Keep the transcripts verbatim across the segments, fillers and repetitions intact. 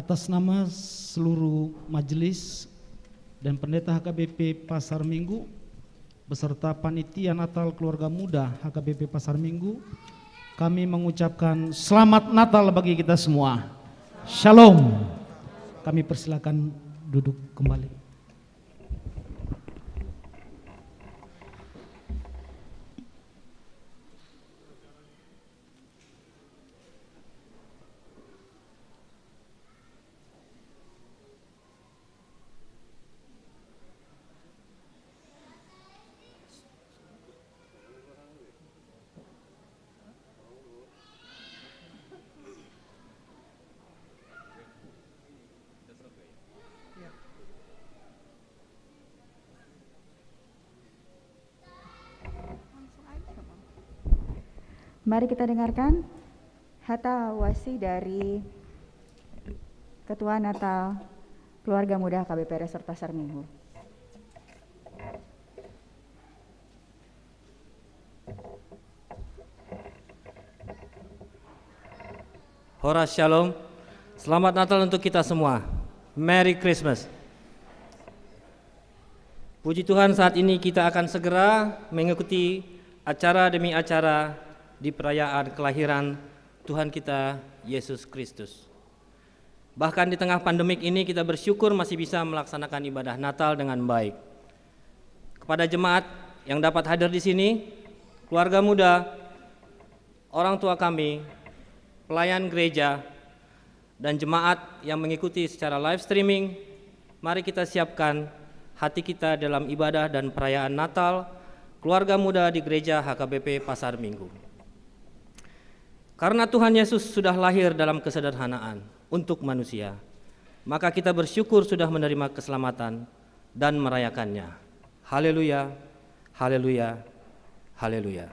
Atas nama seluruh majelis dan pendeta H K B P Pasar Minggu beserta panitia Natal Keluarga Muda H K B P Pasar Minggu, kami mengucapkan selamat Natal bagi kita semua. Shalom. Kami persilakan duduk kembali. Mari kita dengarkan hata wasi dari Ketua Natal Keluarga Muda H K B P Resort Pasar Minggu. Horas Shalom. Selamat Natal untuk kita semua. Merry Christmas. Puji Tuhan, saat ini kita akan segera mengikuti acara demi acara di perayaan kelahiran Tuhan kita, Yesus Kristus. Bahkan di tengah pandemik ini, kita bersyukur masih bisa melaksanakan ibadah Natal dengan baik. Kepada jemaat yang dapat hadir di sini, keluarga muda, orang tua kami, pelayan gereja, dan jemaat yang mengikuti secara live streaming, mari kita siapkan hati kita dalam ibadah dan perayaan Natal keluarga muda di Gereja H K B P Pasar Minggu. Karena Tuhan Yesus sudah lahir dalam kesederhanaan untuk manusia, maka kita bersyukur sudah menerima keselamatan dan merayakannya. Haleluya, haleluya, haleluya.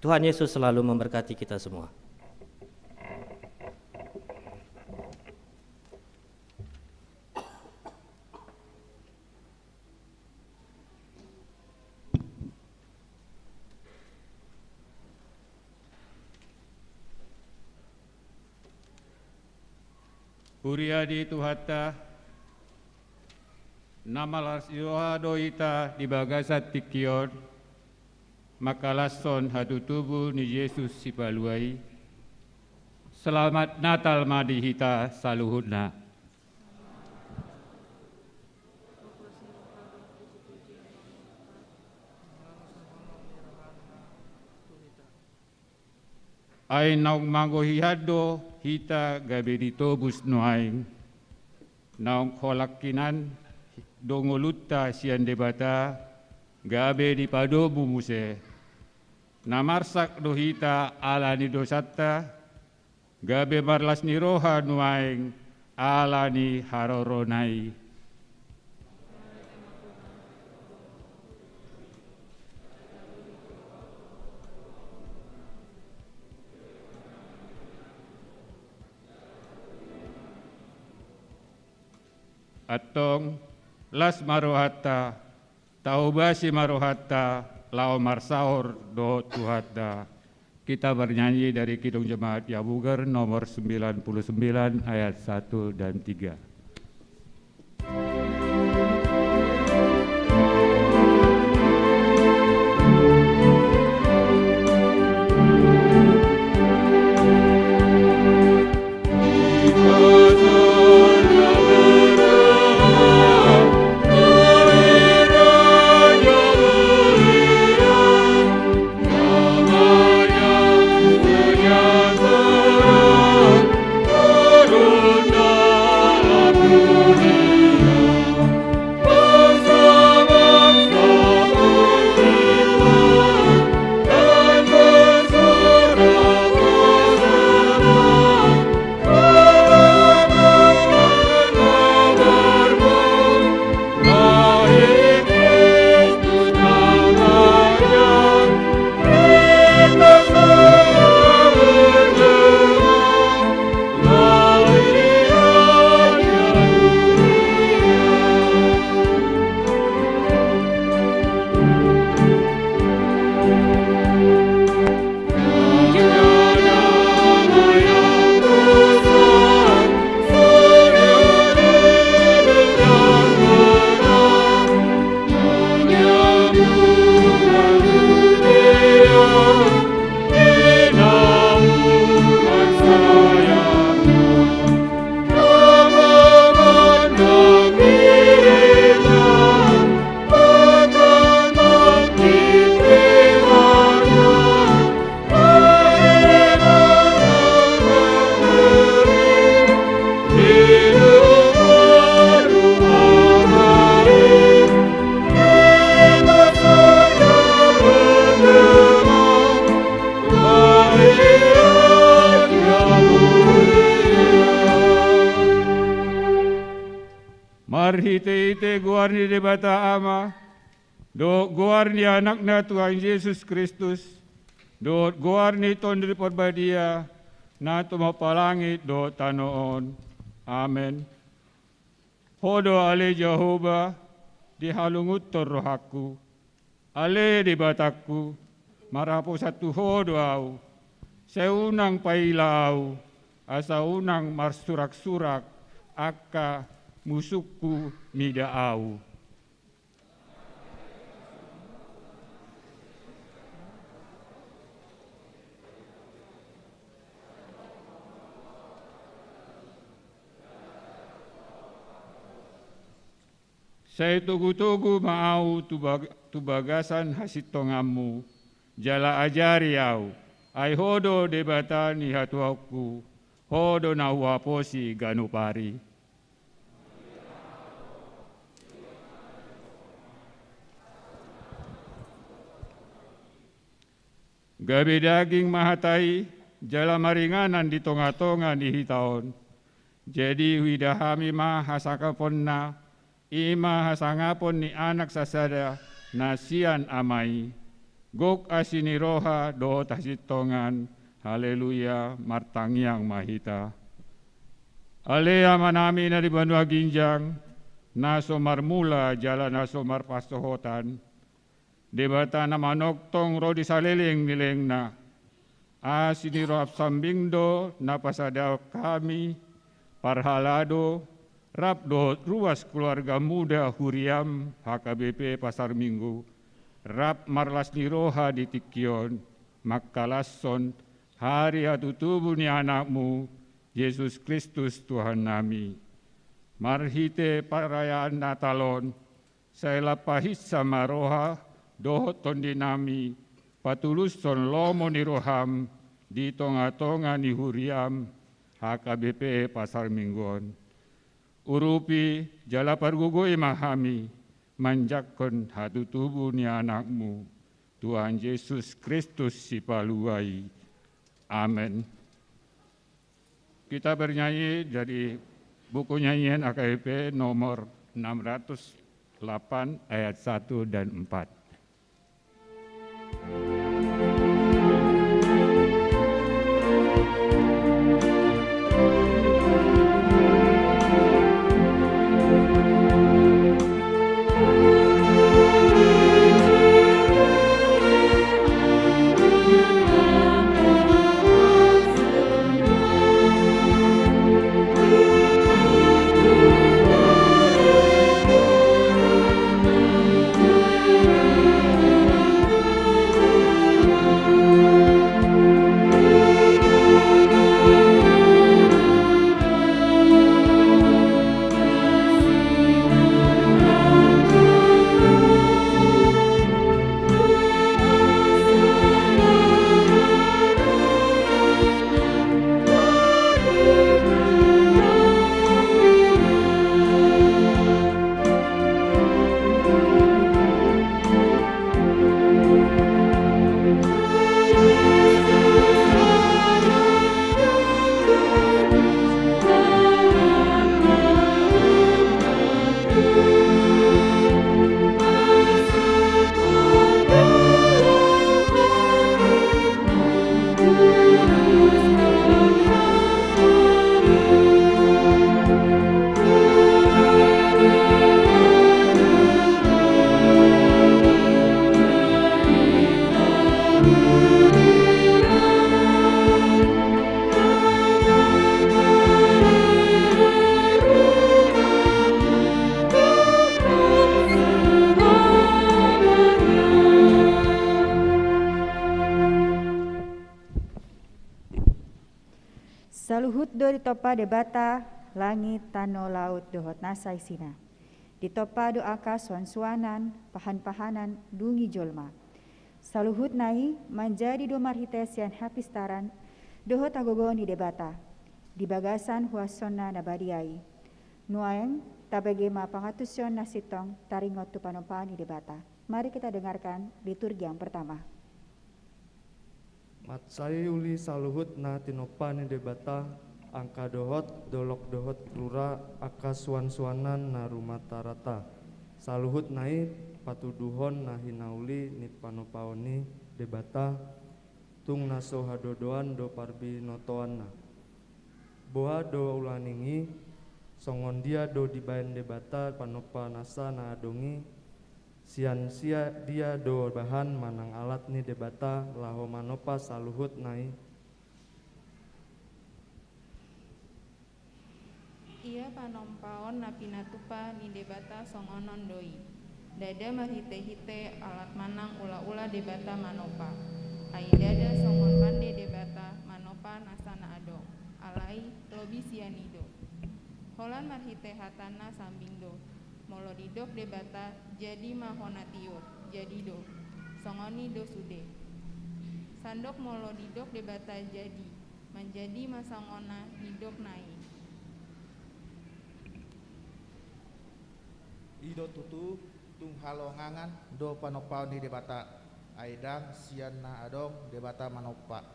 Tuhan Yesus selalu memberkati kita semua. Huria di Tuhanta, na marlas ni roha do hita di bagasan tingki on, mangkalashon hatutubu ni Jesus Sipalua i. Selamat Natal ma di hita saluhutna. Ai naung manggohi Ham do hita gabe ditobus nuaeng. Naung holan hinan do ngolunta sian Debata, gabe dipadomu muse. Na marsak do hita ala ni dosanta, gabe marlas ni roha nuaeng ala ni harorona i. Antong, las ma rohanta, tahobasi ma rohanta laho marsaor dohot Tuhanta. Kita bernyanyi dari Kidung Jemaat Yabuger nomor sembilan puluh sembilan ayat satu dan tiga. Marhite-hite goar ni Debata Ama, dohot goar ni Anakna Tuhan Jesus Kristus, dohot goar ni Tondi Parbadia, na tumompa langit dohot tano on. Amen. Ho do ale Jahowa, dihalungunhon rohangku. Ale Debatangku, marhaposan tu Ho do ahu. Sai unang paila ahu, asa unang marsurak-surak angka musungku mida ahu. Sai togu-togu ma ahu tu bag-, tu bagasan hasintonganmu, jala ajari ahu, ai Ho do Debata ni hatuaonku, Ho do na huhaposi ganup ari. Gabe daging ma hata i, jala maringanan di tonga-tonga ni hita on. Jadi huida hami ma hasangaponna, i ma hasangapon ni Anak sasada na sian Ama i, gok asi ni roha dohot hasintongan. Haleluya, martangiang ma hita. Ale Amanami na di banua ginjang, na so marmula jala na so marpansohotan, Debata na manongtong ro di saleleng ni lelengna. Asi ni roham sambing do na pasadahon hami, parhalado, rap dohot ruas keluarga muda huriam H K B P Pasar Minggu, rap marlas ni roha di tingki on, mangkalashon ari hatutubu ni Anakmu, Jesus Kristus Tuhannami. Marhite parayaan Natal on, sai lam pahinsa ma roha dohot tondinami, patulushon lomo ni roham di tonga-tonga ni huriam H K B P Pasar Minggu on. Urupi jala pargogoi ma hami manjangkon hatutubu ni Anakmu, Tuhan Jesus Kristus Sipalua i. Amen. Kita bernyanyi dari buku nyanyian H K B P nomor enam ratus delapan ayat satu dan empat. Saluhut do ditompa Debata langit, tano, laut dohot nasa isina. Ditompa do angka suansuanan, pahanpahanan, dung i jolma. Saluhutna i manjadi do marhite sian hapistaran dohot hagogoon ni Debata di bagasan huasonna na badia i. Nuaeng tabege ma pangantusion na sintong taringot tu panompaan ni Debata. Mari kita dengarkan liturgi yang pertama. Mansai uli saluhut na tinompa ni Debata, angka dohot dolok dohot rura angka suansuanan na rumatarata. Saluhutna i patuduhon na hinauli ni panompaon ni Debata, tung na so hadodoan do parbinotoanna. Boha do ulaning i? Songon dia do dibaen Debata panompa nasa na adong i? Sian sia dia do bahan manang alat ni Debata laho manompa saluhutna i? Ia panompaon na pinatupa ni Debata songon on do i. Ndada marhitehite alat manang ulaula Debata manompa. Ai ndada songon pande Debata manompa nasa na adong. Alai lobi sian i do. Holan marhite hatana sambing do. Molo didok Debata, jadi ma ho na tiur, jadi do. Songon i do sude. Sandok molo didok Debata jadi, manjadi ma songon na nidokna i. I do tutu, tung halongangan do panompaon ni Debata, ai ndang sian na adong Debata manompa.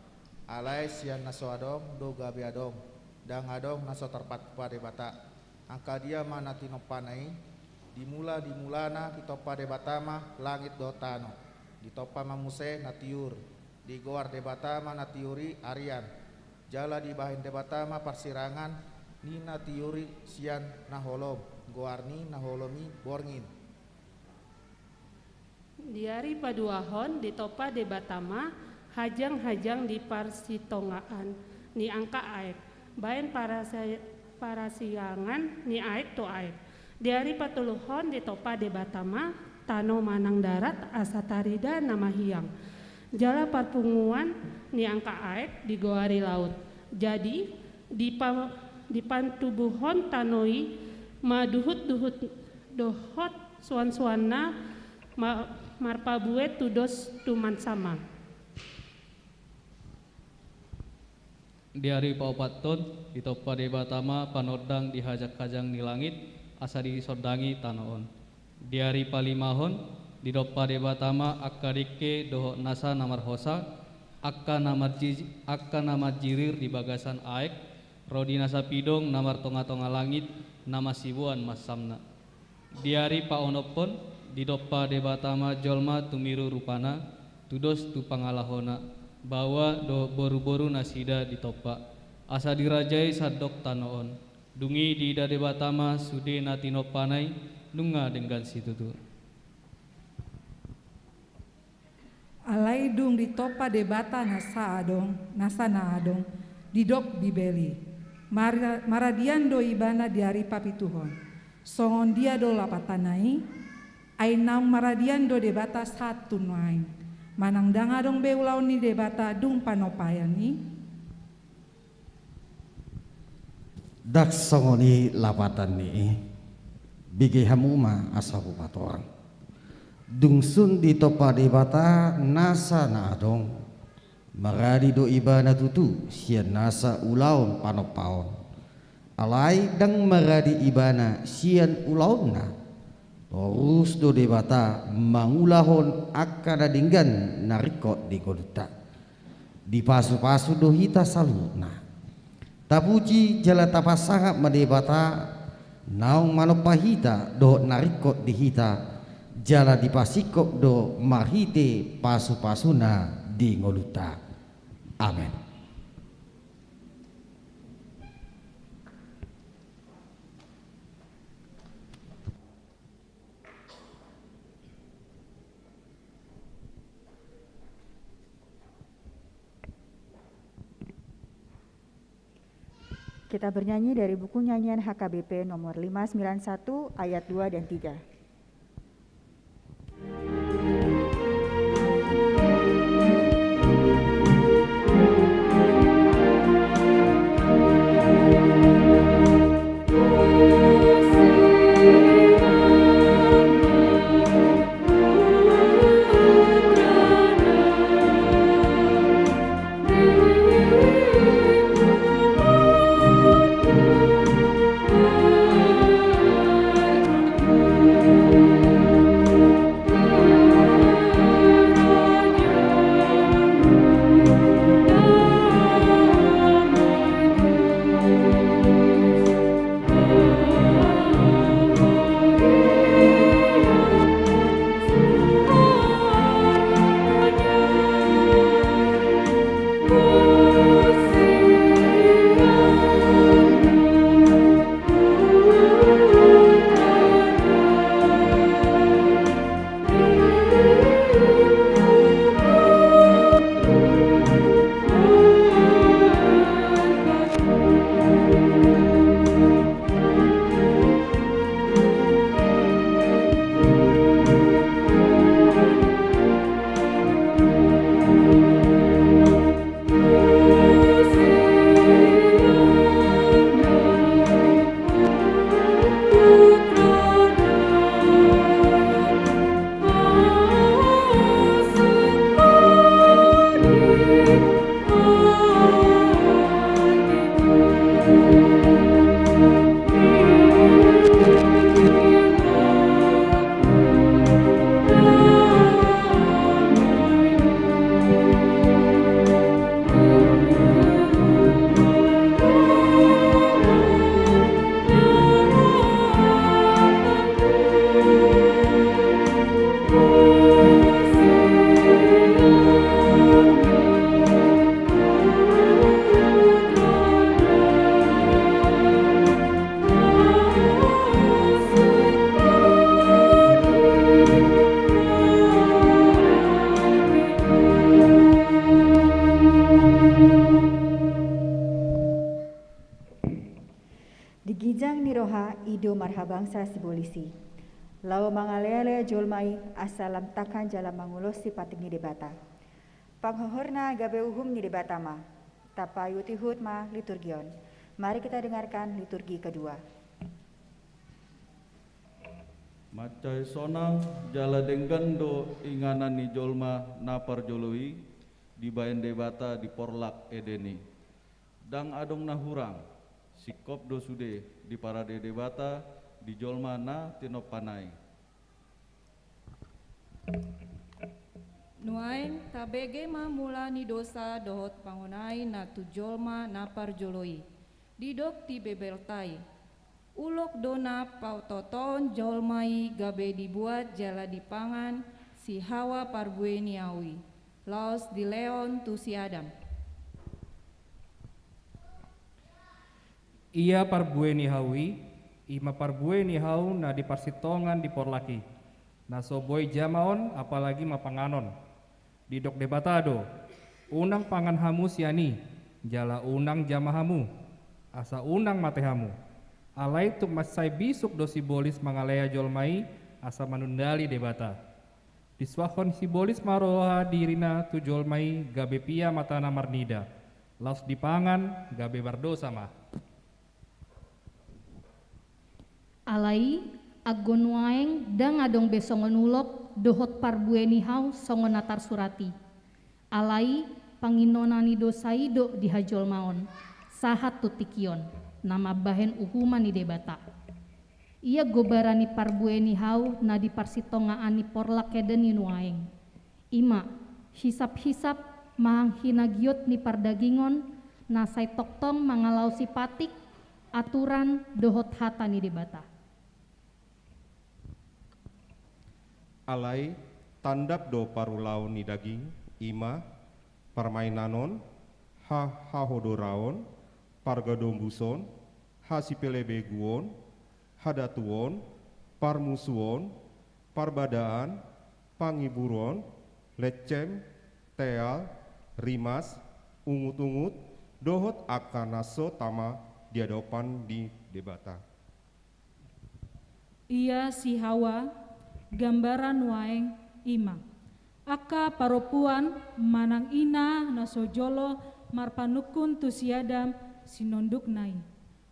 Alai sian na so adong do gabe adong, ndang adong na so tarpatupa Debata. Angka dia ma na tinompana i? Di mula-, di mulana ditompa Debata ma langit dohot tano. Ditompa ma muse na tiur. Digoar Debata ma na tiur i arian. Jala dibahen Debata ma parsirangan ni na tiur i sian na holom. Goar ni na holom i borngin. Di ari paduahon ditompa Debata ma hajang-hajang di parsitongaan ni angka aek, baen parasa-, parasiangan ni aek tu aek. Di ari patoluhon ditompa Debata ma tano manang darat asa tarida na mahiang. Jala parpunguan ni angka aek digoari laut. Jadi, dipa-, dipantubuhon tano i ma duhut-duhut dohot suan-suanna ma-, marpabue tudos tu mansama. Di ari paopathon ditompa Debata ma panondang di hajang-hajang ni langit asa disondangi tano on. Di ari palimahon ditompa Debata ma angka dengke dohot nasa na marhosa, angka na marji-, angka na marjirir di bagasan aek, ro di nasa pidong na martonga-tonga langit, na masiboan mansamna. Di ari paonomhon ditompa Debata ma jolma tumiru rupana, tudos tu pangalahona, baoa dohot boru-boru nasida ditompa, asa dirajai sandok tano on. Dung i diida Debata ma sude na tinompana i, nunga denggan situtu. Alai dung ditompa Debata nasa adong, nasa na adong, didok Bibel i, mara-, maradian do Ibana di ari papituhon. Songon dia do lapatanna i? Ai naung maradian do Debata sahat tu nuaeng. Manang ndang adong be ulaon ni Debata dung panompaon i? Ndang songon i lapatan ni i. Bege hamu ma asa hupatorang. Dung sun ditompa Debata nasa na adong, maradi do Ibana tutu sian nasa ulaon panompaon. Alai ndang maradi Ibana sian ulaonna. Torus do Debata mangulahon angka na denggan na ringkot di ngolunta. Dipasu-pasu do hita saluhutna. Tapuji jala tapasangap ma Debata naung manompa hita dohot na ringkot di hita, jala dipasingkop do marhite pasu-pasuna di ngolunta. Amen. Kita bernyanyi dari buku nyanyian H K B P nomor lima sembilan satu ayat dua dan tiga. I do marhabangsa sibolis i. Laho mangaleale jolma i asa lam tangkas jala mangulosi patik ni Debata. Panghohorna gabe uhum ni Debata ma. Tapaihutihut ma liturgi on. Mari kita dengarkan liturgi kedua. Mansai sonang jala denggan do inganan ni jolma na parjolo i dibahen Debata di porlak Eden i. Ndang adong na hurang, singkop do sude diparade Debata di jolma na tinompana i. Nuaeng tabege ma mula ni dosa dohot pangonai na tu jolma na parjolo i. Didok di Bibelta i: Ulok do na patotohon jolma i gabe dibuat jala dipangan si Hawa parbue ni hau i, laos dilehon tu si Adam. Ia parbue ni hau i, i ma parbue ni hau na di parsintongan di porlak i, na so boi jama on, apalagi ma panganon. Didok Debata do: Unang pangan hamu sian i, jala unang jama hamu, asa unang mate hamu. Alai tung mansai bisuk do sibolis mangalea jolma i asa manundali Debata. Disuahon sibolis ma roha dirina tu jolma i gabe pia matana marnida, laos dipangan gabe mardosa ma. Alai anggo nuaeng ndang adong be songon ulok dohot parbue ni hau songon na tarsurat i. Alai panginona ni dosa i do di hajolmaon, sahat tu tingki on, na mambahen uhuman ni Debata. Ia gombaran ni parbue ni hau na di parsintongaan ni porlak Eden i nuaeng. I ma, hisaphisap manang hinagiot ni pardagingon, na sai tongtong mangalaosi patik, aturan dohot hata ni Debata. Alai tandap do parulaon ni daging, i ma, parmainanon, hahahodoraon, pargadombuson, hasipelebeguon, hadatuon, parmusuon, parbadaan, pangiburon, lencem, teal, rimas, ungutungut, dohot angka na so tama di adopan ni Debata. Ia si Hawa, gambaran nuaeng, i ma, angka parompuan manang ina na so jolo marpanungkun tu si Adam sinondukna i.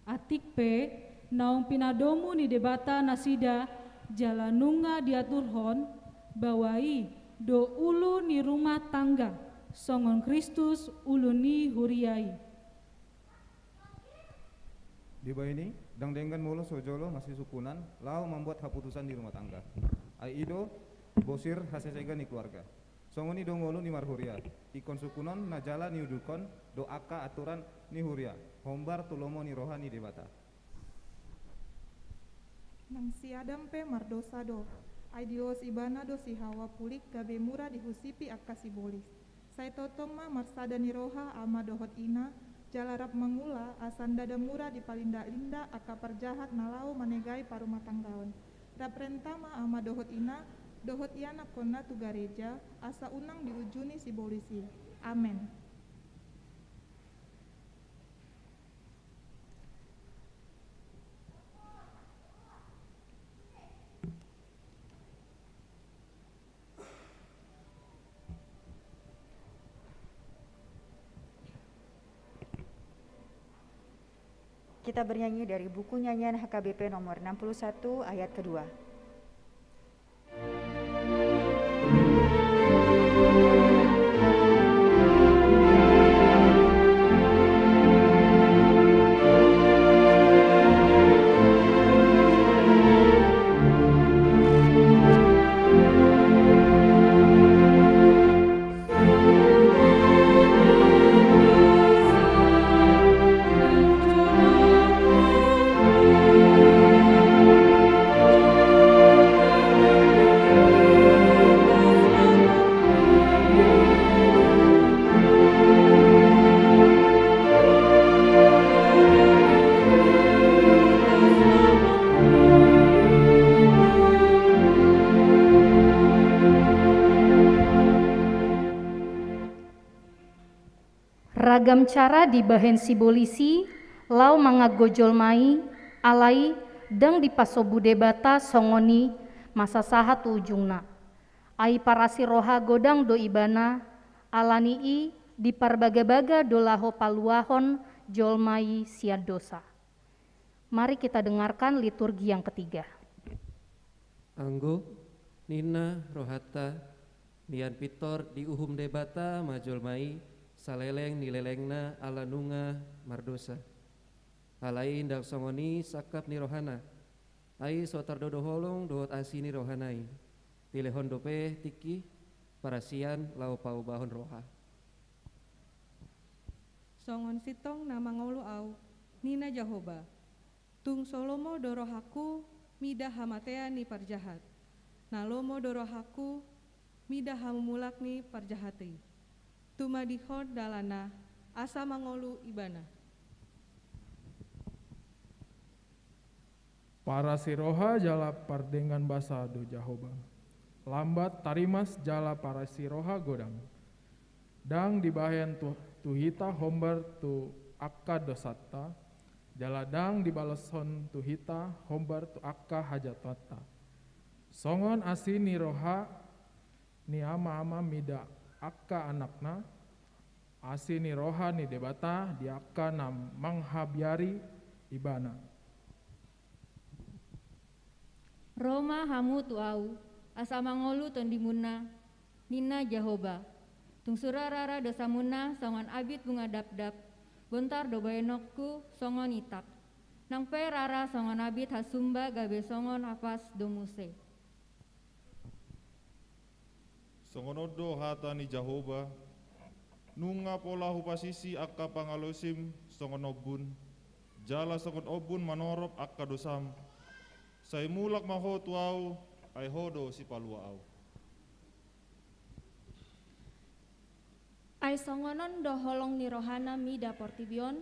Atik pe naung pinadomu ni Debata nasida, jala nunga diaturhon, bahwa i do ulu ni rumah tangga, songon Kristus ulu ni huria i. Dibahen i, ndang denggan molo so jolo masisungkunan laho mambuat haputusan di rumah tangga. Ai i do bosir hasesegan ni keluarga. Songon i do ngolu ni marhuria. Ingkon sungkunon na jala niudukhon do angka aturan ni huria, hombar tu lomo ni roha ni Debata. Nang si Adam pe mardosa do, ai diloas ibana do si Hawa pulik gabe mura dihusipi angka sibolis. Sai tongtong ma marsada ni roha ama dohot ina, jala rap mangula asa ndada mura dipalindak-lindak angka parjahat na laho manegai parumatanggaon. Rap renta ma ama dohot ina, dohot ianakkonna tu gareja, asa unang diujuni sibolis i. Amen. Kita bernyanyi dari buku nyanyian H K B P nomor enam puluh satu, ayat kedua. Ragam cara dibahen sibolis i laho manganggo jolma i, alai Ndang dipasombu Debata songon i masa sahat tu ujungna. Ai parasi roha godang do ibana, ala ni i diparbagabaga do laho paluahon jolma i sian dosa. Mari kita dengarkan liturgi yang ketiga. Anggo ninna rohanta, nian pintor diuhum Debata ma jolma i saleleng ni lelengna ala nunga mardosa. Alai ndang songon i sangkap ni rohana. Ai so tardodo holong dohot asi ni rohana i. Dilehon dope tingki parasian laho paubahon roha. Songon sintong na mangolu au, ninna Jahowa. Tung so lomo do rohangku mida hamatean ni parjahat. Na lomo do rohangku mida hamumulak ni parjahat i. Tumadihon dalanna asa mangolu ibana. Parasi roha jala pardenggan basa do Jahowa. Lambat tarimas jala parasi roha godang. Ndang dibahen tu, tu hita hombar tu angka dosanta, jala ndang dibaloshon tu hita hombar tu angka hajatanta. Songon asi ni roha ni ama-ama mida angka anakna, asi ni roha ni Debata di angka na manghabiari ibana. Ro ma hamu tu au, asa mangolu tondimunna, ninna Jahowa. Tung sura rara dosamunna songon abit bunga dapdap, bontar do baenonku songon itak. Nang pe rara songon abit hasumba gabe songon hapas do muse. Songon on do hata ni Jahowa, nunga pola hupasisi angka pangalosim songon ombun, jala songon ombun manorop angka dosam. Sai mulak ma ho tu au, ai ho do sipalua au. Ai songon on do holong ni rohana mida portibi on,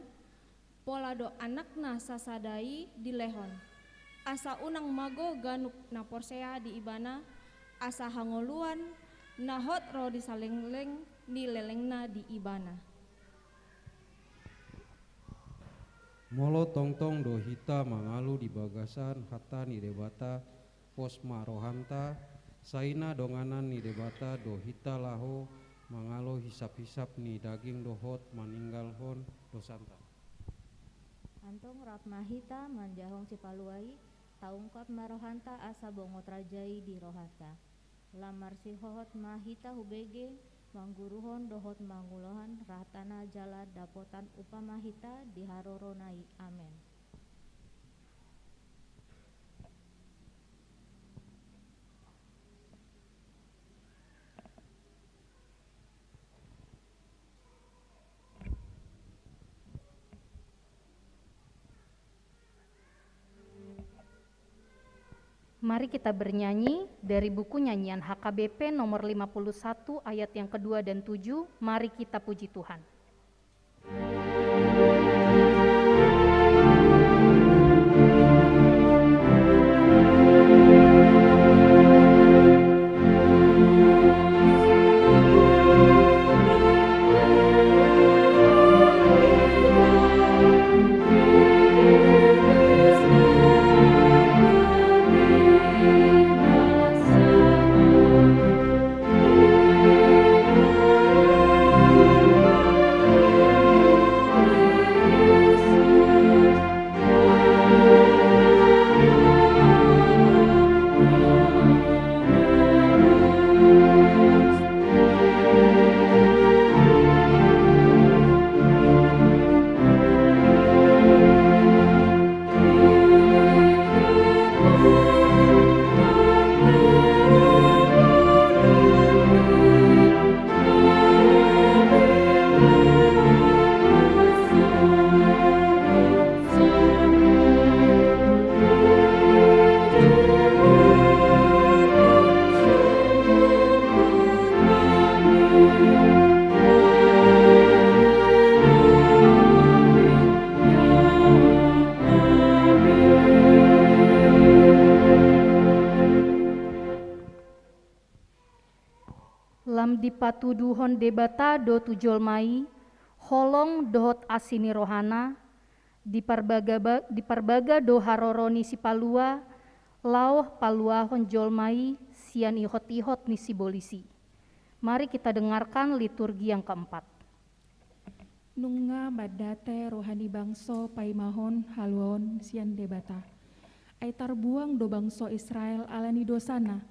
pola do anakna sasada i dilehon. Asa unang mago ganup na porsea di ibana, asa hangoluan na hot ro di saleleng ni lelengna di ibana. Molo tongtong do hita mangalu di bagasan hata ni Debata, pos ma rohanta, sai na donganan ni Debata do hita laho mangalo hisap-hisap ni daging dohot maninggalhon dosanta. Antong rap ma hita manjahong sipalua i, taungkap ma rohanta asa bongot raja i di rohanta. Lam marsihohot ma hita hubege, mangguruhon dohot mangulahon rahatana jala dapotan upa ma hita di harorona i. Amen. Mari kita bernyanyi dari buku nyanyian H K B P nomor lima puluh satu ayat yang kedua dan tujuh, Mari Kita Puji Tuhan. Lam dipatuduhon Debata do tu jolma i holong dohot asi ni rohana, Diparbaga-, diparbaga do haroro ni sipalua, laho paluahon jolma i sian ihot-ihot ni sibolis i. Mari kita dengarkan liturgi yang keempat. Nunga mandate roha ni bangso paimahon haluaon sian Debata. Ai tarbuang do bangso Israel ala ni dosana.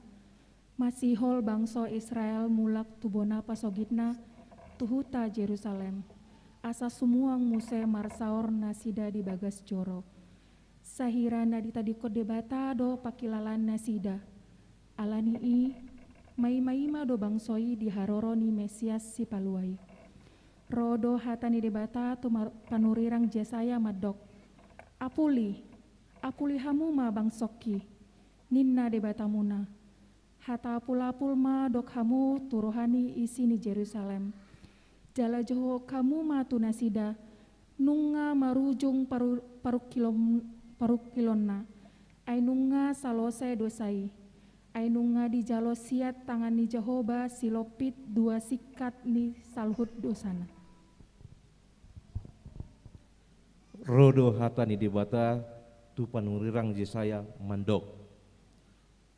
Masihol bangso Israel mulak tu bona pasogitna, tu huta Jerusalem. Asa sumuang muse marsaor nasida di bagas joro. Sahira na ditadingkon Debata do pangkilalaan nasida. Ala ni i, maima-ima do bangso i di haroro ni Mesias sipalua i. Ro do hata ni Debata tu mar-, panurirang Jesaya mandok: Apuli, apuli hamu ma bangsongki, ninna Debatamuna. Hatapul-apul ma dok hamu tu roha ni isi ni Jerusalem. Jala jouhon hamu ma tu nasida, nunga marujung paru-, parungkilon-, parungkilonna. Ai nunga salose dosa i. Ai nunga dijalo sian tangan ni Jahowa silompit dua singkat ni saluhut dosana. Ro do hata ni Debata tu panurirang Jesaya mandok: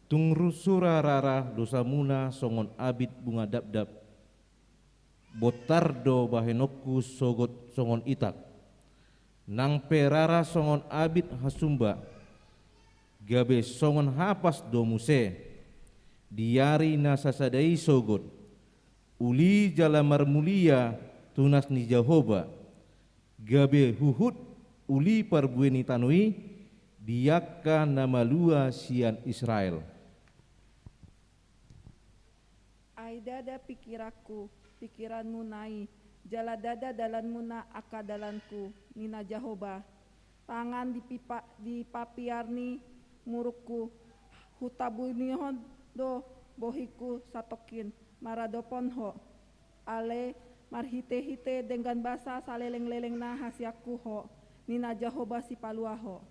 Tung ru sura rara dosamuna songon abit bunga dabdab, bontar do bahenonku sogot songon itak. Nang pe rara songon abit hasumba, gabe songon hapas do muse. Di ari na sasada i sogot, uli jala marmulia tunas ni Jahowa, gabe huhut uli parbue ni tano i di angka na malua sian Israel. Ai ndada pingkiranku pingkiranmuna i, jala ndada dalanmuna angka dalanku, ninna Jahowa. Tangan di pipa-, di papiar ni murukku, hutabunihon do bohingku satongkin maradophon ho. Alai marhite-hite denggan basa saleleng-lelengna hasianku ho, ninna Jahowa sipalua ho.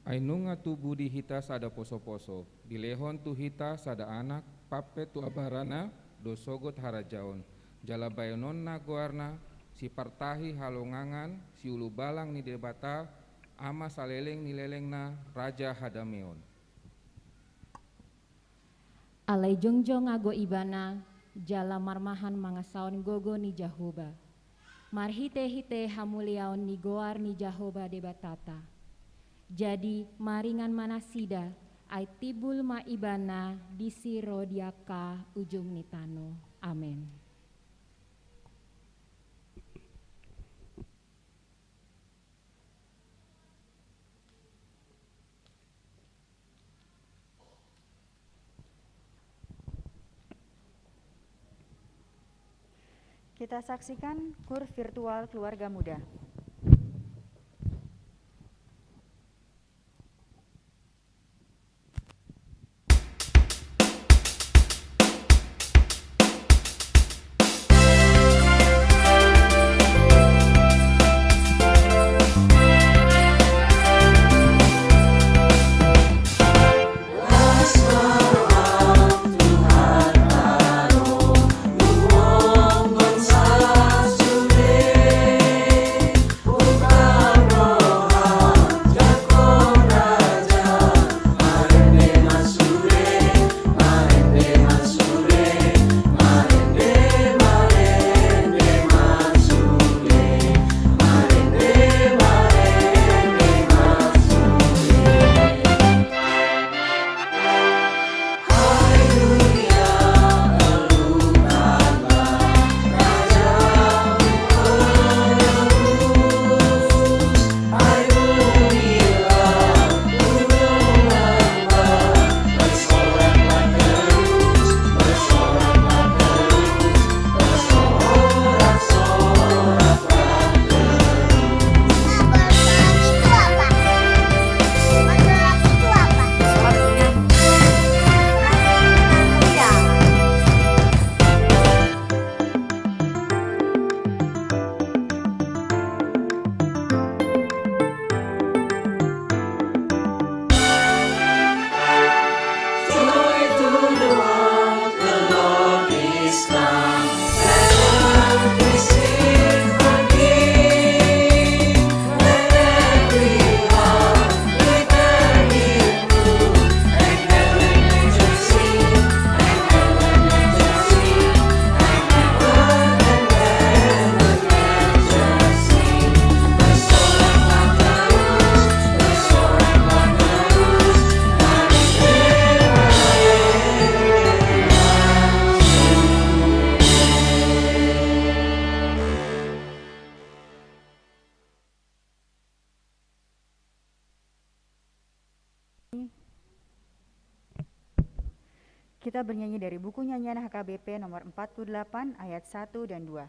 Ai nunga tubu di hita sada poso-poso, dilehon tu hita sada anak, pampe tu abarana do sogot harajaon, jala baenonna goarna Sipartahi Halongangan, Siulubalang ni Debata, Ama saleleng ni lelengna, Raja Hadameon. Alai jongjong ago ibana, jala marmahan mangasahon gogo ni Jahowa. Marhite-hite hamuliaon ni goar ni Jahowa Debatata. Jadi maringan ma nasida, ai timbul ma ibana disi ro di angka ujung ni tano. Amen. Kita saksikan kur virtual Keluarga Muda. Kita bernyanyi dari buku nyanyian H K B P nomor empat puluh delapan ayat satu dan dua.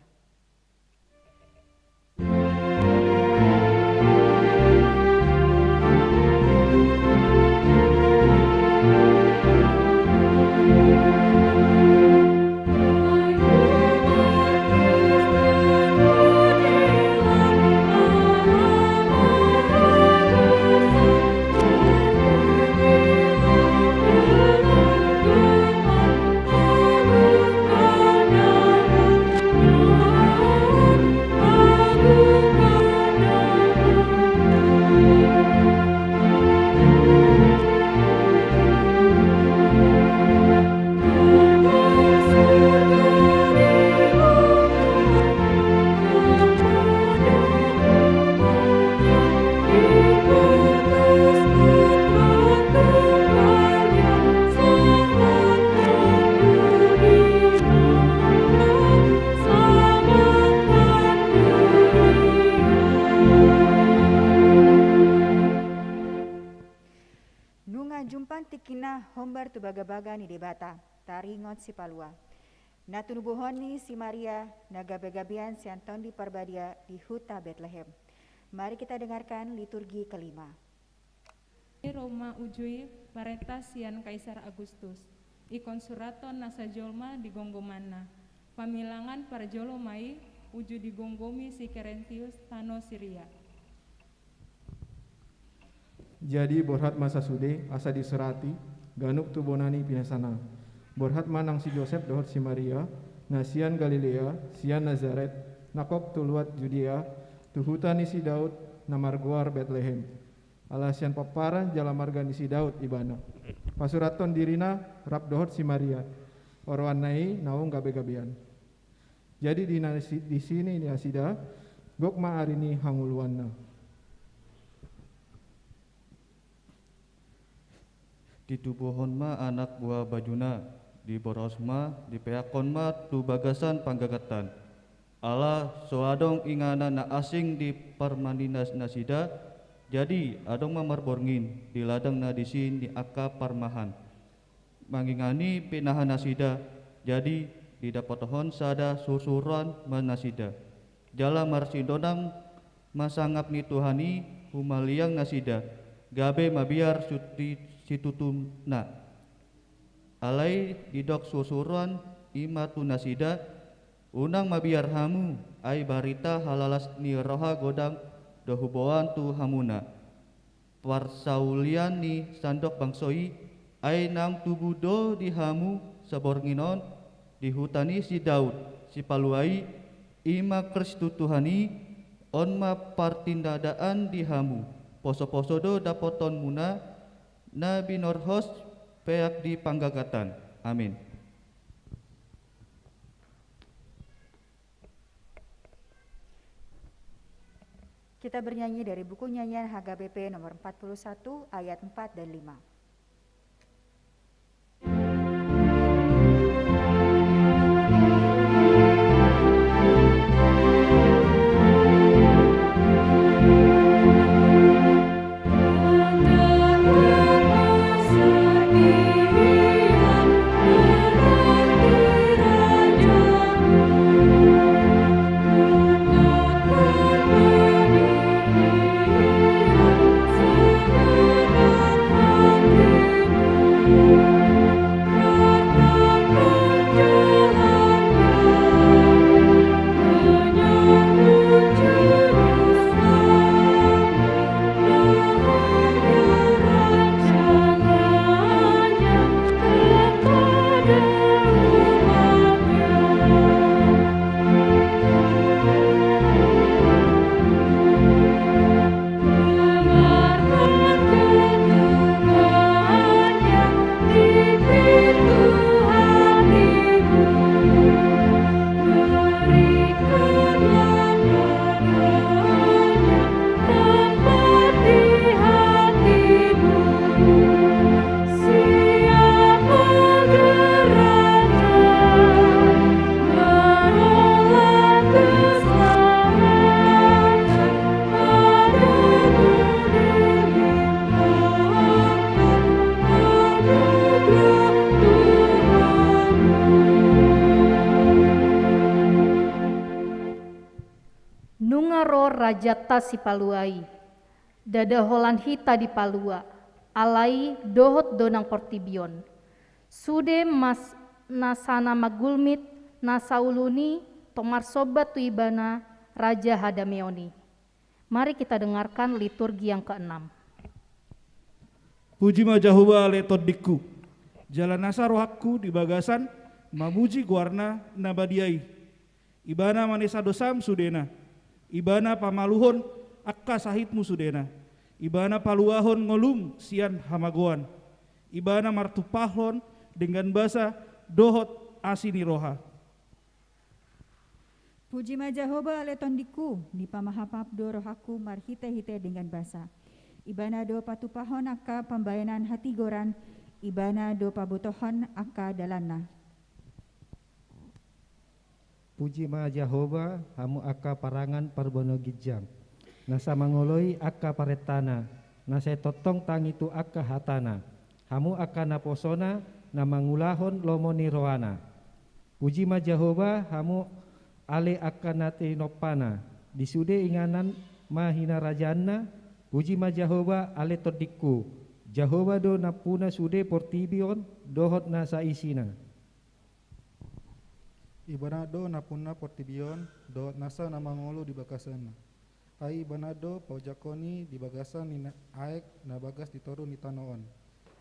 Nunga jumpang tingkina hombar tu bagabaga ni Debata, taringot sipalua. Na tinubuhon ni si Maria, na gabegabean sian Tondi Parbadia di huta Betlehem. Mari kita dengarkan liturgi kelima. Ro ma uju i parenta sian Kaisar Agustus, ingkon suraton nasa jolma di gomgomanna. Pamilangan parjolo ma i uju digomgomi si Kerentius tano Siria. Jadi borhat ma sasude asa disurati ganup tu bona ni pinasana. Borhat ma nang si Josep dohot si Maria, na sian Galilea, sian Nazaret, nangkok tu luat Judea, tu huta ni si Daud, na margoar Betlehem. Ala sian pomparan jala marga ni si Daud ibana. Pasurathon dirina rap dohot si Maria, oroanna i naung gabegabean. Jadi di na-, di sini ni nasida, gok ma ari ni hangoluanna. Ditubuhon ma anak buha bajuna, diboros ma, dipeakkon ma tu bagasan panggagatan. Ala so adong inganan na asing di parmaninasida, jadi adong ma marborngin di ladang na disi ni angka parmahan. Mangingani pinahan nasida, jadi didapothon sada susuruan ma nasida. Jala marsinondang ma sangap ni Tuhan i humaliang nasida, gabe mabiar suti-, situtuna. Alai didok susuruan i ma tu nasida, unang mabiar hamu, ai barita halalas ni roha godang do huboan tu hamuna. Parsaulian ni sandok bangso i, ai naung tubu do di hamu saborngin on, di huta ni si Daud, sipalua i, i ma Kristus Tuhan i, on ma partinandaan di hamu, poso-poso do dapothonmuna, na binorhos peak di panggagatan. Amin. Kita bernyanyi dari buku nyanyian H K B P nomor empat puluh satu ayat empat dan lima. Ro rajanta sipalua i. Ndada holan hita dipalua, alai dohot do nang portibi on. Sude ma nasa na manggulmit nasa ulu ni, tong marsomba tu Ibana, Raja hadameon i. Mari kita dengarkan liturgi yang keenam. Puji ma Jahowa ale tondingku, jala nasa rohangku di bagasan mamuji goarna na badia i. Ibana manesa dosam sudena. Ibana pamaluhon angka sahitmu sudena. Ibana paluahon ngolum sian hamagoan. Ibana martumpahon denggan basa dohot asi ni roha. Puji ma Jahowa ale tondingku, dipamahapahap do rohangku marhitehite denggan basa. Ibana do patumpahon angka pambahenan hatigoran, Ibana do pabotohon angka dalanna. Puji ma Jahowa, hamu angka parangan parbono ginjang, nasa mangoloi angka parentana, na sai tongtong tangi tu angka hatana, hamu angka naposona na mangulahon lomo ni rohana. Puji ma Jahowa, hamu ale angka na tinompana, di sude inganan ma hinarajaanna. Puji ma Jahowa ale tondingku, Jahowa do nampuna sude portibi on dohot nasa isina. Ibana do nampuna portibi on dohot nasa na mangolu di bagasanna. Ai Ibana do paojakhon i di bagasan ni na-, aek na bagas di toru ni tano on,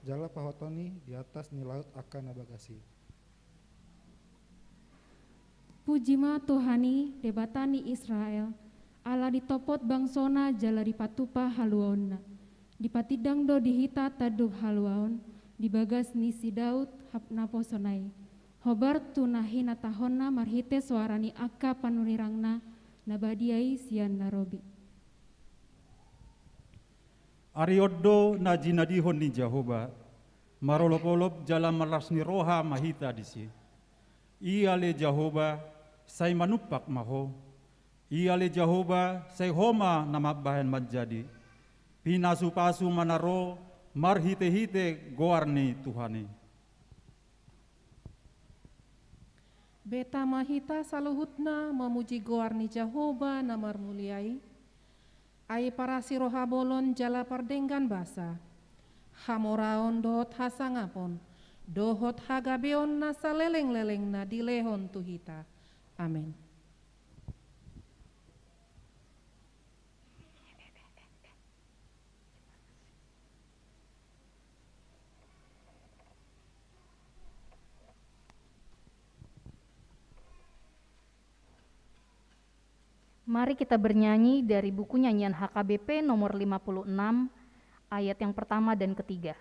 jala pahothon i di atas ni laut angka na bagas i. Puji ma Tuhan i, Debata ni Israel, ala ditopot bangsona jala dipatupa haluaonna. Dipatindang do di hita tanduk haluaon di bagas ni si Daud hap-, naposona i, hombar tu na hinatahonna marhite soara ni angka panurirangna na badia i sian na robi. Ari on do na jinadihon ni Jahowa, marolopolop jala marlas ni roha ma hita disi. Ia ale Jahowa, sai manumpak ma Ho. Ia ale Jahowa, sai Ho ma na mambahen manjadi. Pinasupasu ma na ro marhitehite goar ni Tuhan i. Beta ma hita saluhutna mamuji goar ni Jahowa na marmulia i. Ai parasi roha bolon jala pardenggan basa, hamoraon dohot hasangapon, dohot hagabeon na salelenglelengna dilehon tu hita. Amen. Mari kita bernyanyi dari buku nyanyian H K B P nomor lima puluh enam, ayat yang pertama dan ketiga.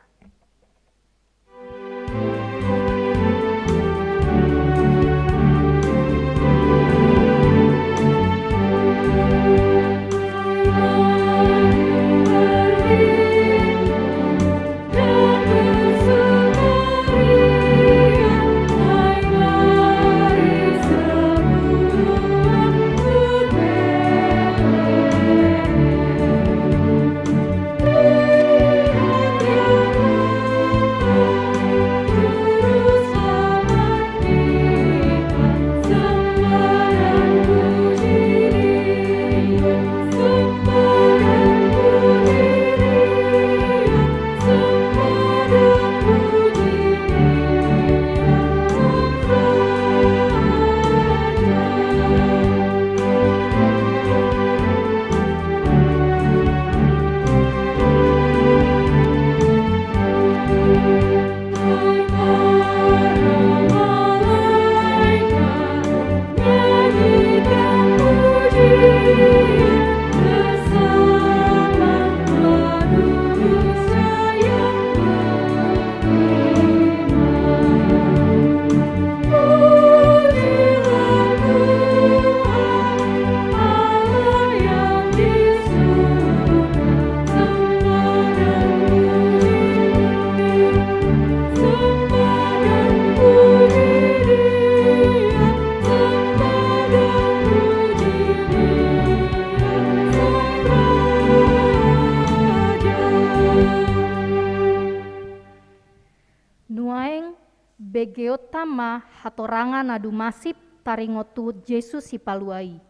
Nuaeng begeonta ma hatorangan na dumasip taringot tu Jesus Sipalua i.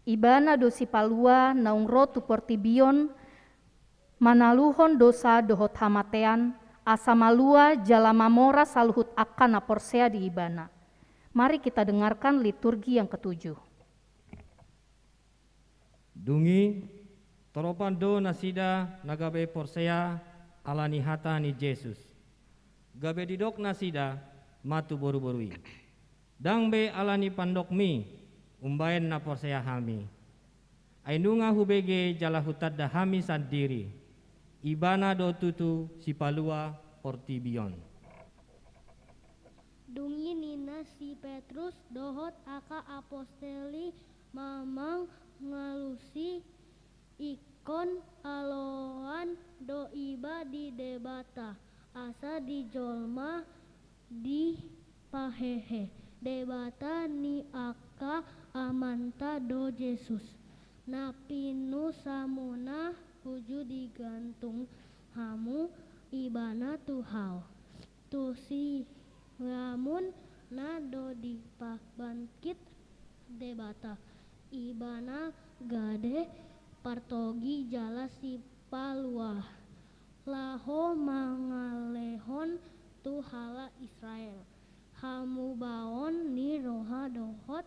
Ibana do Sipalua naung ro tu portibi on manaluhon dosa dohot hamatean, asa malua jala mamora saluhut angka na porsea di Ibana. Mari kita dengarkan liturgi yang ketujuh. Dung i, toropan do nasida na gabe porsea ala ni hata ni Jesus. Gabe didok nasida ma tu boruboru i: Ndang be ala ni pandokmi umbaen na porsea hami. Ai nunga hubege jala hutanda hami sandiri, Ibana do tutu Sipalua portibi on. Dung i ninna si Petrus dohot angka apostel i mangalusi: Ingkon aloan do iba di Debata, asa di jolma dipahehe. Debata ni angka amanta do Jesus, na pinusahonmuna uju digantung hamu Ibana tu hau. Tu siamunna do dipabangkit Debata, Ibana gade, partogi jala Sipalua, laho mangalehon tu halak Israel hamubaon ni roha dohot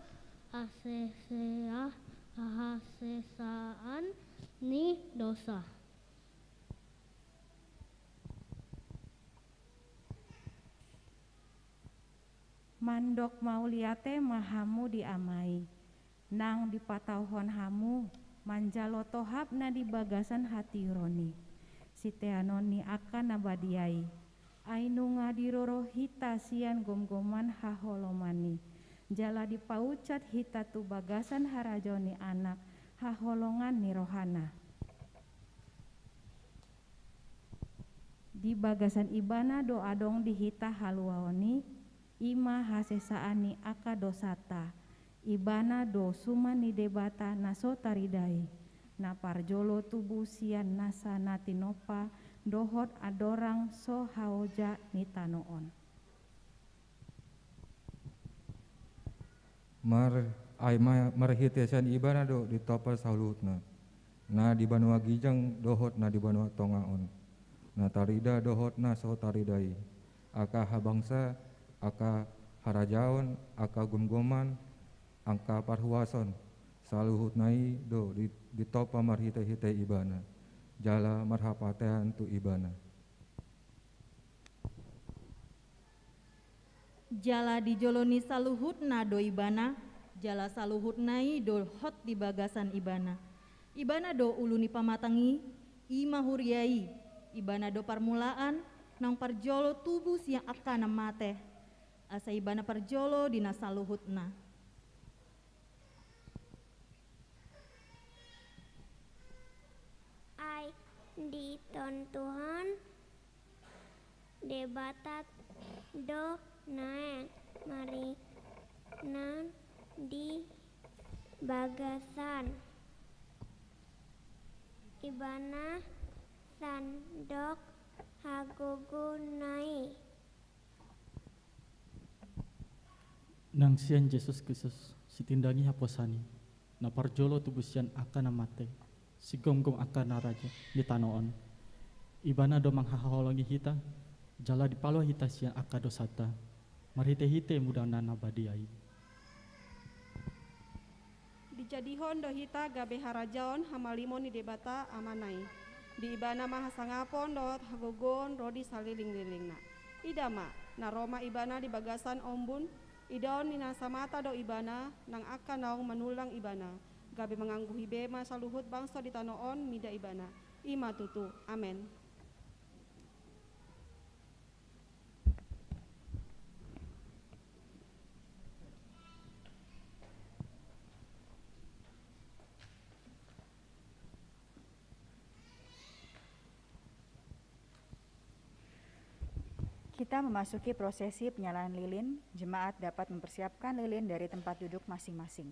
hasesea-, hasesaan ni dosa. Mandok mauliate ma hamu di Ama i, nang dipatauhon hamu manjalo tohap na di bagasan hatiuron i, siteanon ni angka na badia i. Ai nunga diroro hita sian gomgoman haholongan i, jala dipaunsat hita tu bagasan harajaon ni Anak haholongan ni rohana. Di bagasan Ibana do adong di hita haluaon i, i ma hasesaan ni angka dosanta. Ibana do suman ni Debata na so tarida i, na parjolo tubu sian nasa na tinompa dohot andorang so haoja ni tano on. Mar-, ai ma-, marhite sian Ibana do ditompa saluhutna, na di banua ginjang dohot na di banua tonga on, na tarida dohot na so tarida i, angka habangsa, angka harajaon, angka gomgoman, angka parhuason, saluhutna i do di-, ditompa marhitehite Ibana, jala marhapatean tu Ibana. Jala di jolo ni saluhutna do Ibana, jala saluhutna i do hot di bagasan Ibana. Ibana do ulu ni pamatang i, i ma huria i. Ibana do parmulaan, naung parjolo tubu sian angka na mate, asa Ibana parjolo di na saluhutna. Ai di tontuhon Debata do naeng maringanan di bagasan Ibana sandok hagogoonna i. Nang sian Jesus Kristus, sitindangi haposan i, na parjolo tubu sian angka na mate, sigomgom angka na raja di tano on. Ibana do manghaholongi hita, jala dipalua hita sian angka dosanta, marhitehite mudana na badia i. Dijadihon do hita gabe harajaon hamalimon ni Debata Amana i. Di Ibana ma hasangapon dohot hagogoon ro di salelenglelengna. Ida ma, na ro ma Ibana di bagasan ombun, idaon ni na samata do Ibana, nang angka naung manullang Ibana, gabe mangangguhi be ma saluhut bangso di tano on mida Ibana. I ma tutu. Amen. Kita memasuki prosesi penyalahan lilin, jemaat dapat mempersiapkan lilin dari tempat duduk masing-masing.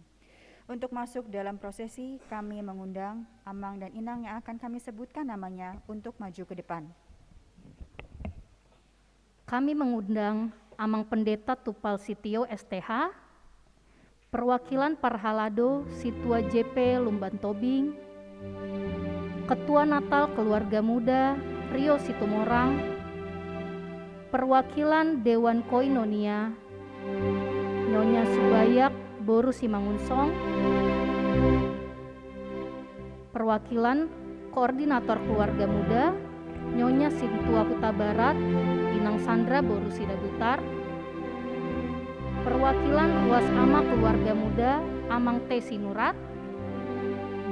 Untuk masuk dalam prosesi, kami mengundang amang dan inang yang akan kami sebutkan namanya untuk maju ke depan. Kami mengundang Amang Pendeta Tupal Sitio, S T H, Perwakilan parhalado Sintua J P Lumban Tobing, Ketua Natal Keluarga Muda Rio Situmorang, perwakilan Dewan Koinonia, Nyonya Subayak boru Simangunsong, perwakilan Koordinator Keluarga Muda, Nyonya Sintua Hutabarat, Inang Sandra boru Sidabutar, perwakilan Ruas Ama Keluarga Muda, Amang T Sinurat,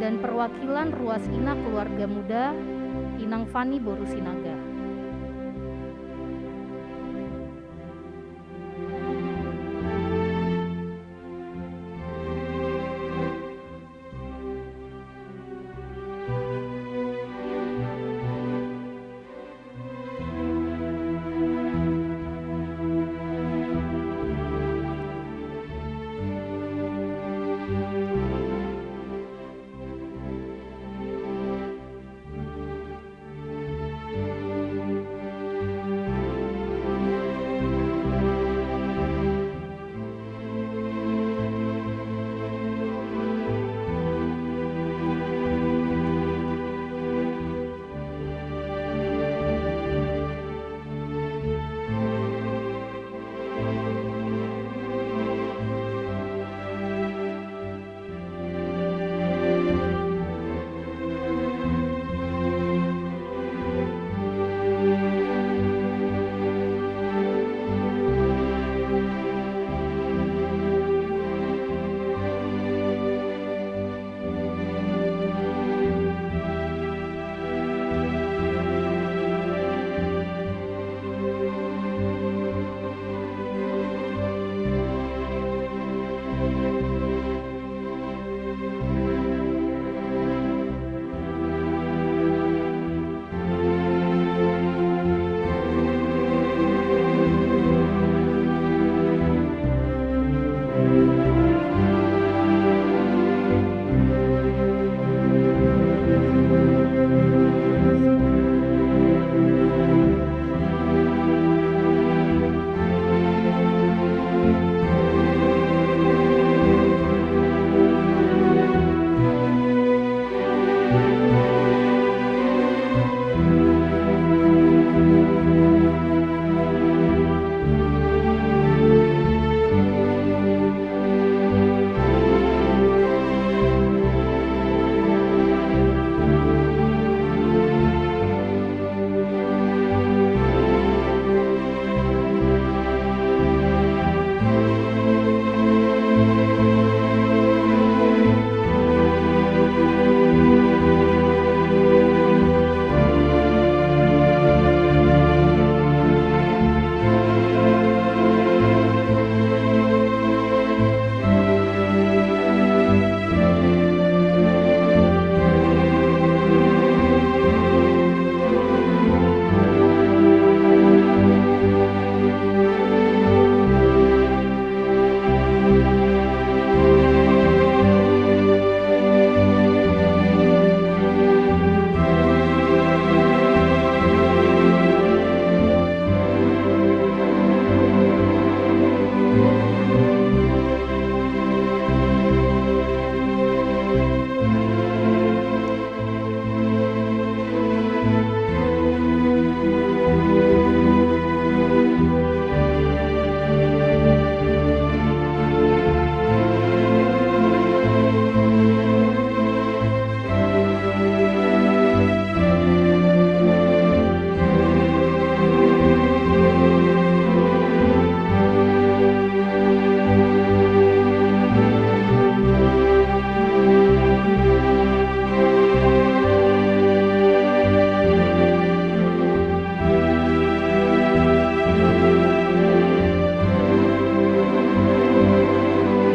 dan perwakilan Ruas Ina Keluarga Muda, Inang Fani boru Sinaga.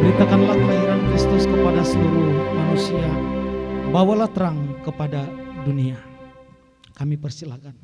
Beritakanlah kelahiran Kristus kepada seluruh manusia. Bawalah terang kepada dunia. Kami persilakan.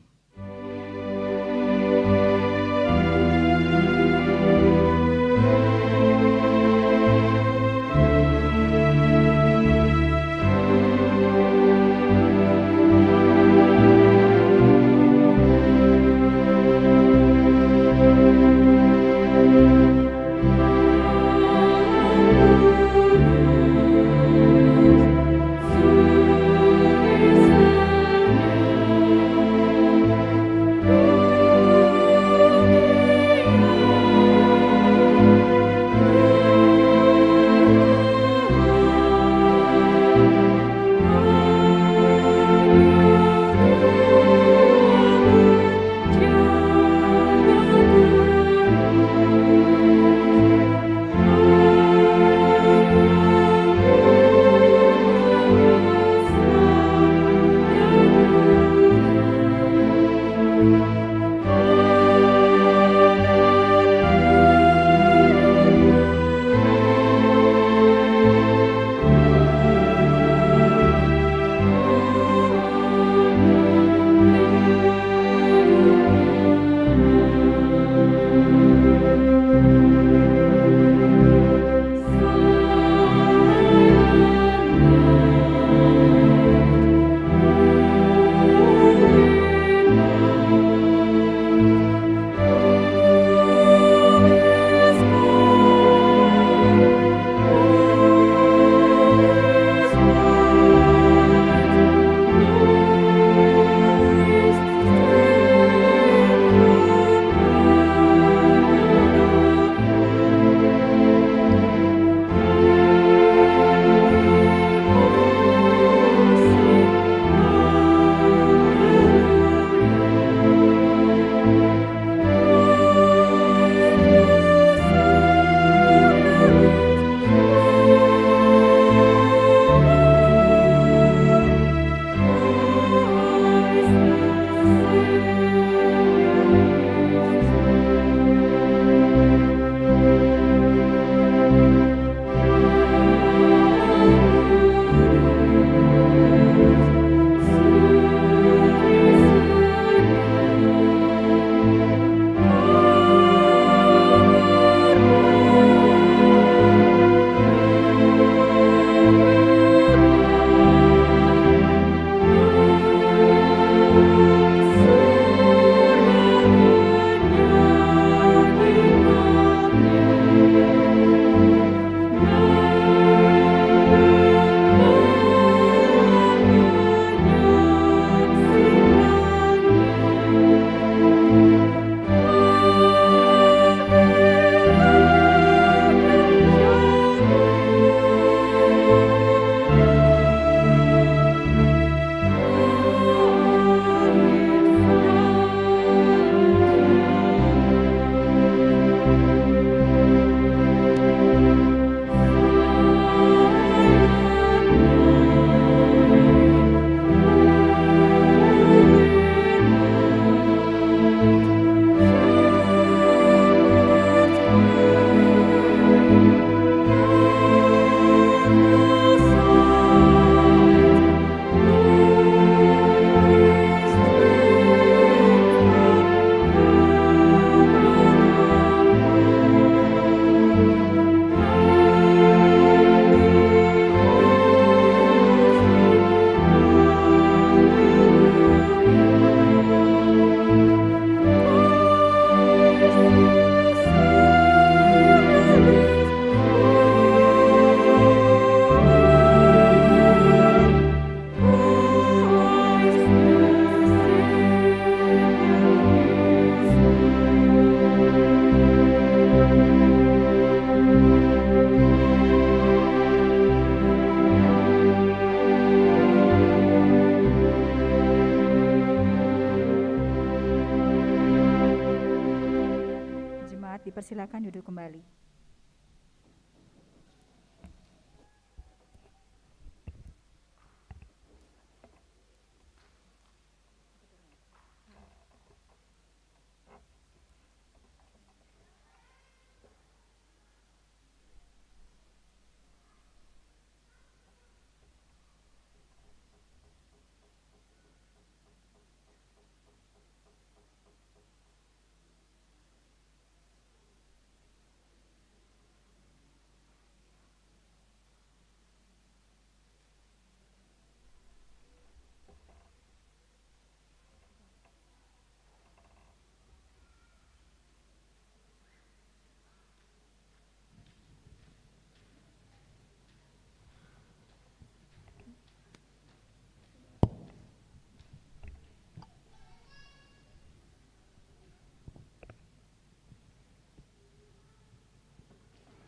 Silakan duduk kembali.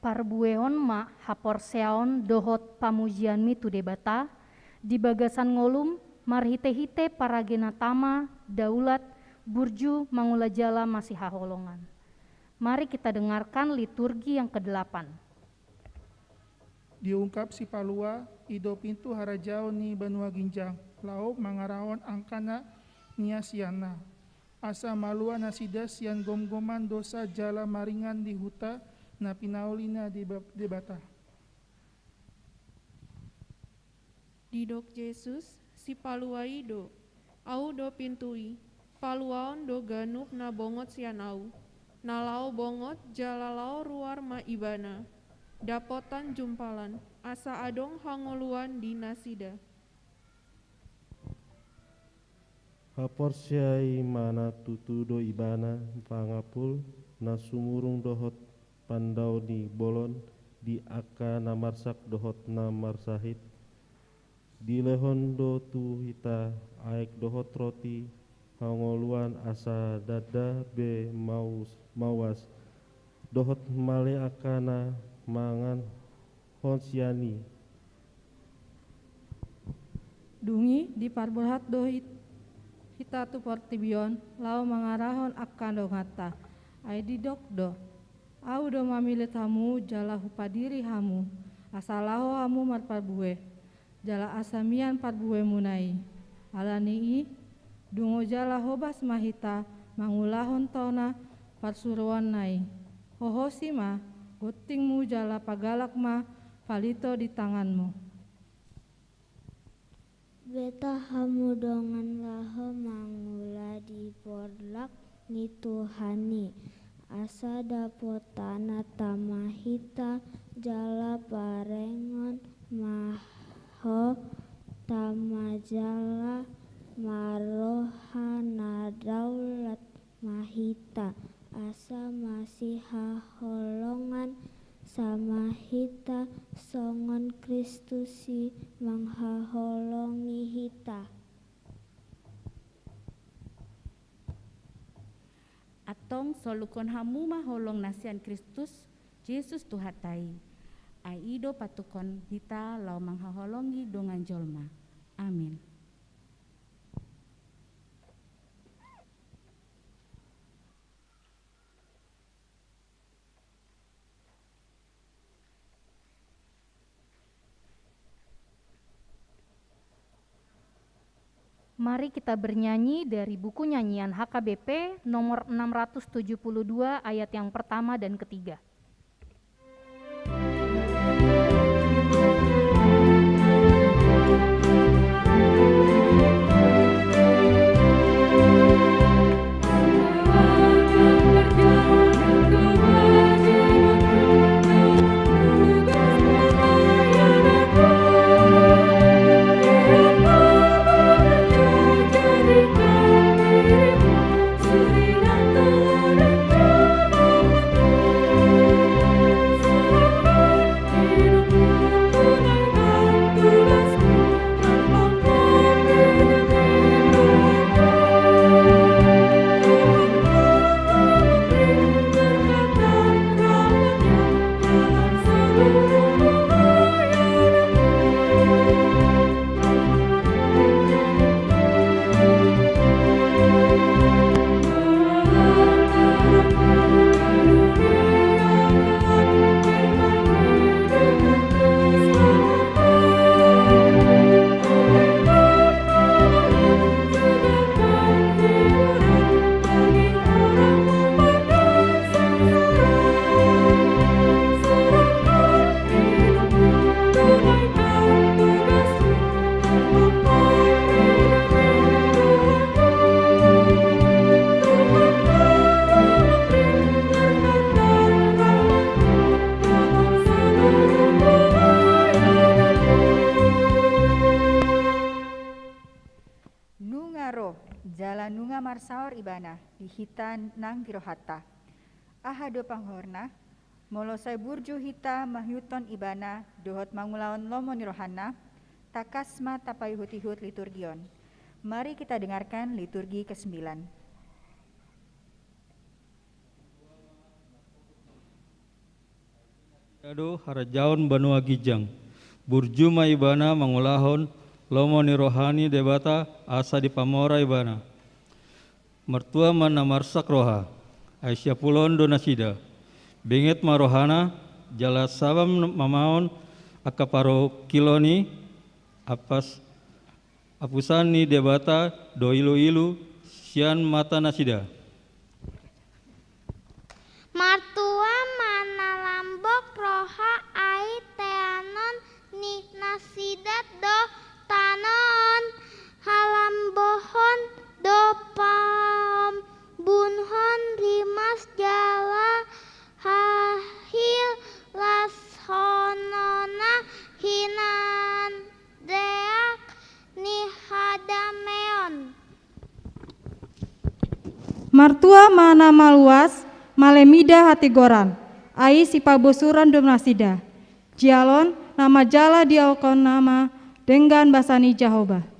Parbuehon ma haporseaon dohot pamujianmi tu Debata di bagasan ngolum marhitehite paragena tama, daulat, burju, mangula jala masihaholongan. Mari kita dengarkan liturgi yang kedelapan. Diungkap Sipalua, i do pintu harajaon ni banua ginjang, laho mangarahon angka na niasianna. Asa malua nasida sian gomgoman dosa jala maringan di huta na pinaulina di Debata. Didok Jesus, Sipalua i do, Ahu do pintu i, paluaon do ganup na bongot sian Ahu. Na laho bongot jala laho ruar ma ibana, dapotan jumpalan, asa adong hangoluan di nasida. Haporseai ma na tutu do ibana pangapul na sumurung dohot pandao ni bolon di angka na marsak dohot na marsahit. Dilehon do tu hita aek dohot roti hangoluan asa ndada be maus, mauas, dohot male angka na mangan hon sian i. Dung i diparborhat do hit-, hita tu portibi on, laho mangarahon angka donganta. Ai didok do, Ahu do mamillit hamu jala hupadiri hamu, asa laho hamu marparbue, jala asa mian parbuemuna i. Ala ni i, dungo jala hobas ma hita mangulahon tona parsuruonna i. Hohosi ma gontingmu jala pagalak ma palito di tanganmu. Beta hamu dongan laho mangula di porlak ni Tuhan i, asa dapotanna tama hita jala parengon ma ho tama jala marroha na daulat ma hita, asa masihaholongan sama hita songon Kristus i manghaholongi hita. Antong solukhon hamu ma holong na sian Kristus Jesus Tuhanta i. Ai i do patukhon hita laho manghaholongi dongan jolma. Amin. Mari kita bernyanyi dari buku nyanyian H K B P nomor enam ratus tujuh puluh dua, ayat yang pertama dan ketiga. Marsaor Ibana di hita nang di rohanta. Aha do pangohorna? Molo sai burju hita mangihuthon Ibana dohot mangulahon lomo ni rohana, tangkas ma tapaihut-ihut liturgi on. Mari kita dengarkan liturgi kesembilan. Ia do harajaon banua ginjang. Burju ma Ibana mangulahon lomo ni roha ni Debata asa dipamora Ibana. Martua ma na marsak roha, ai siapulon do nasida. Benget ma rohana, jala saba mamaon angka parungkilon i, apas apusan ni Debata do ilu-ilu sian mata nasida. Martua ma na lambok roha, ai teanon ni nasida do tano on, halambohon do paombuhon rimas jala hahilashononna hinan deak ni hadameon. Martua ma na maluas, male mida hatigoran, ai sipabosuran do nasida. Jala on na manjala dialohon nama denggan basa ni Jahowa.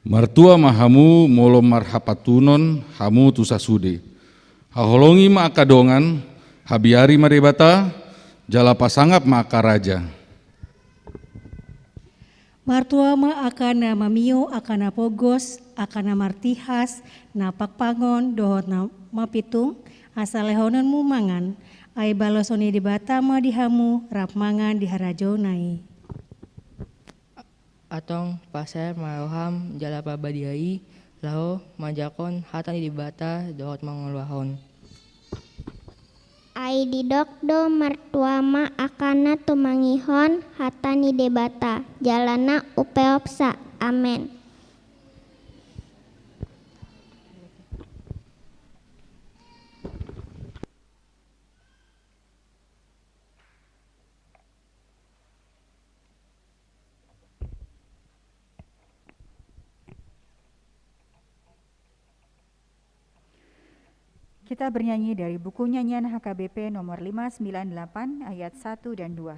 Martua ma hamu molo marhapantunon hamu tu sasude. Haholongi ma angka dongan, habiari ma Debata, jala pasangap ma angka raja. Martua ma angka na mamio, angka na pogos, angka na martihas, na pangpangon dohot na mapitung, asa lehononmu mangan, ai baloson ni Debata ma di hamu rap mangan di harajaonna i. Antong pasahat ma roham jala parbadiai laho manjangkon hata ni Debata dohot mangulahon. Ai didok do, martua ma angka na tumangihon hata ni Debata jala na umpeopsa. Amen. Kita bernyanyi dari buku nyanyian H K B P nomor lima sembilan delapan ayat satu dan dua.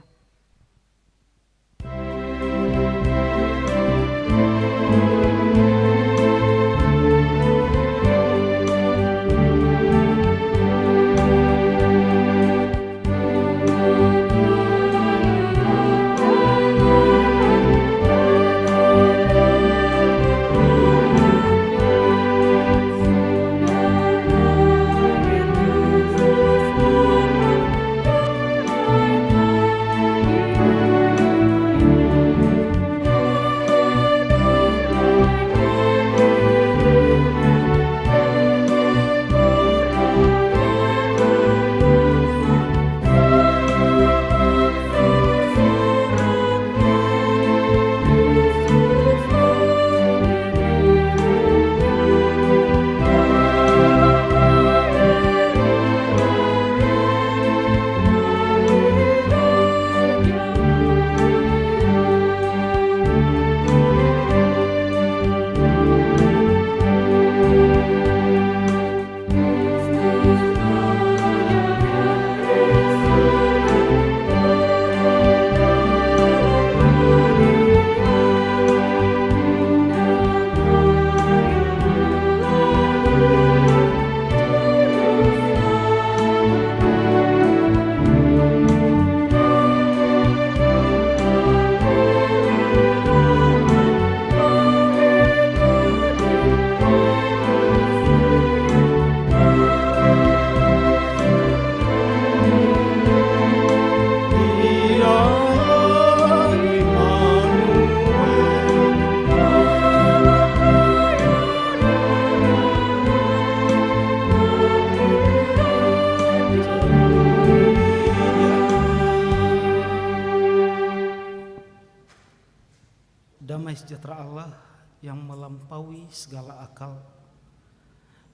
Damai sejahtera Allah yang melampaui segala akal,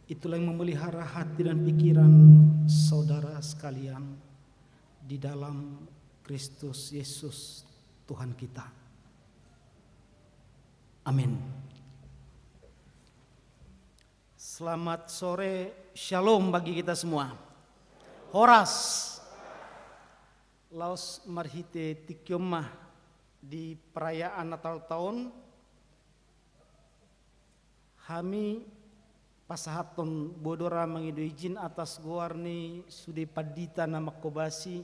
itulah yang memelihara hati dan pikiran saudara sekalian di dalam Kristus Yesus Tuhan kita. Amin. Selamat sore, shalom bagi kita semua. Horas. Laos marhite tingki on ma di perayaan Natal ta on, hami pasahathon bodora mangido ijin atas goar ni sude pandita na mangkobasi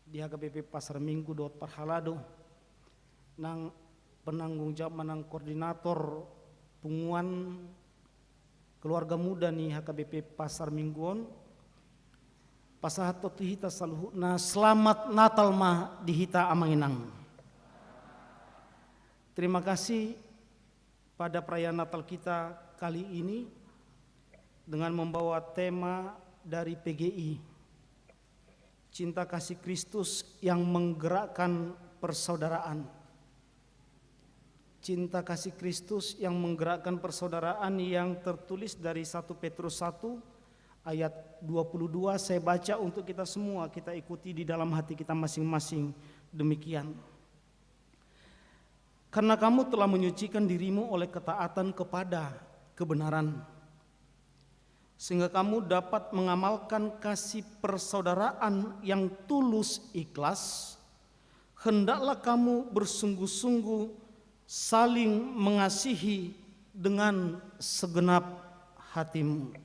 di H K B P Pasar Minggu dohot parhalado, nang penanggung jawab manang koordinator punguan keluarga muda ni H K B P Pasar Minggu on, pasahathon tu hita saluhutna selamat Natal ma di hita amang inang. Terima kasih pada perayaan Natal kita kali ini dengan membawa tema dari P G I, Cinta Kasih Kristus yang Menggerakkan Persaudaraan. Cinta kasih Kristus yang menggerakkan persaudaraan yang tertulis dari satu Petrus satu ayat dua puluh dua, saya baca untuk kita semua, kita ikuti di dalam hati kita masing-masing. Demikian. Karena kamu telah menyucikan dirimu oleh ketaatan kepada kebenaran, sehingga kamu dapat mengamalkan kasih persaudaraan yang tulus ikhlas, hendaklah kamu bersungguh-sungguh saling mengasihi dengan segenap hatimu.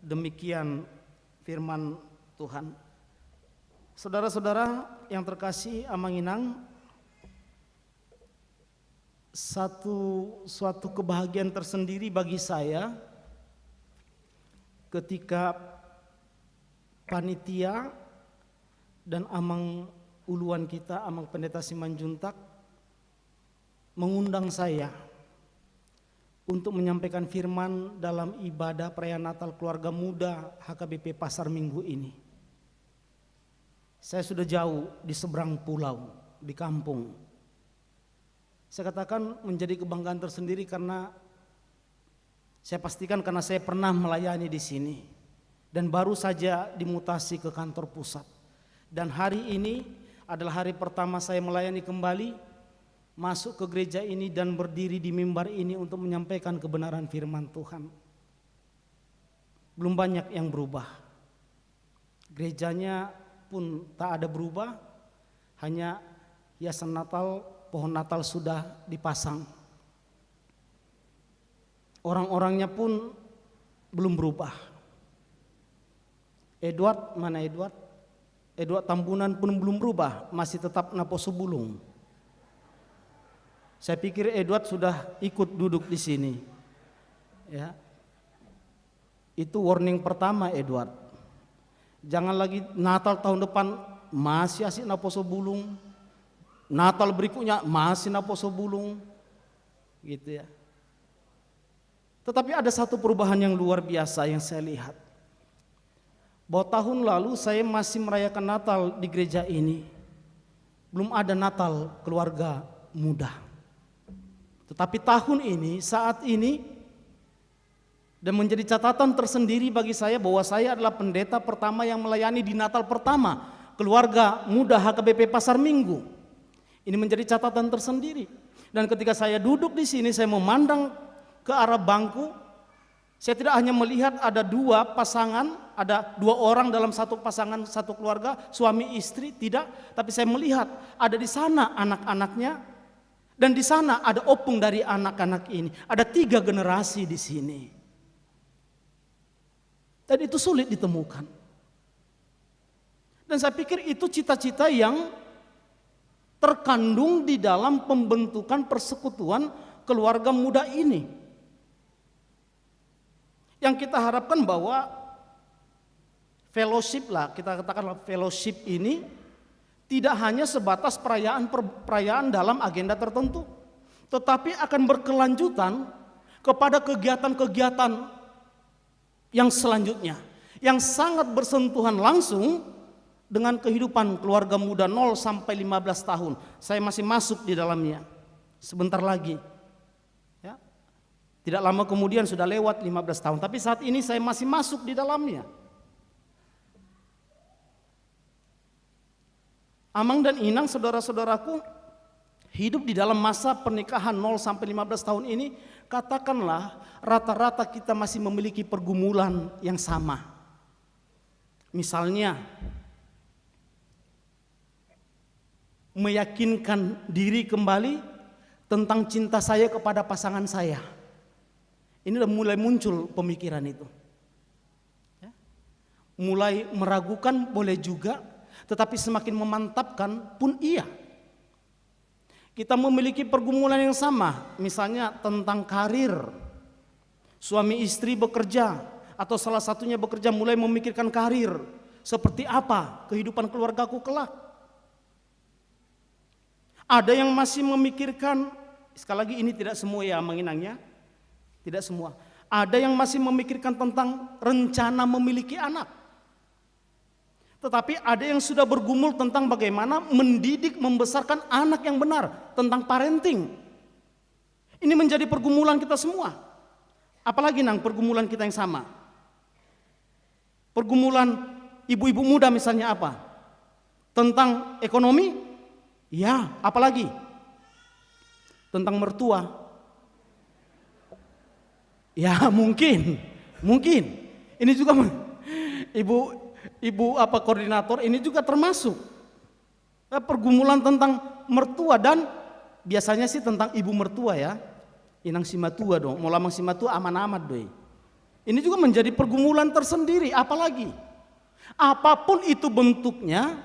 Demikian firman Tuhan. Saudara-saudara yang terkasih, amang inang, satu, suatu kebahagiaan tersendiri bagi saya ketika panitia dan amang uluan kita, Amang Pendeta Simanjuntak, mengundang saya untuk menyampaikan firman dalam ibadah perayaan Natal keluarga muda H K B P Pasar Minggu ini. Saya sudah jauh di seberang pulau, di kampung. Saya katakan menjadi kebanggaan tersendiri karena saya pastikan karena saya pernah melayani di sini dan baru saja dimutasi ke kantor pusat. Dan hari ini adalah hari pertama saya melayani kembali, masuk ke gereja ini dan berdiri di mimbar ini untuk menyampaikan kebenaran firman Tuhan. Belum banyak yang berubah. Gerejanya pun tak ada berubah, hanya hiasan Natal, pohon Natal sudah dipasang. Orang-orangnya pun belum berubah. Edward, mana Edward? Edward Tambunan pun belum berubah, masih tetap naposo bulung. Saya pikir Edward sudah ikut duduk di sini. Ya. Itu warning pertama, Edward. Jangan lagi Natal tahun depan masih asik naposo bulung. Natal berikutnya masih naposo bulung. Gitu ya. Tetapi ada satu perubahan yang luar biasa yang saya lihat. Bahwa tahun lalu saya masih merayakan Natal di gereja ini. Belum ada Natal keluarga muda. Tetapi tahun ini, saat ini, dan menjadi catatan tersendiri bagi saya bahwa saya adalah pendeta pertama yang melayani di Natal pertama keluarga muda H K B P Pasar Minggu. Ini menjadi catatan tersendiri. Dan ketika saya duduk di sini, saya memandang ke arah bangku, saya tidak hanya melihat ada dua pasangan, ada dua orang dalam satu pasangan, satu keluarga, suami istri, tidak. Tapi saya melihat ada di sana anak-anaknya, dan di sana ada opung dari anak-anak ini. Ada tiga generasi di sini. Dan itu sulit ditemukan. Dan saya pikir itu cita-cita yang terkandung di dalam pembentukan persekutuan keluarga muda ini. Yang kita harapkan bahwa fellowship lah, kita katakanlah fellowship ini tidak hanya sebatas perayaan per-, perayaan dalam agenda tertentu, tetapi akan berkelanjutan kepada kegiatan-kegiatan yang selanjutnya, yang sangat bersentuhan langsung dengan kehidupan keluarga muda nol sampai lima belas tahun. Saya masih masuk di dalamnya sebentar lagi. Ya. Tidak lama kemudian sudah lewat lima belas tahun, tapi saat ini saya masih masuk di dalamnya. Amang dan inang, saudara-saudaraku, hidup di dalam masa pernikahan nol sampai lima belas tahun ini, katakanlah rata-rata kita masih memiliki pergumulan yang sama. Misalnya, meyakinkan diri kembali tentang cinta saya kepada pasangan saya. Ini udah mulai muncul pemikiran itu. Ya. Mulai meragukan boleh juga, tetapi semakin memantapkan pun iya. Kita memiliki pergumulan yang sama, misalnya tentang karir. Suami istri bekerja, atau salah satunya bekerja, mulai memikirkan karir. Seperti apa kehidupan keluargaku kelak? Ada yang masih memikirkan, sekali lagi, ini tidak semua ya, Amang Inang, ya. Tidak semua. Ada yang masih memikirkan tentang rencana memiliki anak. Tetapi ada yang sudah bergumul tentang bagaimana mendidik, membesarkan anak yang benar, tentang parenting. Ini menjadi pergumulan kita semua. Apalagi, Nang, pergumulan kita yang sama? Pergumulan ibu-ibu muda misalnya apa? Tentang ekonomi? Ya, apalagi? Tentang mertua? Ya, mungkin. Mungkin. Ini juga men-, ibu, ibu apa, koordinator, ini juga termasuk. Eh, pergumulan tentang mertua dan biasanya sih tentang ibu mertua ya. Inang simatua do, molo amang simatua aman-aman do i. Ini juga menjadi pergumulan tersendiri, apalagi. Apapun itu bentuknya,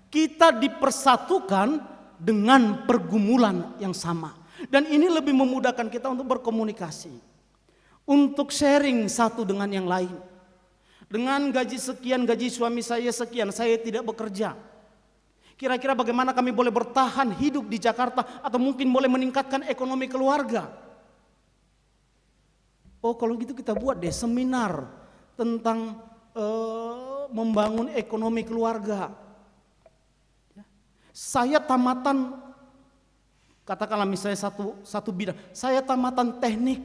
kita dipersatukan dengan pergumulan yang sama. Dan ini lebih memudahkan kita untuk berkomunikasi, untuk sharing satu dengan yang lain. Dengan gaji sekian, gaji suami saya sekian, saya tidak bekerja. Kira-kira bagaimana kami boleh bertahan hidup di Jakarta atau mungkin boleh meningkatkan ekonomi keluarga? Oh, kalau gitu kita buat deh seminar tentang, eh, membangun ekonomi keluarga. Ya. Saya tamatan, katakanlah misalnya satu, satu bidang, saya tamatan teknik,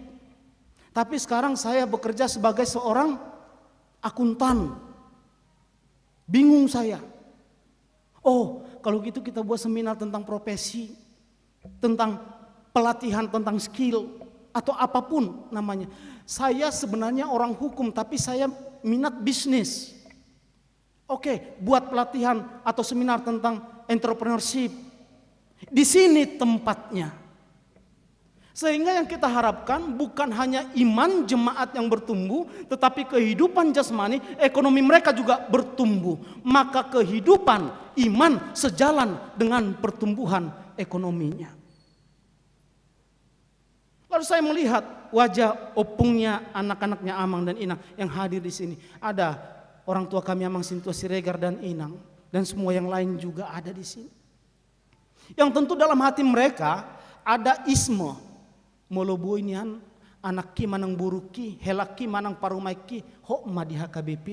tapi sekarang saya bekerja sebagai seorang akuntan. Bingung saya. Oh, kalau gitu kita buat seminar tentang profesi, tentang pelatihan, tentang skill, atau apapun namanya. Saya sebenarnya orang hukum, tapi saya minat bisnis. Oke, buat pelatihan atau seminar tentang entrepreneurship. Di sini tempatnya. Sehingga yang kita harapkan bukan hanya iman jemaat yang bertumbuh, tetapi kehidupan jasmani, ekonomi mereka juga bertumbuh. Maka kehidupan iman sejalan dengan pertumbuhan ekonominya. Lalu saya melihat wajah opungnya, anak-anaknya Amang dan Inang yang hadir di sini. Ada orang tua kami, Amang Sintua Siregar dan Inang, dan semua yang lain juga ada di sini. Yang tentu dalam hati mereka ada isme. Molo boi nian anakki manang borungki, helakki manang parumaenki, hot ma di H K B P.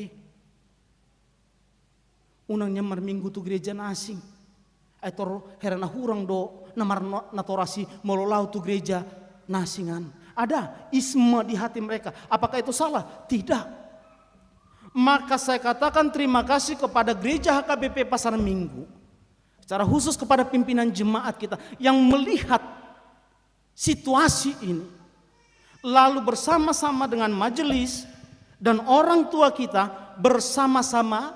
Unang nian marminggu tu gereja na asing. Ai tor hera na hurang do na mar-, na torasi molo laho tu gereja na asing an. Ada isme di hati mereka. Apakah itu salah? Tidak. Maka saya katakan terima kasih kepada gereja H K B P Pasar Minggu, secara khusus kepada pimpinan jemaat kita yang melihat situasi ini, lalu bersama-sama dengan majelis dan orang tua kita bersama-sama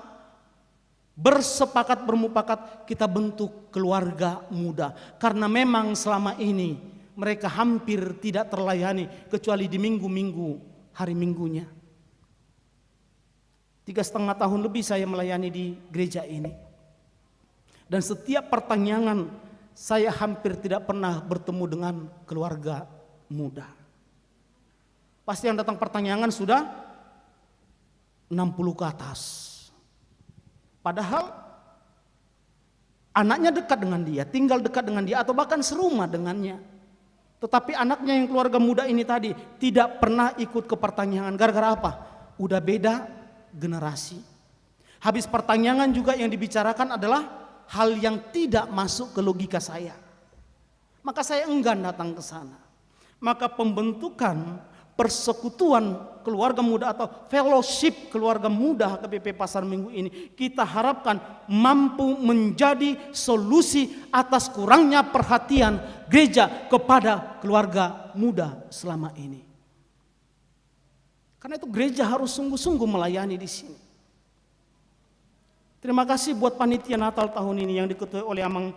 bersepakat, bermupakat, kita bentuk keluarga muda. Karena memang selama ini mereka hampir tidak terlayani kecuali di minggu-minggu hari Minggunya. Tiga setengah tahun lebih saya melayani di gereja ini. Dan setiap pertanggiangan, saya hampir tidak pernah bertemu dengan keluarga muda. Pasti yang datang pertanggiangan sudah enam puluh ke atas. Padahal anaknya dekat dengan dia, tinggal dekat dengan dia, atau bahkan serumah dengannya. Tetapi anaknya yang keluarga muda ini tadi tidak pernah ikut ke pertanggiangan. Gara-gara apa? Udah beda generasi. Habis pertanggiangan juga yang dibicarakan adalah hal yang tidak masuk ke logika saya. Maka saya enggan datang ke sana. Maka pembentukan persekutuan keluarga muda atau fellowship keluarga muda H K B P Pasar Minggu ini, kita harapkan mampu menjadi solusi atas kurangnya perhatian gereja kepada keluarga muda selama ini. Karena itu gereja harus sungguh-sungguh melayani di sini. Terima kasih buat panitia Natal tahun ini yang diketuai oleh Amang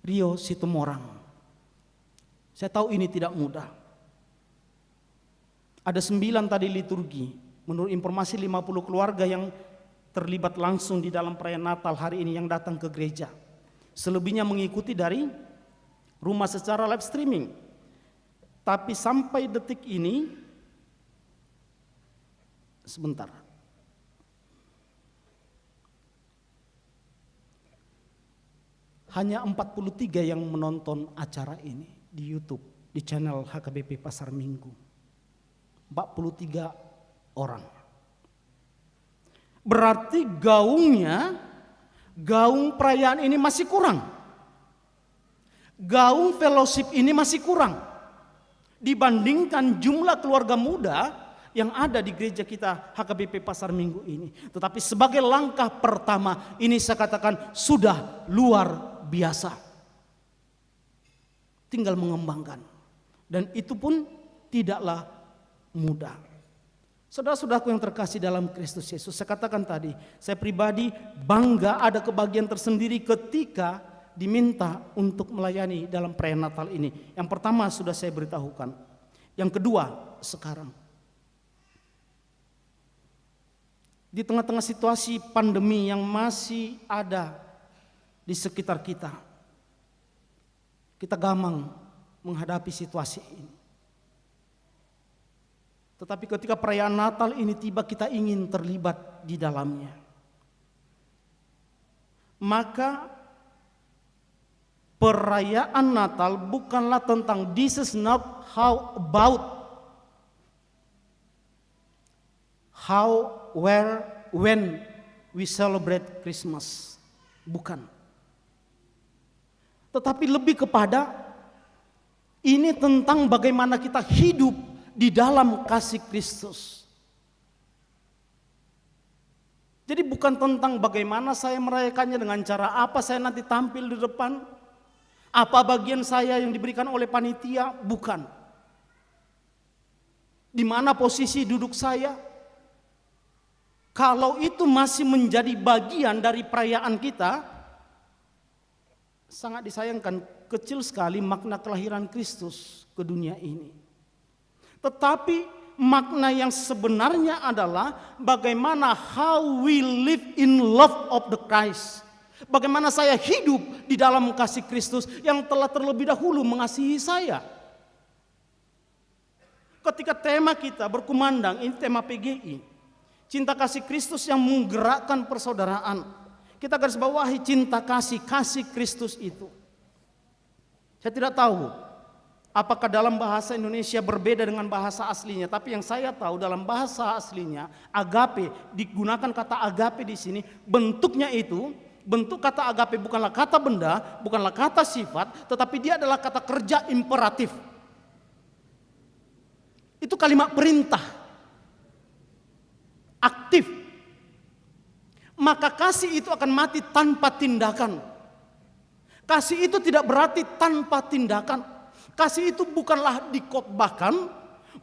Rio Situmorang. Saya tahu ini tidak mudah. Ada sembilan tadi liturgi. Menurut informasi, lima puluh keluarga yang terlibat langsung di dalam perayaan Natal hari ini yang datang ke gereja. Selebihnya mengikuti dari rumah secara live streaming. Tapi sampai detik ini, sebentar. Hanya empat puluh tiga yang menonton acara ini di YouTube, di channel H K B P Pasar Minggu. Empat puluh tiga orang. Berarti gaungnya, gaung perayaan ini masih kurang. Gaung fellowship ini masih kurang dibandingkan jumlah keluarga muda yang ada di gereja kita H K B P Pasar Minggu ini. Tetapi sebagai langkah pertama, ini saya katakan sudah luar biasa. Tinggal mengembangkan. Dan itu pun tidaklah mudah. Saudara-saudaraku yang terkasih dalam Kristus Yesus, saya katakan tadi, saya pribadi bangga, ada kebahagiaan tersendiri ketika diminta untuk melayani dalam perayaan Natal ini. Yang pertama sudah saya beritahukan. Yang kedua, sekarang. Di tengah-tengah situasi pandemi yang masih ada di sekitar kita, kita gamang menghadapi situasi ini. Tetapi ketika perayaan Natal ini tiba, kita ingin terlibat di dalamnya. Maka perayaan Natal bukanlah tentang, this is not how about how, where, when we celebrate Christmas. Bukan. Tetapi lebih kepada ini tentang bagaimana kita hidup di dalam kasih Kristus. Jadi bukan tentang bagaimana saya merayakannya, dengan cara apa saya nanti tampil di depan, apa bagian saya yang diberikan oleh panitia, bukan. Di mana posisi duduk saya? Kalau itu masih menjadi bagian dari perayaan kita, sangat disayangkan, kecil sekali makna kelahiran Kristus ke dunia ini. Tetapi makna yang sebenarnya adalah bagaimana, how we live in love of the Christ. Bagaimana saya hidup di dalam kasih Kristus yang telah terlebih dahulu mengasihi saya. Ketika tema kita berkumandang, ini tema P G I, cinta kasih Kristus yang menggerakkan persaudaraan. Kita garis bawahi cinta kasih, kasih Kristus itu. Saya tidak tahu apakah dalam bahasa Indonesia berbeda dengan bahasa aslinya, tapi yang saya tahu dalam bahasa aslinya, agape, digunakan kata agape di sini, bentuknya itu, bentuk kata agape bukanlah kata benda, bukanlah kata sifat, tetapi dia adalah kata kerja imperatif. Itu kalimat perintah. Aktif. Maka kasih itu akan mati tanpa tindakan. Kasih itu tidak berarti tanpa tindakan. Kasih itu bukanlah dikhotbahkan,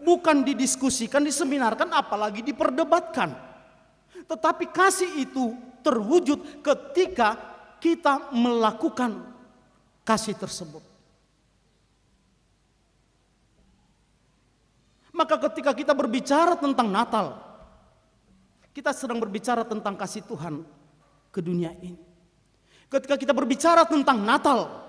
bukan didiskusikan, diseminarkan, apalagi diperdebatkan. Tetapi kasih itu terwujud ketika kita melakukan kasih tersebut. Maka ketika kita berbicara tentang Natal, kita sedang berbicara tentang kasih Tuhan ke dunia ini. Ketika kita berbicara tentang Natal,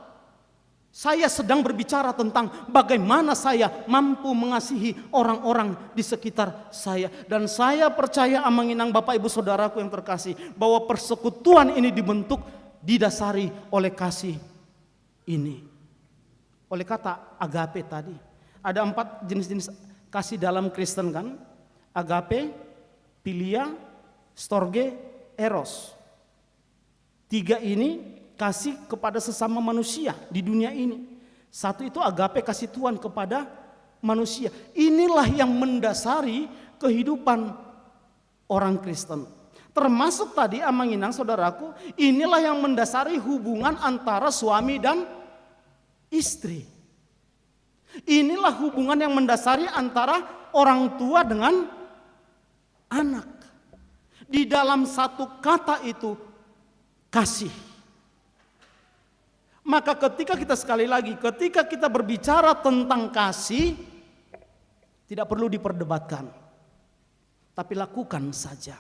saya sedang berbicara tentang bagaimana saya mampu mengasihi orang-orang di sekitar saya. Dan saya percaya, amang inang, bapak ibu saudaraku yang terkasih, bahwa persekutuan ini dibentuk, didasari oleh kasih ini. Oleh kata agape tadi, ada empat jenis-jenis kasih dalam Kristen, kan? Agape, philia, storge, eros. Tiga ini kasih kepada sesama manusia di dunia ini. Satu itu agape, kasih Tuhan kepada manusia. Inilah yang mendasari kehidupan orang Kristen. Termasuk tadi, Amang Inang, saudaraku, inilah yang mendasari hubungan antara suami dan istri. Inilah hubungan yang mendasari antara orang tua dengan anak. Di dalam satu kata itu, kasih. Maka ketika kita, sekali lagi, ketika kita berbicara tentang kasih, tidak perlu diperdebatkan. Tapi lakukan saja.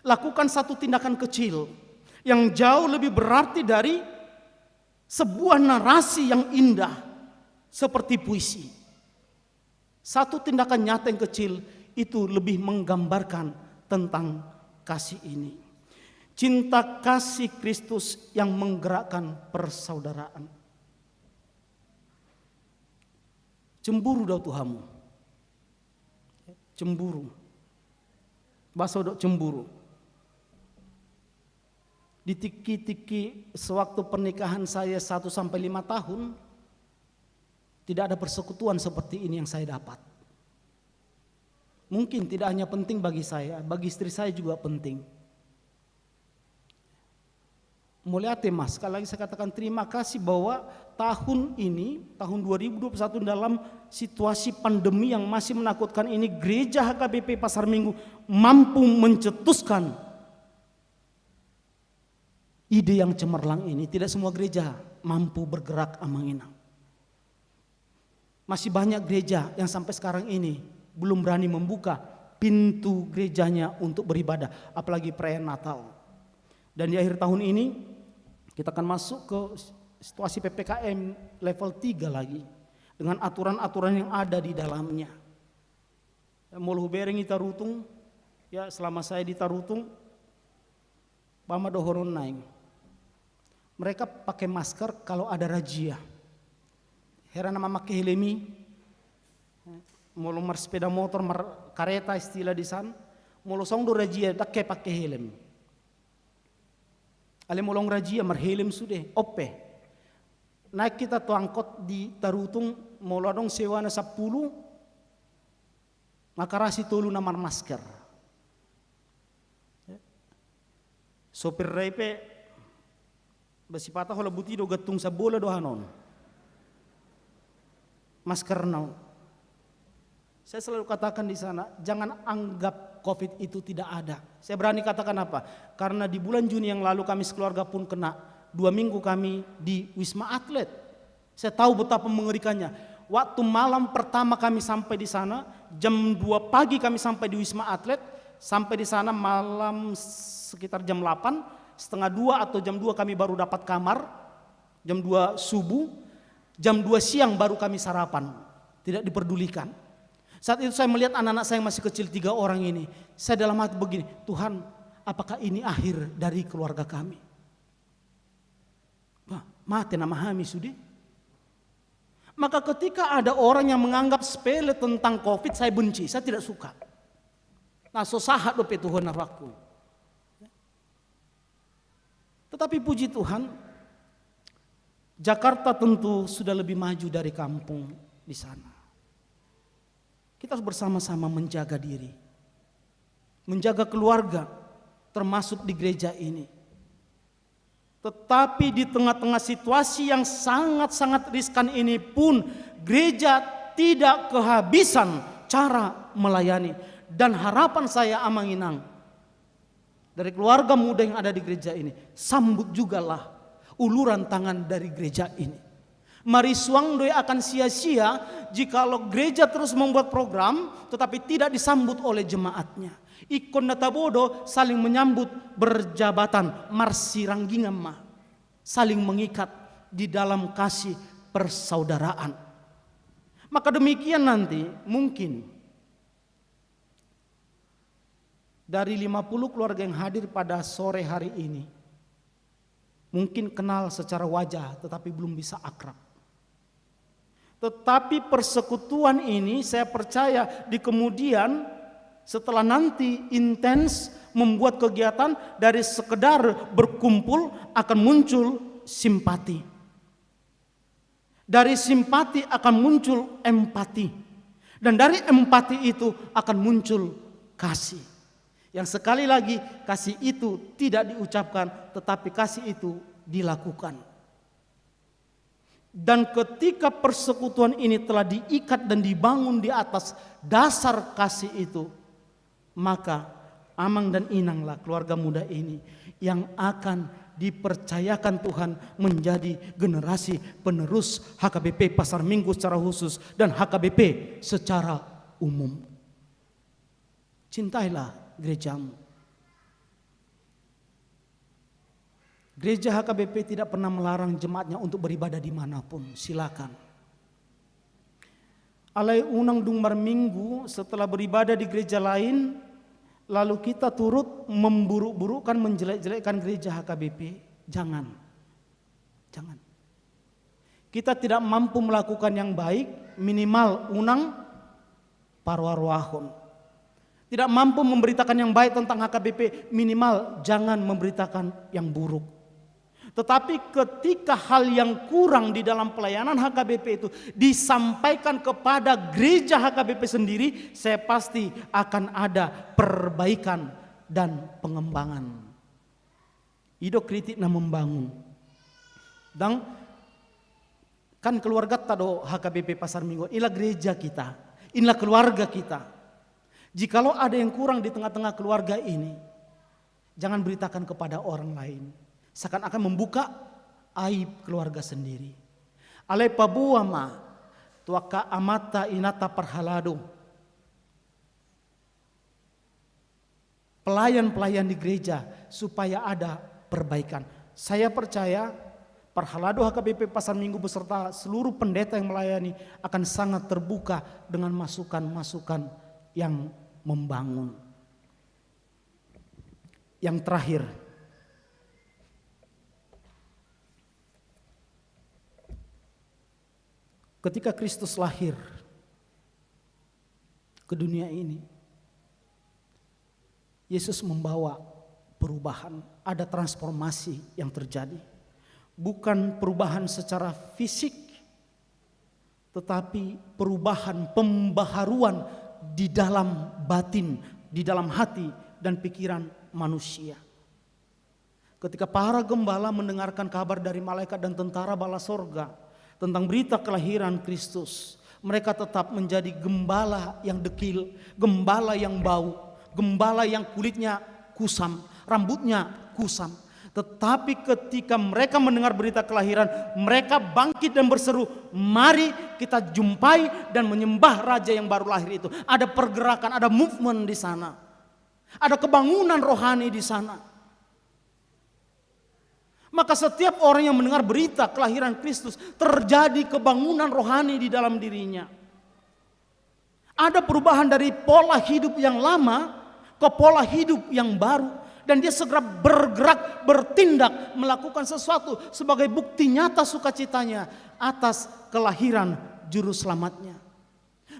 Lakukan satu tindakan kecil yang jauh lebih berarti dari sebuah narasi yang indah seperti puisi. Satu tindakan nyata yang kecil itu lebih menggambarkan tentang kasih ini. Cinta kasih Kristus yang menggerakkan persaudaraan. Cemburu do tu hamu. Cemburu. Bahasa do cemburu. Di tingki-tingki sewaktu pernikahan saya satu sampai lima tahun, tidak ada persekutuan seperti ini yang saya dapat. Mungkin tidak hanya penting bagi saya, bagi istri saya juga penting. Mauliate, Mas. Sekali lagi saya katakan terima kasih bahwa tahun ini, tahun dua ribu dua puluh satu, dalam situasi pandemi yang masih menakutkan ini, Gereja H K B P Pasar Minggu mampu mencetuskan ide yang cemerlang ini. Tidak semua gereja mampu bergerak, Amang Inang. Masih banyak gereja yang sampai sekarang ini belum berani membuka pintu gerejanya untuk beribadah, apalagi perayaan Natal. Dan di akhir tahun ini, kita akan masuk ke situasi P P K M level tiga lagi, dengan aturan-aturan yang ada di dalamnya. Molo hubereng i Tarutung, ya, selama saya di Tarutung, bahen ma dohonon naeng. Mereka pakai masker kalau ada razia. Hera na mamake helm i, molo marsepeda motor, markareta istilah di san, molo songon do razia, ndang hea pake helm. Alai molo nunga razia, marhelm sude, on pe. Naik hita tu angkot di Tarutung, molo adong sewaan sampulu, mangarasi tolu na marmasker. Sopir i pe, ba sipata holan buti do, gantung sambola do hanon. Maskerna on. Saya selalu katakan di sana, jangan anggap covid itu tidak ada. Saya berani katakan apa? Karena di bulan Juni yang lalu kami sekeluarga pun kena. Dua minggu kami di Wisma Atlet. Saya tahu betapa mengerikannya. Waktu malam pertama kami sampai di sana, jam dua pagi kami sampai di Wisma Atlet, sampai di sana malam sekitar jam delapan, setengah dua atau jam dua kami baru dapat kamar, jam dua subuh, jam dua siang baru kami sarapan, tidak diperdulikan. Saat itu saya melihat anak-anak saya yang masih kecil, tiga orang ini, saya dalam hati begini, "Tuhan, apakah ini akhir dari keluarga kami?" Wah, mate nama hami sude. Maka ketika ada orang yang menganggap sepele tentang covid, saya benci, saya tidak suka. Na so sahat dope tu hona rohangku. Tetapi puji Tuhan, Jakarta tentu sudah lebih maju dari kampung di sana. Kita harus bersama-sama menjaga diri, menjaga keluarga, termasuk di gereja ini. Tetapi di tengah-tengah situasi yang sangat-sangat riskan ini pun, gereja tidak kehabisan cara melayani. Dan harapan saya, Amang Inang, dari keluarga muda yang ada di gereja ini, sambut jugalah uluran tangan dari gereja ini. Mari suang do i akan sia-sia jikalau gereja terus membuat program tetapi tidak disambut oleh jemaatnya. Ingkon na tabo do saling menyambut, berjabatan, marsiranggingan ma, saling mengikat di dalam kasih persaudaraan. Maka demikian nanti mungkin dari lima puluh keluarga yang hadir pada sore hari ini, mungkin kenal secara wajah tetapi belum bisa akrab. Tetapi persekutuan ini, saya percaya, di kemudian, setelah nanti intens membuat kegiatan, dari sekedar berkumpul akan muncul simpati. Dari simpati akan muncul empati. Dan dari empati itu akan muncul kasih. Yang sekali lagi, kasih itu tidak diucapkan, tetapi kasih itu dilakukan. Dan ketika persekutuan ini telah diikat dan dibangun di atas dasar kasih itu, maka amang dan inanglah keluarga muda ini yang akan dipercayakan Tuhan menjadi generasi penerus H K B P Pasar Minggu secara khusus dan H K B P secara umum. Cintailah gerejamu. Gereja H K B P tidak pernah melarang jemaatnya untuk beribadah di mana pun, silakan. Alai unang dung marminggu setelah beribadah di gereja lain, lalu kita turut memburuk-burukkan, menjelek-jelekkan gereja H K B P. Jangan. Jangan. Kita tidak mampu melakukan yang baik, minimal unang paroa-roahon. Tidak mampu memberitakan yang baik tentang H K B P, minimal jangan memberitakan yang buruk. Tetapi ketika hal yang kurang di dalam pelayanan H K B P itu disampaikan kepada gereja H K B P sendiri, saya pasti akan ada perbaikan dan pengembangan. I do kritik na membangun. Ndang, kan keluargata do H K B P Pasar Minggu, inilah gereja kita, inilah keluarga kita. Jikalau ada yang kurang di tengah-tengah keluarga ini, jangan beritakan kepada orang lain. Seakan-akan membuka aib keluarga sendiri. Alai paboa ma tu angka amanta inanta parhalado, pelayan-pelayan di gereja supaya ada perbaikan. Saya percaya parhalado H K B P Pasar Minggu beserta seluruh pendeta yang melayani akan sangat terbuka dengan masukan-masukan yang membangun. Yang terakhir, ketika Kristus lahir ke dunia ini, Yesus membawa perubahan, ada transformasi yang terjadi. Bukan perubahan secara fisik, tetapi perubahan, pembaharuan di dalam batin, di dalam hati dan pikiran manusia. Ketika para gembala mendengarkan kabar dari malaikat dan tentara bala sorga tentang berita kelahiran Kristus, mereka tetap menjadi gembala yang dekil, gembala yang bau, gembala yang kulitnya kusam, rambutnya kusam. Tetapi ketika mereka mendengar berita kelahiran, mereka bangkit dan berseru, "Mari kita jumpai dan menyembah Raja yang baru lahir itu." Ada pergerakan, ada movement di sana. Ada kebangunan rohani di sana. Maka setiap orang yang mendengar berita kelahiran Kristus, terjadi kebangunan rohani di dalam dirinya. Ada perubahan dari pola hidup yang lama ke pola hidup yang baru. Dan dia segera bergerak, bertindak, melakukan sesuatu sebagai bukti nyata sukacitanya atas kelahiran Juru Selamatnya.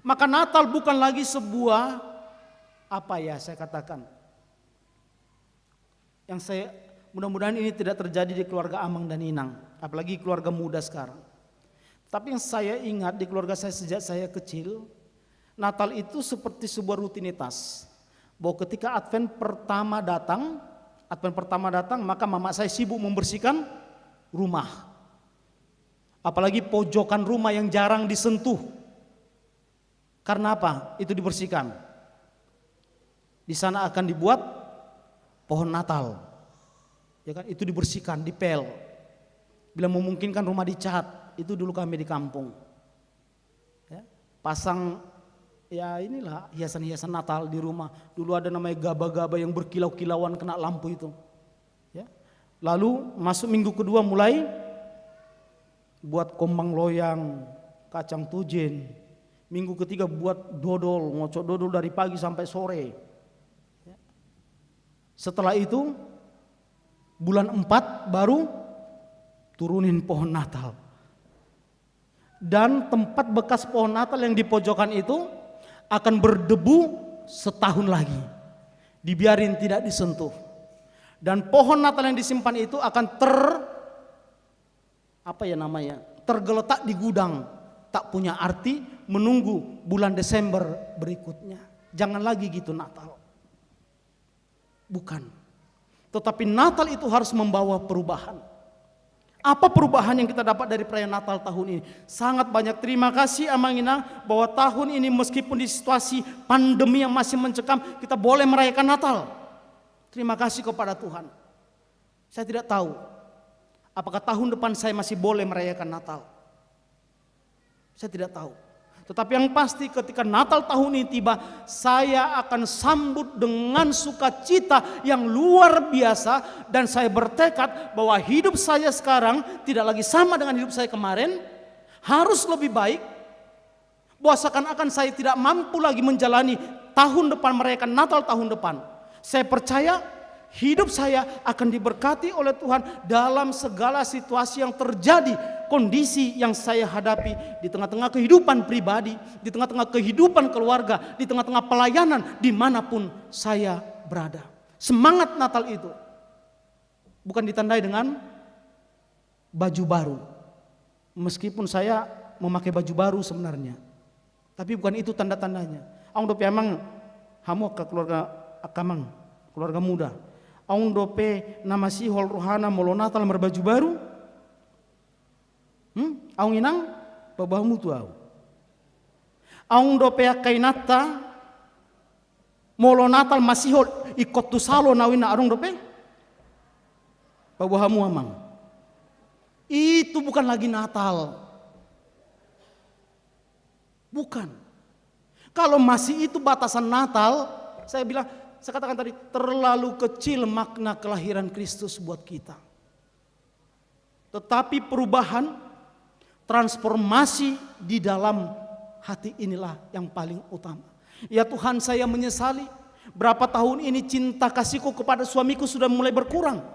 Maka Natal bukan lagi sebuah, apa ya saya katakan, yang saya, mudah-mudahan ini tidak terjadi di keluarga Amang dan Inang, apalagi keluarga muda sekarang. Tapi yang saya ingat di keluarga saya sejak saya kecil, Natal itu seperti sebuah rutinitas. Bahwa ketika Advent pertama datang, Advent pertama datang, maka mama saya sibuk membersihkan rumah. Apalagi pojokan rumah yang jarang disentuh. Karena apa? Itu dibersihkan. Di sana akan dibuat pohon Natal. Ya kan? Itu dibersihkan, dipel. Bila memungkinkan rumah dicat. Itu dulu kami di kampung. Ya. Pasang, ya inilah, hiasan-hiasan Natal di rumah. Dulu ada namanya gaba-gaba yang berkilau-kilauan kena lampu itu. Ya. Lalu masuk minggu kedua mulai buat kombang loyang, kacang tujen. Minggu ketiga buat dodol, ngocok dodol dari pagi sampai sore. Ya. Setelah itu, bulan empat baru turunin pohon Natal. Dan tempat bekas pohon Natal yang di pojokan itu akan berdebu setahun lagi. Dibiarin tidak disentuh. Dan pohon Natal yang disimpan itu akan ter-, apa ya namanya, tergeletak di gudang. tak punya arti menunggu bulan Desember berikutnya. Jangan lagi gitu Natal. Bukan. Tetapi Natal itu harus membawa perubahan. Apa perubahan yang kita dapat dari perayaan Natal tahun ini? Sangat banyak. Terima kasih Amang Inang bahwa tahun ini meskipun di situasi pandemi yang masih mencekam, kita boleh merayakan Natal. Terima kasih kepada Tuhan. Saya tidak tahu apakah tahun depan saya masih boleh merayakan Natal. Saya tidak tahu. Tetapi yang pasti ketika Natal tahun ini tiba, saya akan sambut dengan sukacita yang luar biasa dan saya bertekad bahwa hidup saya sekarang tidak lagi sama dengan hidup saya kemarin, harus lebih baik, bahwa seakan-akan saya tidak mampu lagi menjalani tahun depan, merayakan Natal tahun depan. Saya percaya hidup saya akan diberkati oleh Tuhan dalam segala situasi yang terjadi, kondisi yang saya hadapi di tengah-tengah kehidupan pribadi, di tengah-tengah kehidupan keluarga, di tengah-tengah pelayanan, dimanapun saya berada. Semangat Natal itu bukan ditandai dengan baju baru. Meskipun saya memakai baju baru sebenarnya. Tapi bukan itu tanda-tandanya. Aung dope Amang, hamu angka keluarga, angka Amang, keluarga muda. Aung dope na masihol rohana molo Natal marbaju baru. Hmm? Aung Inang, paboa hamu tu au. Aung dope angka inanta, molo Natal masihol ingkon tu salon au, Inang, adong dope? Paboa hamu Amang. Itu bukan lagi Natal. Bukan. Kalau masih itu batasan Natal, saya bilang, saya katakan tadi, terlalu kecil makna kelahiran Kristus buat kita. Tetapi perubahan, transformasi di dalam hati inilah yang paling utama. Ya Tuhan, saya menyesali, berapa tahun ini cinta kasihku kepada suamiku sudah mulai berkurang.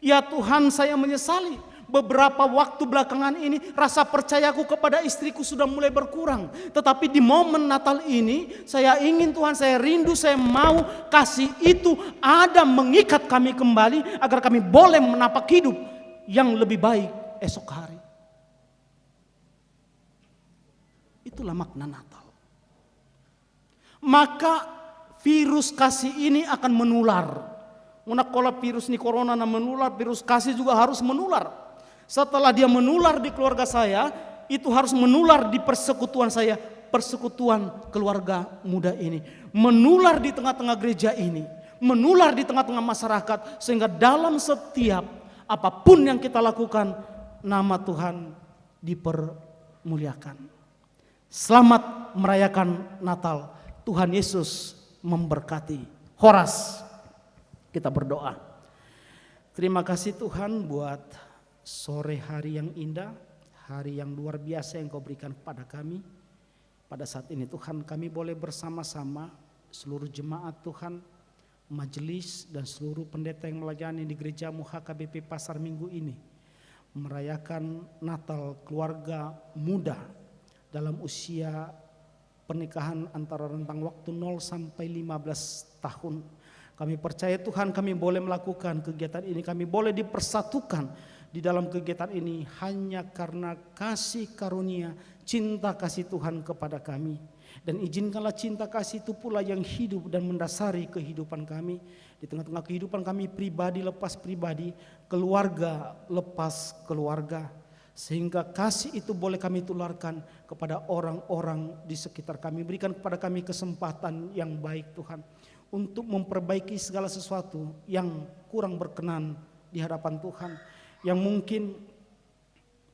Ya Tuhan, saya menyesali, beberapa waktu belakangan ini rasa percayaku kepada istriku sudah mulai berkurang. Tetapi di momen Natal ini, saya ingin, Tuhan, saya rindu, saya mau kasih itu ada mengikat kami kembali agar kami boleh menapak hidup yang lebih baik esok hari. Itulah makna Natal. Maka virus kasih ini akan menular. Unang pola virus ni corona na menular, virus kasih juga harus menular. Setelah dia menular di keluarga saya, itu harus menular di persekutuan saya, persekutuan keluarga muda ini. Menular di tengah-tengah gereja ini, menular di tengah-tengah masyarakat, sehingga dalam setiap apapun yang kita lakukan, nama Tuhan dipermuliakan. Selamat merayakan Natal. Tuhan Yesus memberkati. Horas. Kita berdoa. Terima kasih Tuhan buat sore hari yang indah, hari yang luar biasa yang Kau berikan kepada kami. Pada saat ini Tuhan, kami boleh bersama-sama seluruh jemaat Tuhan, majelis dan seluruh pendeta yang melayani di gereja-Mu H K B P Pasar Minggu ini merayakan Natal keluarga muda dalam usia pernikahan antara rentang waktu nol sampai lima belas tahun. Kami percaya Tuhan, kami boleh melakukan kegiatan ini, kami boleh dipersatukan di dalam kegiatan ini hanya karena kasih karunia, cinta kasih Tuhan kepada kami. Dan izinkanlah cinta kasih itu pula yang hidup dan mendasari kehidupan kami, di tengah-tengah kehidupan kami pribadi lepas pribadi, keluarga lepas keluarga, sehingga kasih itu boleh kami tularkan kepada orang-orang di sekitar kami. Berikan kepada kami kesempatan yang baik, Tuhan, untuk memperbaiki segala sesuatu yang kurang berkenan di hadapan Tuhan, yang mungkin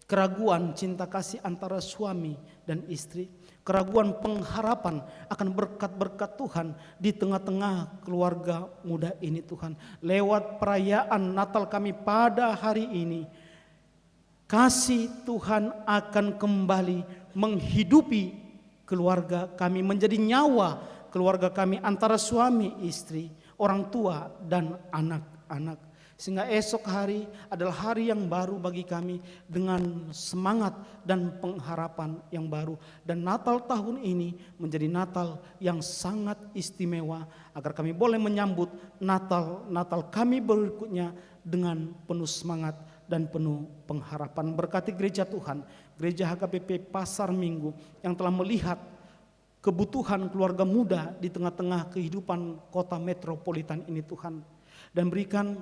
keraguan cinta kasih antara suami dan istri, keraguan pengharapan akan berkat-berkat Tuhan di tengah-tengah keluarga muda ini, Tuhan. Lewat perayaan Natal kami pada hari ini, kasih Tuhan akan kembali menghidupi keluarga kami, menjadi nyawa keluarga kami antara suami istri, orang tua dan anak-anak. Sehingga esok hari adalah hari yang baru bagi kami dengan semangat dan pengharapan yang baru. Dan Natal tahun ini menjadi Natal yang sangat istimewa, agar kami boleh menyambut Natal, Natal kami berikutnya dengan penuh semangat dan penuh pengharapan. Berkati gereja Tuhan, gereja H K B P Pasar Minggu yang telah melihat kebutuhan keluarga muda di tengah-tengah kehidupan kota metropolitan ini, Tuhan. Dan berikan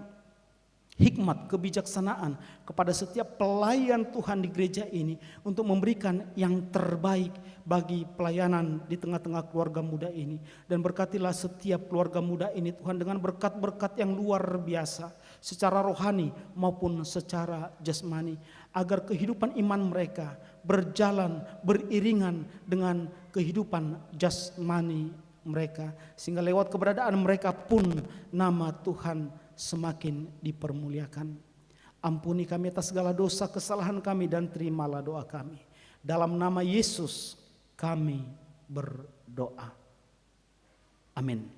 hikmat, kebijaksanaan kepada setiap pelayan Tuhan di gereja ini untuk memberikan yang terbaik bagi pelayanan di tengah-tengah keluarga muda ini. Dan berkatilah setiap keluarga muda ini, Tuhan, dengan berkat-berkat yang luar biasa secara rohani maupun secara jasmani, agar kehidupan iman mereka berjalan beriringan dengan kehidupan jasmani mereka, sehingga lewat keberadaan mereka pun nama Tuhan semakin dipermuliakan. Ampuni kami atas segala dosa kesalahan kami dan terimalah doa kami. Dalam nama Yesus kami berdoa. Amin.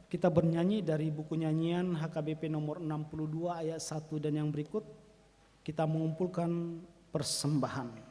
Kita bernyanyi dari buku nyanyian H K B P nomor enam puluh dua ayat satu dan yang berikut. Kita mengumpulkan persembahan.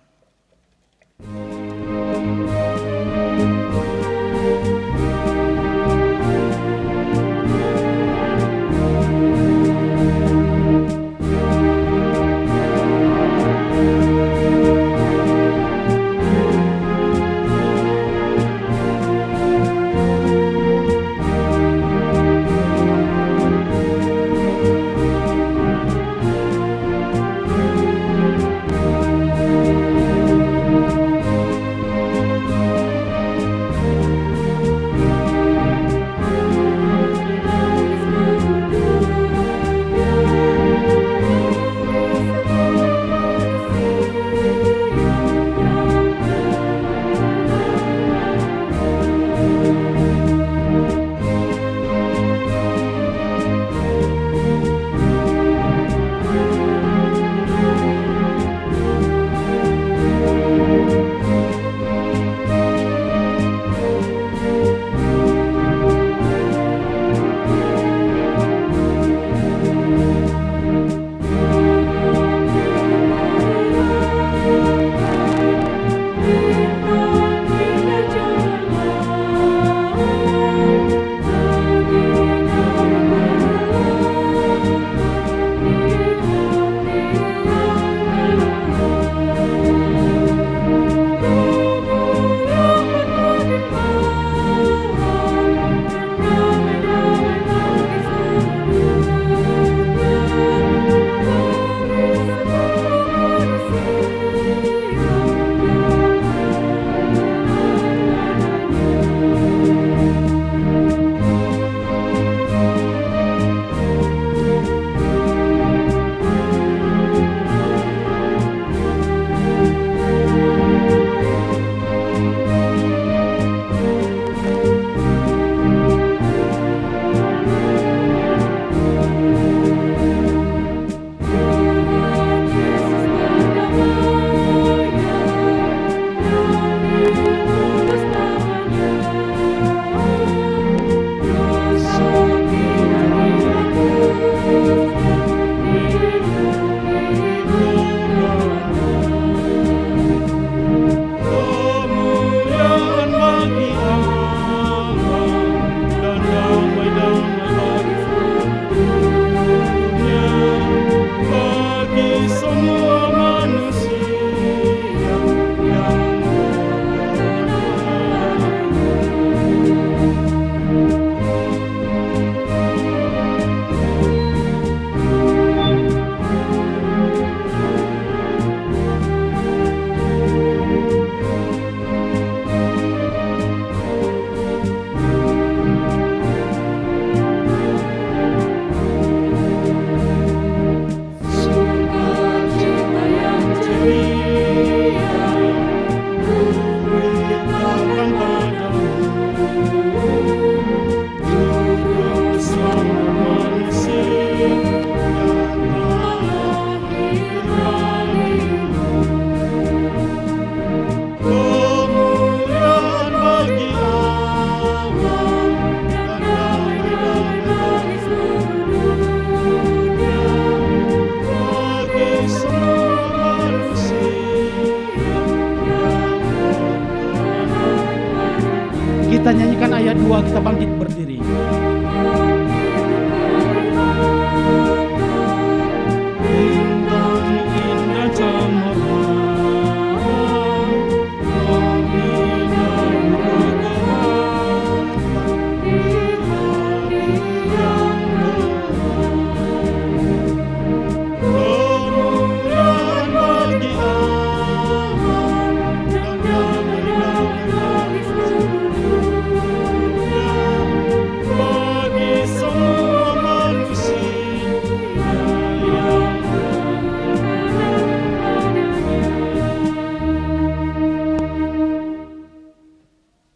Kita nyanyikan ayat dua, kita bangkit berdiri.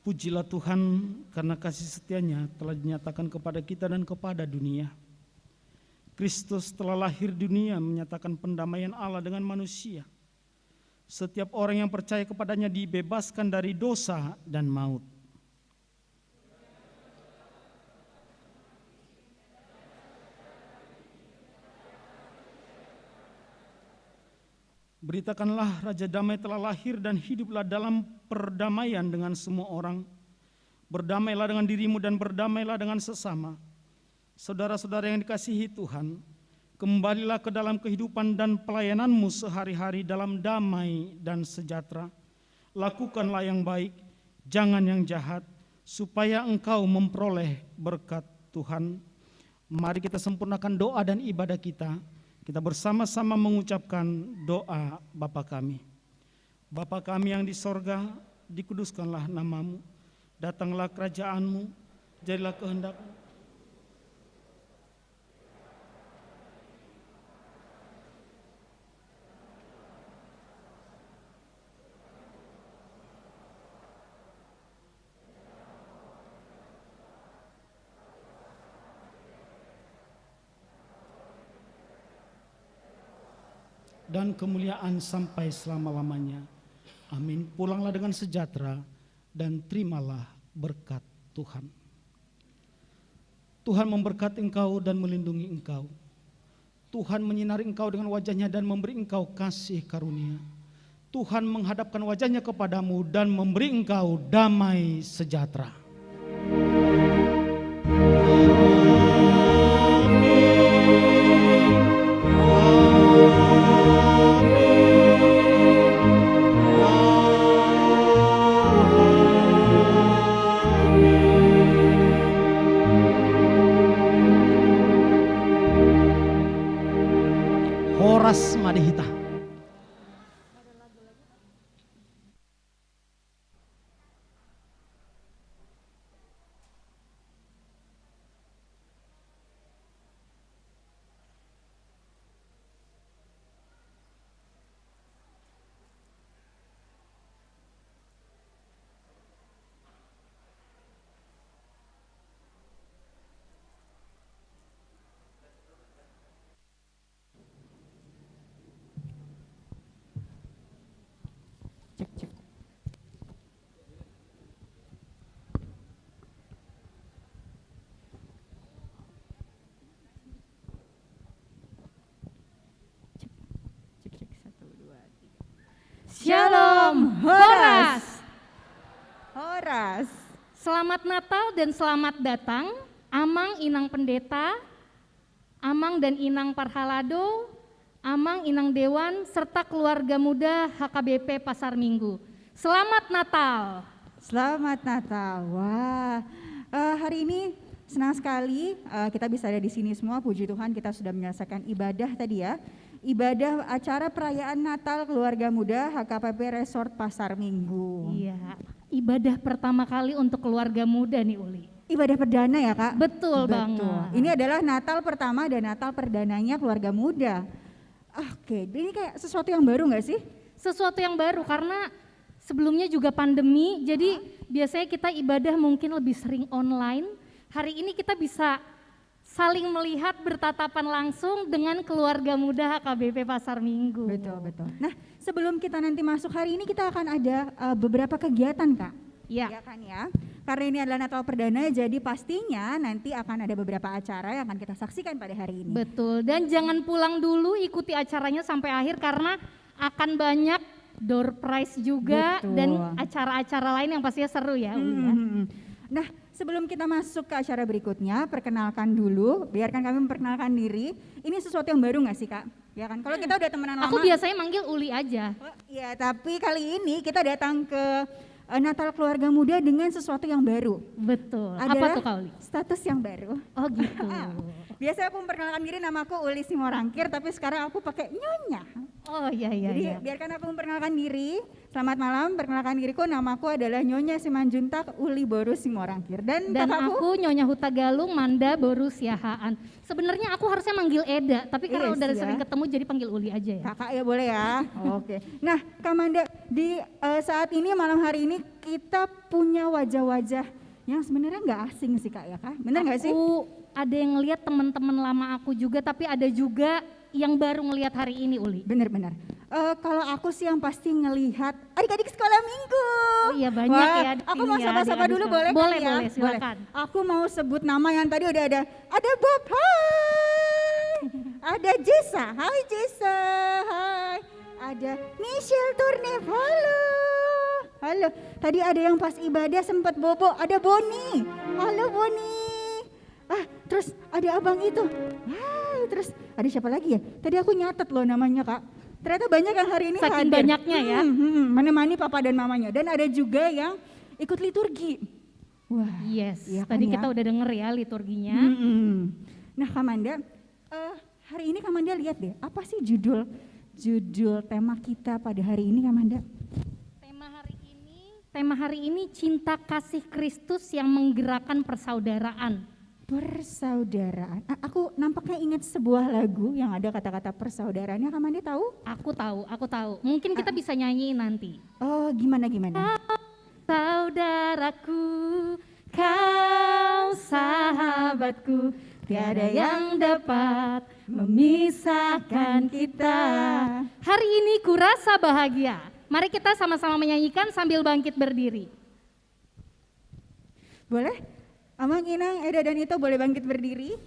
Pujilah Tuhan, karena kasih setia-Nya telah dinyatakan kepada kita dan kepada dunia. Kristus telah lahir di dunia, menyatakan pendamaian Allah dengan manusia. Setiap orang yang percaya kepada-Nya dibebaskan dari dosa dan maut. Beritakanlah, Raja Damai telah lahir, dan hiduplah dalam perdamaian dengan semua orang. Berdamailah dengan dirimu dan berdamailah dengan sesama. Saudara-saudara yang dikasihi Tuhan, kembalilah ke dalam kehidupan dan pelayananmu sehari-hari dalam damai dan sejahtera. Lakukanlah yang baik, jangan yang jahat, supaya engkau memperoleh berkat Tuhan. Mari kita sempurnakan doa dan ibadah kita. Kita bersama-sama mengucapkan doa Bapa kami. Bapa kami yang di sorga, dikuduskanlah nama-Mu. Datanglah kerajaan-Mu, jadilah kehendak-Mu. Dan kemuliaan sampai selama-lamanya. Amin. Pulanglah dengan sejahtera dan terimalah berkat Tuhan. Tuhan memberkati engkau dan melindungi engkau. Tuhan menyinari engkau dengan wajah-Nya dan memberi engkau kasih karunia. Tuhan menghadapkan wajah-Nya kepadamu dan memberi engkau damai sejahtera. Horas ma di hita. Cek, cek. Cek, cek, cek, satu, dua, tiga. Shalom, horas. Horas. Selamat Natal dan selamat datang, Amang Inang Pendeta, Amang dan Inang Parhalado, Amang Inang Dewan, serta keluarga muda H K B P Pasar Minggu. Selamat Natal. Selamat Natal. Wah, eh, hari ini senang sekali, eh, kita bisa ada di sini semua. Puji Tuhan, kita sudah menyelesaikan ibadah tadi, ya. Ibadah acara perayaan Natal Keluarga Muda H K P P Resort Pasar Minggu. Iya, ibadah pertama kali untuk keluarga muda nih, Uli. Ibadah perdana ya, Kak? Betul banget. Ini adalah Natal pertama dan Natal perdananya keluarga muda. Oke, ini kayak sesuatu yang baru nggak sih? Sesuatu yang baru karena sebelumnya juga pandemi, jadi biasanya kita ibadah mungkin lebih sering online. Hari ini kita bisa saling melihat, bertatapan langsung dengan keluarga muda H K B P Pasar Minggu. Betul, betul. Nah, sebelum kita nanti masuk hari ini, kita akan ada, eh, beberapa kegiatan, Kak. Ya. Ya kan, ya? Karena ini adalah Natal perdana, jadi pastinya nanti akan ada beberapa acara yang akan kita saksikan pada hari ini. Betul. Dan jangan pulang dulu, ikuti acaranya sampai akhir karena akan banyak door prize juga dan acara-acara lain yang pastinya seru ya, Uli, ya. Hmm, hmm, hmm. Nah, sebelum kita masuk ke acara berikutnya, perkenalkan dulu, biarkan kami memperkenalkan diri. Ini sesuatu yang baru nggak sih, Kak? Ya kan? Kalau kita udah temenan lama. Aku biasanya manggil Uli aja. Oh, iya, tapi kali ini kita datang ke, eh, Natal Keluarga Muda dengan sesuatu yang baru. Betul. Apa tuh, Kak Uli? Status yang baru. Oh, gitu. Biasanya aku memperkenalkan diri, nama aku Uli Simorangkir, tapi sekarang aku pakai Nyonya. Oh, iya, iya. Jadi, iya, biarkan aku memperkenalkan diri. Selamat malam, perkenalkan diriku, nama aku adalah Nyonya Simanjuntak Uli boru Simorangkir. Dan kakakku? Aku Nyonya Hutagalung Manda boru Siahaan. Sebenarnya aku harusnya manggil Eda, tapi karena udah sering ketemu, jadi panggil Uli aja ya. Kakak ya, boleh ya. Oke. Nah, Kak Manda, di, eh, saat ini, malam hari ini, kita punya wajah-wajah yang sebenarnya nggak asing sih, Kak, ya, Kak? Bener nggak sih? Aku ada yang ngeliat teman-teman lama aku juga, tapi ada juga yang baru ngelihat hari ini, Uli. Bener-bener. Eh, kalau aku sih yang pasti ngelihat adik-adik sekolah minggu. Oh iya, banyak ya di sini ya, adik-adik sekolah. Wah, aku mau sapa-sapa dulu, boleh kan ya? Boleh, boleh, silakan. Aku mau sebut nama yang tadi udah ada. Ada Bob, hai. Ada Jessa, hai Jessa, hai. Ada Michelle Turnip, halo. Halo. Tadi ada yang pas ibadah sempat bobo, ada Boni. Halo, Boni. Ah, terus ada abang itu. Hai, terus ada siapa lagi ya? Tadi aku nyatet loh namanya, Kak. Ternyata banyak yang hari ini hadir. Saking banyaknya ya. Hmm, hmm, menemani papa dan mamanya. Dan ada juga yang ikut liturgi. Wah, yes, iya kan, tadi ya? Kita udah denger ya liturginya. Hmm, hmm. Nah, Kak Manda, eh, hari ini Kak Manda lihat deh, apa sih judul, judul tema kita pada hari ini, Kak Manda? Tema hari ini, tema hari ini cinta kasih Kristus yang menggerakkan persaudaraan. Persaudaraan. A-, aku nampaknya ingat sebuah lagu yang ada kata-kata persaudaraannya. Kak Manda tahu? Aku tahu, aku tahu. Mungkin kita bisa nyanyi nanti. Oh, gimana, gimana? Saudaraku, kau sahabatku, tiada yang dapat memisahkan kita. Hari ini ku rasa bahagia. Mari kita sama-sama menyanyikan sambil bangkit berdiri. Boleh? Amang, Inang, Eda, dan Ito boleh bangkit berdiri?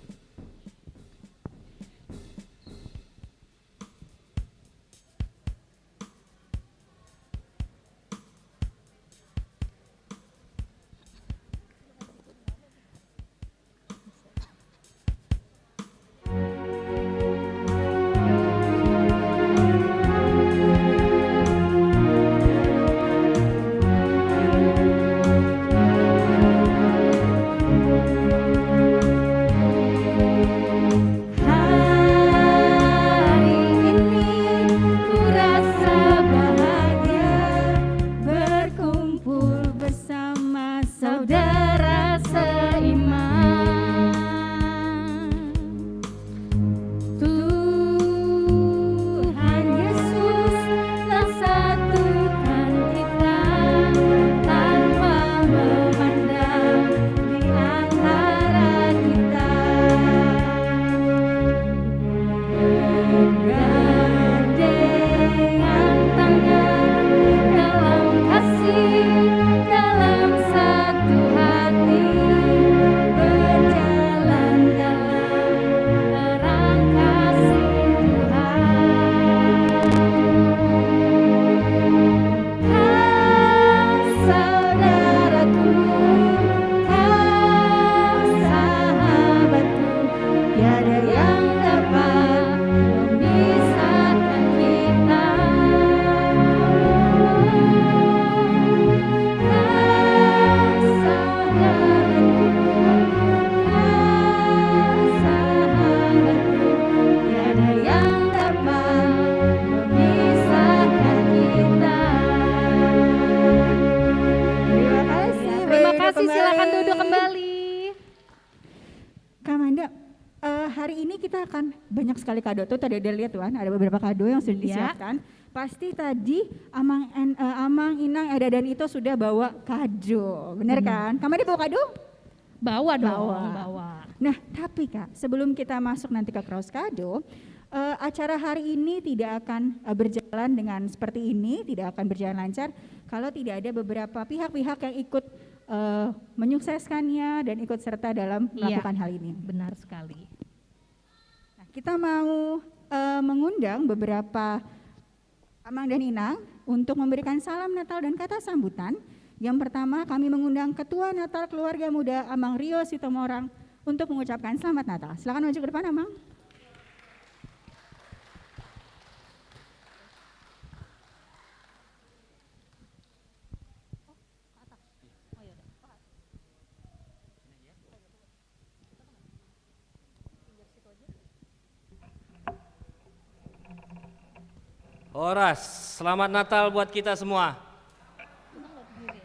Hari ini ku rasa bahagia berkumpul bersama saudara seiman. Tuhan Yesus telah satukan kita tanpa memandang di antara kita. Bergandengan tangan dalam kasih, dalam satu hati, berjalan dalam terang kasih Tuhan. Kau saudaraku, kau sahabatku, tiada yang dapat memisahkan kita. Kau saudaraku, kau sahabatku, tiada yang dapat memisahkan kita. Terima kasih. Ya, terima kasih, silakan duduk kembali. Kak Manda, eh, hari ini kita akan banyak sekali kado. Tuh, tadi ada lihat tuh kan, ada beberapa kado yang sudah disiapkan. Pasti tadi Amang En-, eh, Amang, Inang, Eda, dan Ito sudah bawa kado, bener kan? Kak Manda bawa kado? Bawa dong, bawa. Nah, tapi Kak, sebelum kita masuk nanti ke cross kado, eh, acara hari ini tidak akan, eh, berjalan dengan seperti ini, tidak akan berjalan lancar kalau tidak ada beberapa pihak-pihak yang ikut, eh, menyukseskannya dan ikut serta dalam melakukan hal ini. Iya, benar sekali. Nah, kita mau, eh, mengundang beberapa Amang dan Inang untuk memberikan salam Natal dan kata sambutan. Yang pertama, kami mengundang Ketua Natal Keluarga Muda, Amang Rio Situmorang, untuk mengucapkan Selamat Natal. Silakan maju ke depan, Amang. Horas, selamat Natal buat kita semua.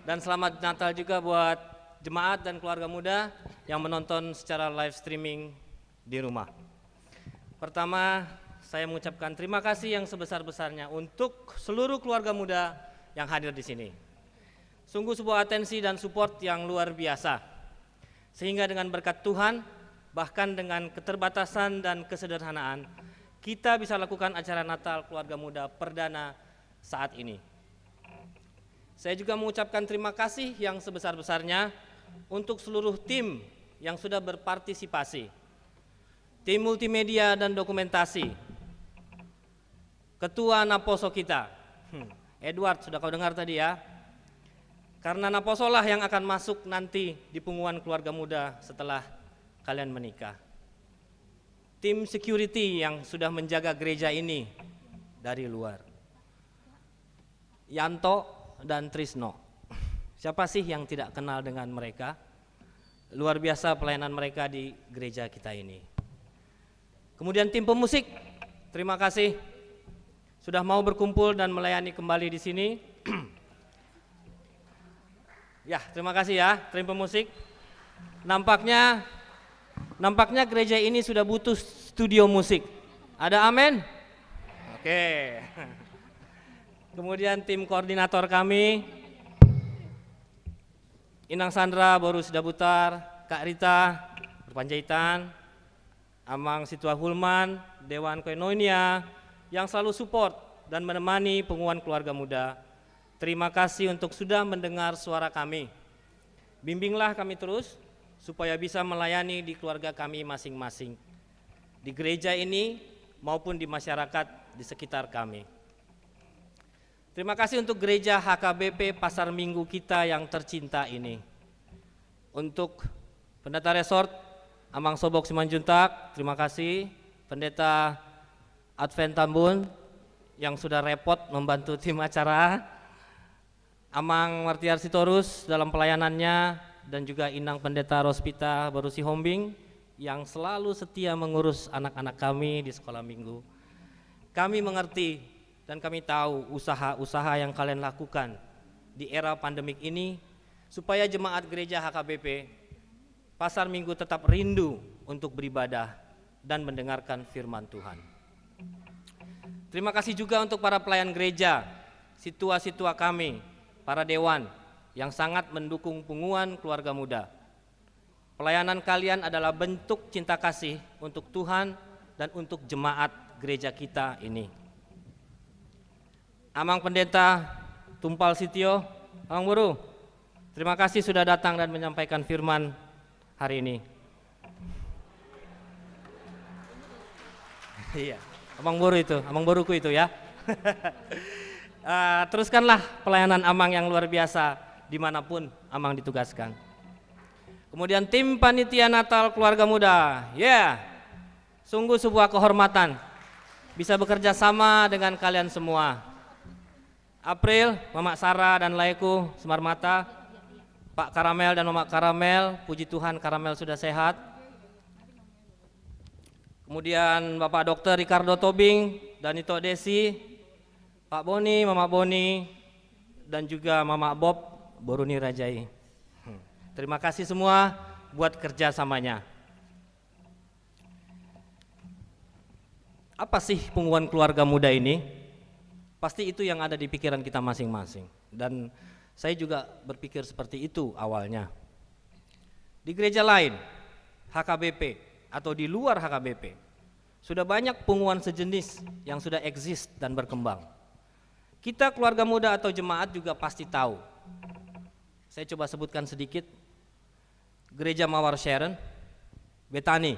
Dan selamat Natal juga buat jemaat dan keluarga muda yang menonton secara live streaming di rumah. Pertama, saya mengucapkan terima kasih yang sebesar-besarnya untuk seluruh keluarga muda yang hadir di sini. Sungguh sebuah atensi dan support yang luar biasa. Sehingga dengan berkat Tuhan, bahkan dengan keterbatasan dan kesederhanaan, kita bisa lakukan acara Natal Keluarga Muda perdana saat ini. Saya juga mengucapkan terima kasih yang sebesar-besarnya untuk seluruh tim yang sudah berpartisipasi. Tim multimedia dan dokumentasi. Ketua naposo kita. Hmm. Edward, sudah kau dengar tadi ya. Karena naposolah yang akan masuk nanti di punguan keluarga muda setelah kalian menikah. Tim security yang sudah menjaga gereja ini dari luar. Yanto dan Trisno. Siapa sih yang tidak kenal dengan mereka? Luar biasa pelayanan mereka di gereja kita ini. Kemudian tim pemusik, terima kasih sudah mau berkumpul dan melayani kembali di sini. Ya, terima kasih ya, tim pemusik. Nampaknya, nampaknya gereja ini sudah butuh studio musik. Ada amin? Oke. Kemudian tim koordinator kami, Inang Sandra, Boru Sidabutar, Kak Rita, Panjaitan, Amang Situa Hulman, Dewan Koinonia, yang selalu support dan menemani punguan keluarga muda. Terima kasih untuk sudah mendengar suara kami. Bimbinglah kami terus, supaya bisa melayani di keluarga kami masing-masing, di gereja ini maupun di masyarakat di sekitar kami. Terima kasih untuk gereja H K B P Pasar Minggu kita yang tercinta ini. Untuk Pendeta Resort, Amang Sobok Simanjuntak, terima kasih. Pendeta Advent Tambun yang sudah repot membantu tim acara. Amang Martiar Sitorus dalam pelayanannya, dan juga Inang Pendeta Rospita Boru Sihombing yang selalu setia mengurus anak-anak kami di sekolah minggu. Kami mengerti dan kami tahu usaha-usaha yang kalian lakukan di era pandemik ini supaya jemaat gereja H K B P Pasar Minggu tetap rindu untuk beribadah dan mendengarkan firman Tuhan. Terima kasih juga untuk para pelayan gereja, situa-situa kami, para dewan yang sangat mendukung punguan keluarga muda. Pelayanan kalian adalah bentuk cinta kasih untuk Tuhan dan untuk jemaat gereja kita ini. Amang Pendeta Tumpal Sitio, Amang Boru, terima kasih sudah datang dan menyampaikan firman hari ini. Iya, Amang Boru itu, Amang Boruku itu ya. Eh, teruskanlah pelayanan Amang yang luar biasa dimanapun Amang ditugaskan. Kemudian tim panitia Natal keluarga muda, ya, sungguh sebuah kehormatan bisa bekerja sama dengan kalian semua. April, Mamak Sara dan laeku, Sumarmata, Pak Karamel dan Mamak Karamel, puji Tuhan Karamel sudah sehat. Kemudian Bapak Dokter Ricardo Tobing dan Ito Desi, Pak Boni, Mamak Boni, dan juga Mamak Bob, Boru ni Rajai. Hmm. Terima kasih semua buat kerjasamanya. Apa sih punguan keluarga muda ini? Pasti itu yang ada di pikiran kita masing-masing. Dan saya juga berpikir seperti itu awalnya. Di gereja lain, H K B P, atau di luar H K B P, sudah banyak punguan sejenis yang sudah eksis dan berkembang. Kita keluarga muda atau jemaat juga pasti tahu. Saya coba sebutkan sedikit. Gereja Mawar Sharon, Betani,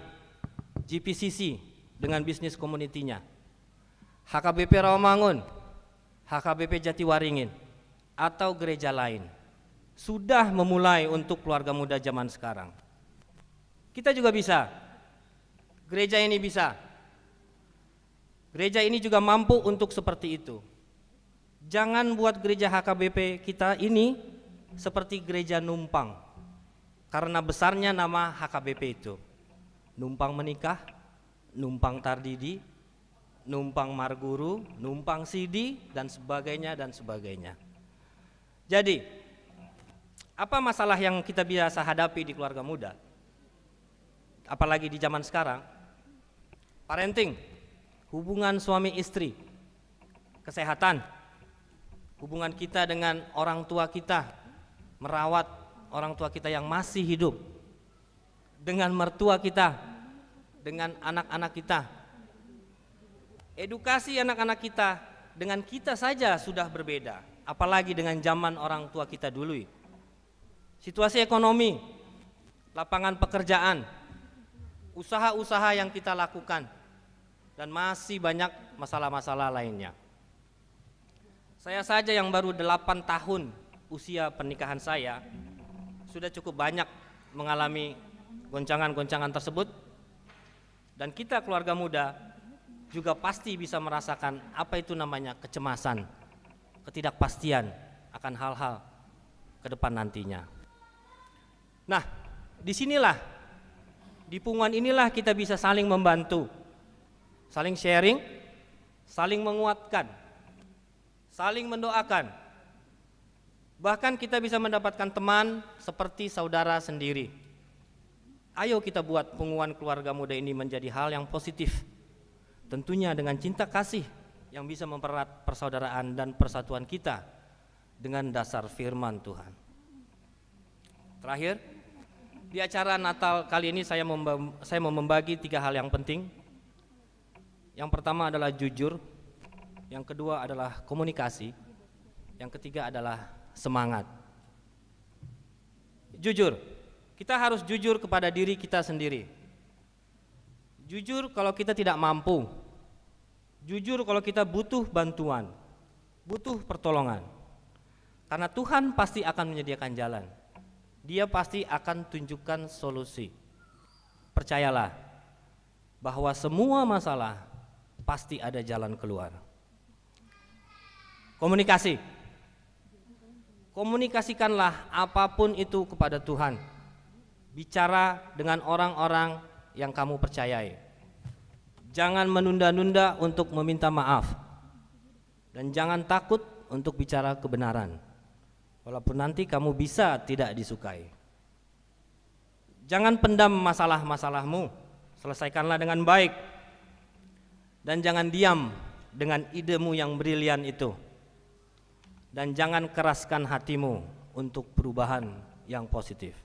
G P C C dengan bisnis komunitinya, H K B P Rawamangun, H K B P Jatiwaringin, atau gereja lain. sudah memulai untuk keluarga muda zaman sekarang. Kita juga bisa. Gereja ini bisa. Gereja ini juga mampu untuk seperti itu. Jangan buat gereja H K B P kita ini seperti gereja numpang. Karena besarnya nama H K B P itu. Numpang menikah, numpang tardidi, numpang marguru, numpang sidi, dan sebagainya, dan sebagainya. Jadi, apa masalah yang kita biasa hadapi di keluarga muda? Apalagi di zaman sekarang. Parenting, hubungan suami istri, kesehatan, hubungan kita dengan orang tua kita, merawat orang tua kita yang masih hidup, dengan mertua kita, dengan anak-anak kita. Edukasi anak-anak kita dengan kita saja sudah berbeda, apalagi dengan zaman orang tua kita dulu. Situasi ekonomi, lapangan pekerjaan, usaha-usaha yang kita lakukan, dan masih banyak masalah-masalah lainnya. Saya saja yang baru delapan tahun usia pernikahan saya, sudah cukup banyak mengalami goncangan-goncangan tersebut. Dan kita keluarga muda juga pasti bisa merasakan apa itu namanya kecemasan, ketidakpastian akan hal-hal ke depan nantinya. Nah, disinilah, di punguan inilah kita bisa saling membantu, saling sharing, saling menguatkan, saling mendoakan. Bahkan kita bisa mendapatkan teman seperti saudara sendiri. Ayo kita buat punguan keluarga muda ini menjadi hal yang positif. Tentunya dengan cinta kasih yang bisa mempererat persaudaraan dan persatuan kita dengan dasar firman Tuhan. Terakhir, di acara Natal kali ini saya memba-, saya mau membagi tiga hal yang penting. Yang pertama adalah jujur, yang kedua adalah komunikasi, yang ketiga adalah semangat. Jujur, kita harus jujur kepada diri kita sendiri. Jujur kalau kita tidak mampu. Jujur kalau kita butuh bantuan, butuh pertolongan. Karena Tuhan pasti akan menyediakan jalan. Dia pasti akan tunjukkan solusi. Percayalah bahwa semua masalah pasti ada jalan keluar. Komunikasi. Komunikasikanlah apapun itu kepada Tuhan. Bicara dengan orang-orang yang kamu percayai. Jangan menunda-nunda untuk meminta maaf. Dan jangan takut untuk bicara kebenaran. Walaupun nanti kamu bisa tidak disukai. Jangan pendam masalah-masalahmu, selesaikanlah dengan baik. Dan jangan diam dengan idemu yang brilian itu. Dan jangan keraskan hatimu untuk perubahan yang positif.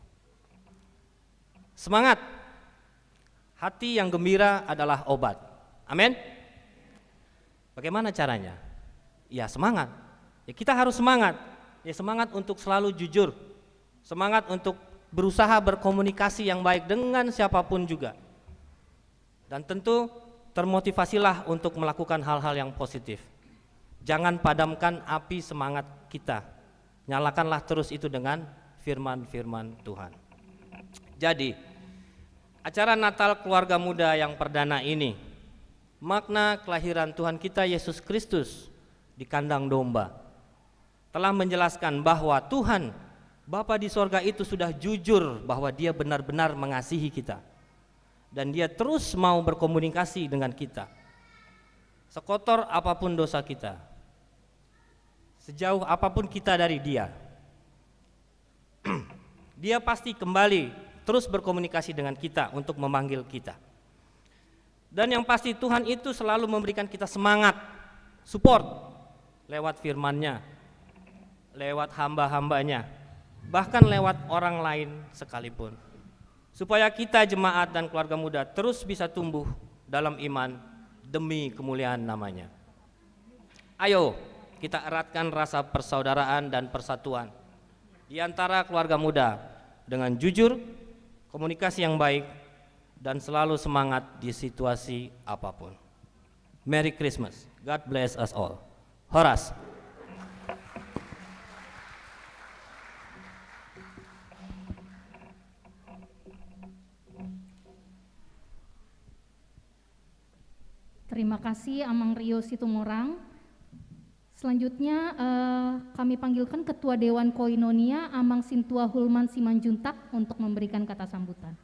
Semangat. Hati yang gembira adalah obat. Amin. Bagaimana caranya? Ya, semangat. Ya, kita harus semangat. Ya, semangat untuk selalu jujur. Semangat untuk berusaha berkomunikasi yang baik dengan siapapun juga. Dan tentu termotivasilah untuk melakukan hal-hal yang positif. Jangan padamkan api semangat kita. Nyalakanlah terus itu dengan firman-firman Tuhan. Jadi, acara Natal keluarga muda yang perdana ini, makna kelahiran Tuhan kita Yesus Kristus di kandang domba, telah menjelaskan bahwa Tuhan, Bapa di sorga itu sudah jujur bahwa Dia benar-benar mengasihi kita. Dan Dia terus mau berkomunikasi dengan kita. Sekotor apapun dosa kita, sejauh apapun kita dari Dia, Dia pasti kembali terus berkomunikasi dengan kita untuk memanggil kita. Dan yang pasti, Tuhan itu selalu memberikan kita semangat, support, lewat firman-Nya, lewat hamba-hamba-Nya, bahkan lewat orang lain sekalipun. Supaya kita, jemaat dan keluarga muda, terus bisa tumbuh dalam iman demi kemuliaan nama-Nya. Ayo, kita eratkan rasa persaudaraan dan persatuan di antara keluarga muda dengan jujur, komunikasi yang baik, dan selalu semangat di situasi apapun. Merry Christmas. God bless us all. Horas. Terima kasih, Amang Rio Situmorang. Selanjutnya, eh, kami panggilkan Ketua Dewan Koinonia, Amang Sintua Hulman Simanjuntak, untuk memberikan kata sambutan.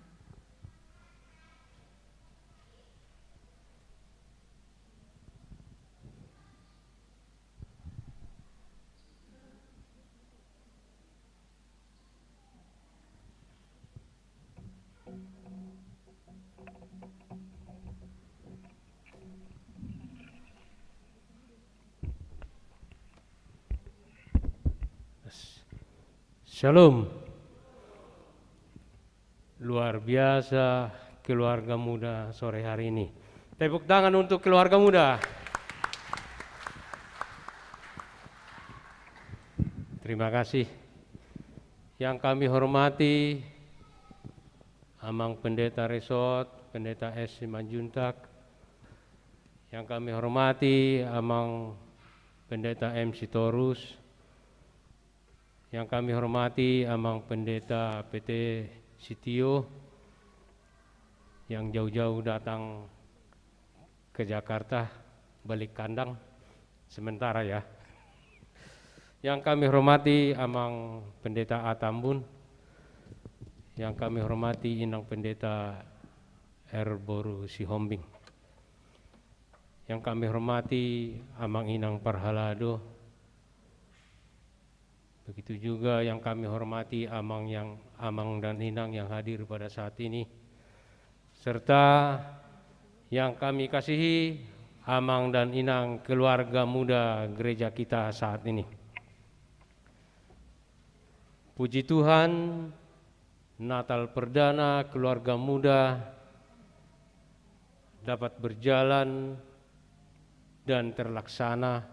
Shalom. Luar biasa keluarga muda sore hari ini. Tepuk tangan untuk keluarga muda. Terima kasih. Yang kami hormati Amang Pendeta Resort, Pendeta S Simanjuntak. Yang kami hormati Amang Pendeta M Sitorus. Yang kami hormati Amang Pendeta P T Sitio yang jauh-jauh datang ke Jakarta, balik kandang sementara ya. Yang kami hormati Amang Pendeta A Tambun, yang kami hormati Inang Pendeta R Boru Sihombing, yang kami hormati Amang Inang Parhalado, begitu juga yang kami hormati amang yang, amang dan inang yang hadir pada saat ini, serta yang kami kasihi amang dan inang keluarga muda gereja kita saat ini. Puji Tuhan, Natal perdana keluarga muda dapat berjalan dan terlaksana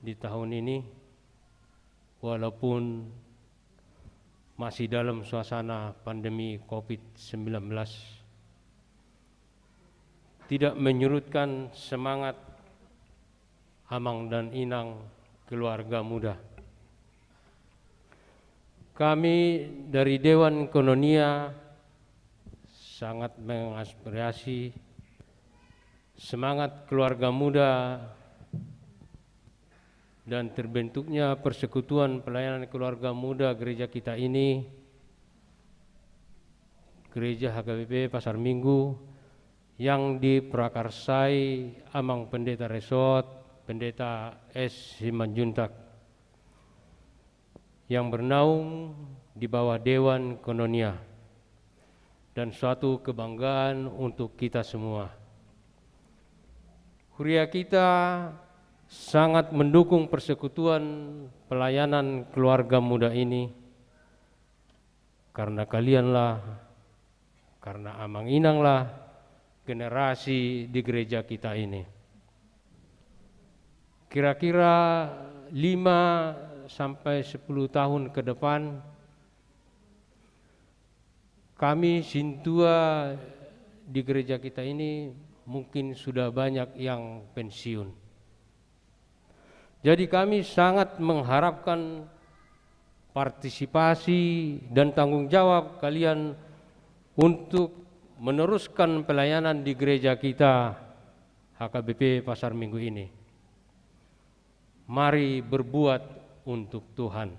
di tahun ini, walaupun masih dalam suasana pandemi covid sembilan belas, tidak menyurutkan semangat amang dan inang keluarga muda. Kami dari Dewan Koinonia sangat mengapresiasi semangat keluarga muda dan terbentuknya Persekutuan Pelayanan Keluarga Muda gereja kita ini, Gereja H K B P Pasar Minggu, yang diprakarsai Amang Pendeta Resort, Pendeta S Simanjuntak, yang bernaung di bawah Dewan Koinonia, dan suatu kebanggaan untuk kita semua. Huria kita sangat mendukung Persekutuan Pelayanan Keluarga Muda ini, karena kalianlah, karena amang inanglah generasi di gereja kita ini. Kira-kira lima sampai sepuluh tahun ke depan, kami sintua di gereja kita ini mungkin sudah banyak yang pensiun. Jadi kami sangat mengharapkan partisipasi dan tanggung jawab kalian untuk meneruskan pelayanan di gereja kita, H K B P Pasar Minggu ini. Mari berbuat untuk Tuhan.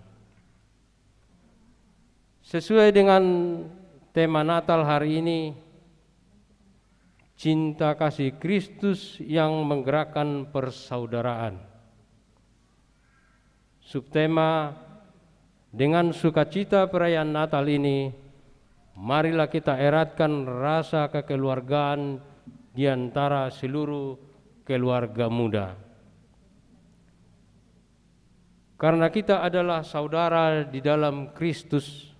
Sesuai dengan tema Natal hari ini, cinta kasih Kristus yang menggerakkan persaudaraan. Subtema, dengan sukacita perayaan Natal ini, marilah kita eratkan rasa kekeluargaan di antara seluruh keluarga muda. Karena kita adalah saudara di dalam Kristus,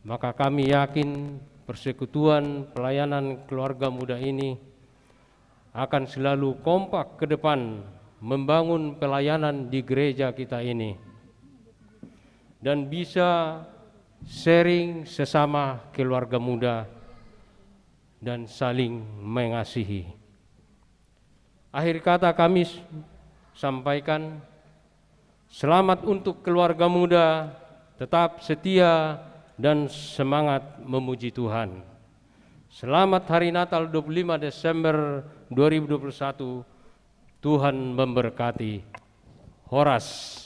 maka kami yakin persekutuan pelayanan keluarga muda ini akan selalu kompak ke depan membangun pelayanan di gereja kita ini, dan bisa sharing sesama keluarga muda dan saling mengasihi. Akhir kata kami s-, sampaikan, selamat untuk keluarga muda, tetap setia dan semangat memuji Tuhan. Selamat Hari Natal dua puluh lima Desember dua ribu dua puluh satu. Tuhan memberkati. Horas.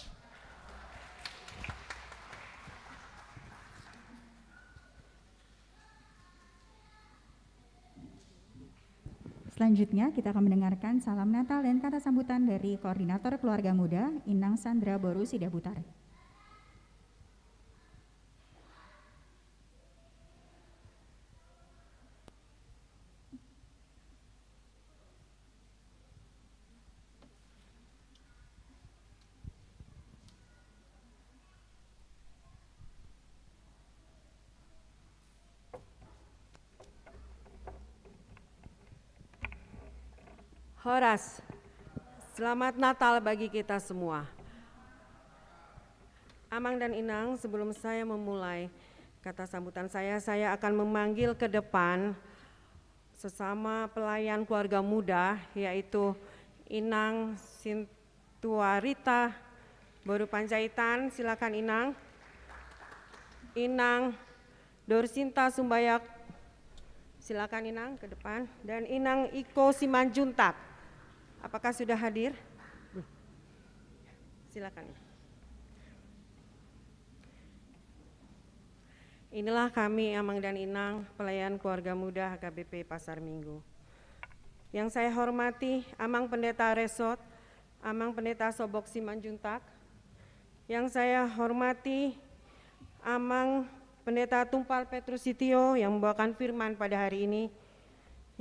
Selanjutnya, kita akan mendengarkan salam Natal dan kata sambutan dari Koordinator Keluarga Muda, Inang Sandra Boru Sidabutar. Horas. Selamat Natal bagi kita semua. Amang dan Inang, sebelum saya memulai kata sambutan saya, saya akan memanggil ke depan sesama pelayan keluarga muda, yaitu Inang Sintuarita Boru Panjaitan. Silakan, Inang. Inang Dorsinta Sumbayak, silakan, Inang, ke depan. Dan Inang Iko Simanjuntak, apakah sudah hadir? Silakan. Inilah kami, Amang dan Inang, pelayan keluarga muda H K B P Pasar Minggu. Yang saya hormati Amang Pendeta Resort, Amang Pendeta Sobok Simanjuntak. Yang saya hormati Amang Pendeta Tumpal Petrus Sitio yang membawakan firman pada hari ini.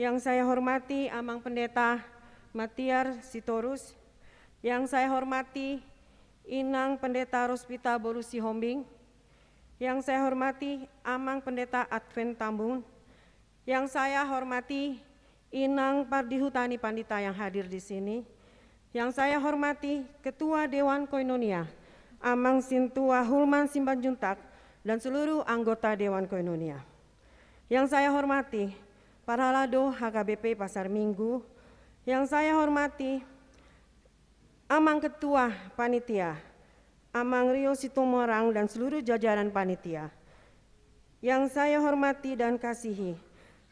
Yang saya hormati Amang Pendeta Matiar Sitorus. Yang saya hormati Inang Pendeta Rospita Boru Sihombing. Yang saya hormati Amang Pendeta Advent Tambun. Yang saya hormati Inang Pardihutani Pandita yang hadir di sini. Yang saya hormati Ketua Dewan Koinonia, Amang Sintua Hulman Simanjuntak, dan seluruh anggota Dewan Koinonia. Yang saya hormati Parhalado H K B P Pasar Minggu. Yang saya hormati Amang Ketua Panitia, Amang Rio Situmorang, dan seluruh jajaran panitia. Yang saya hormati dan kasihi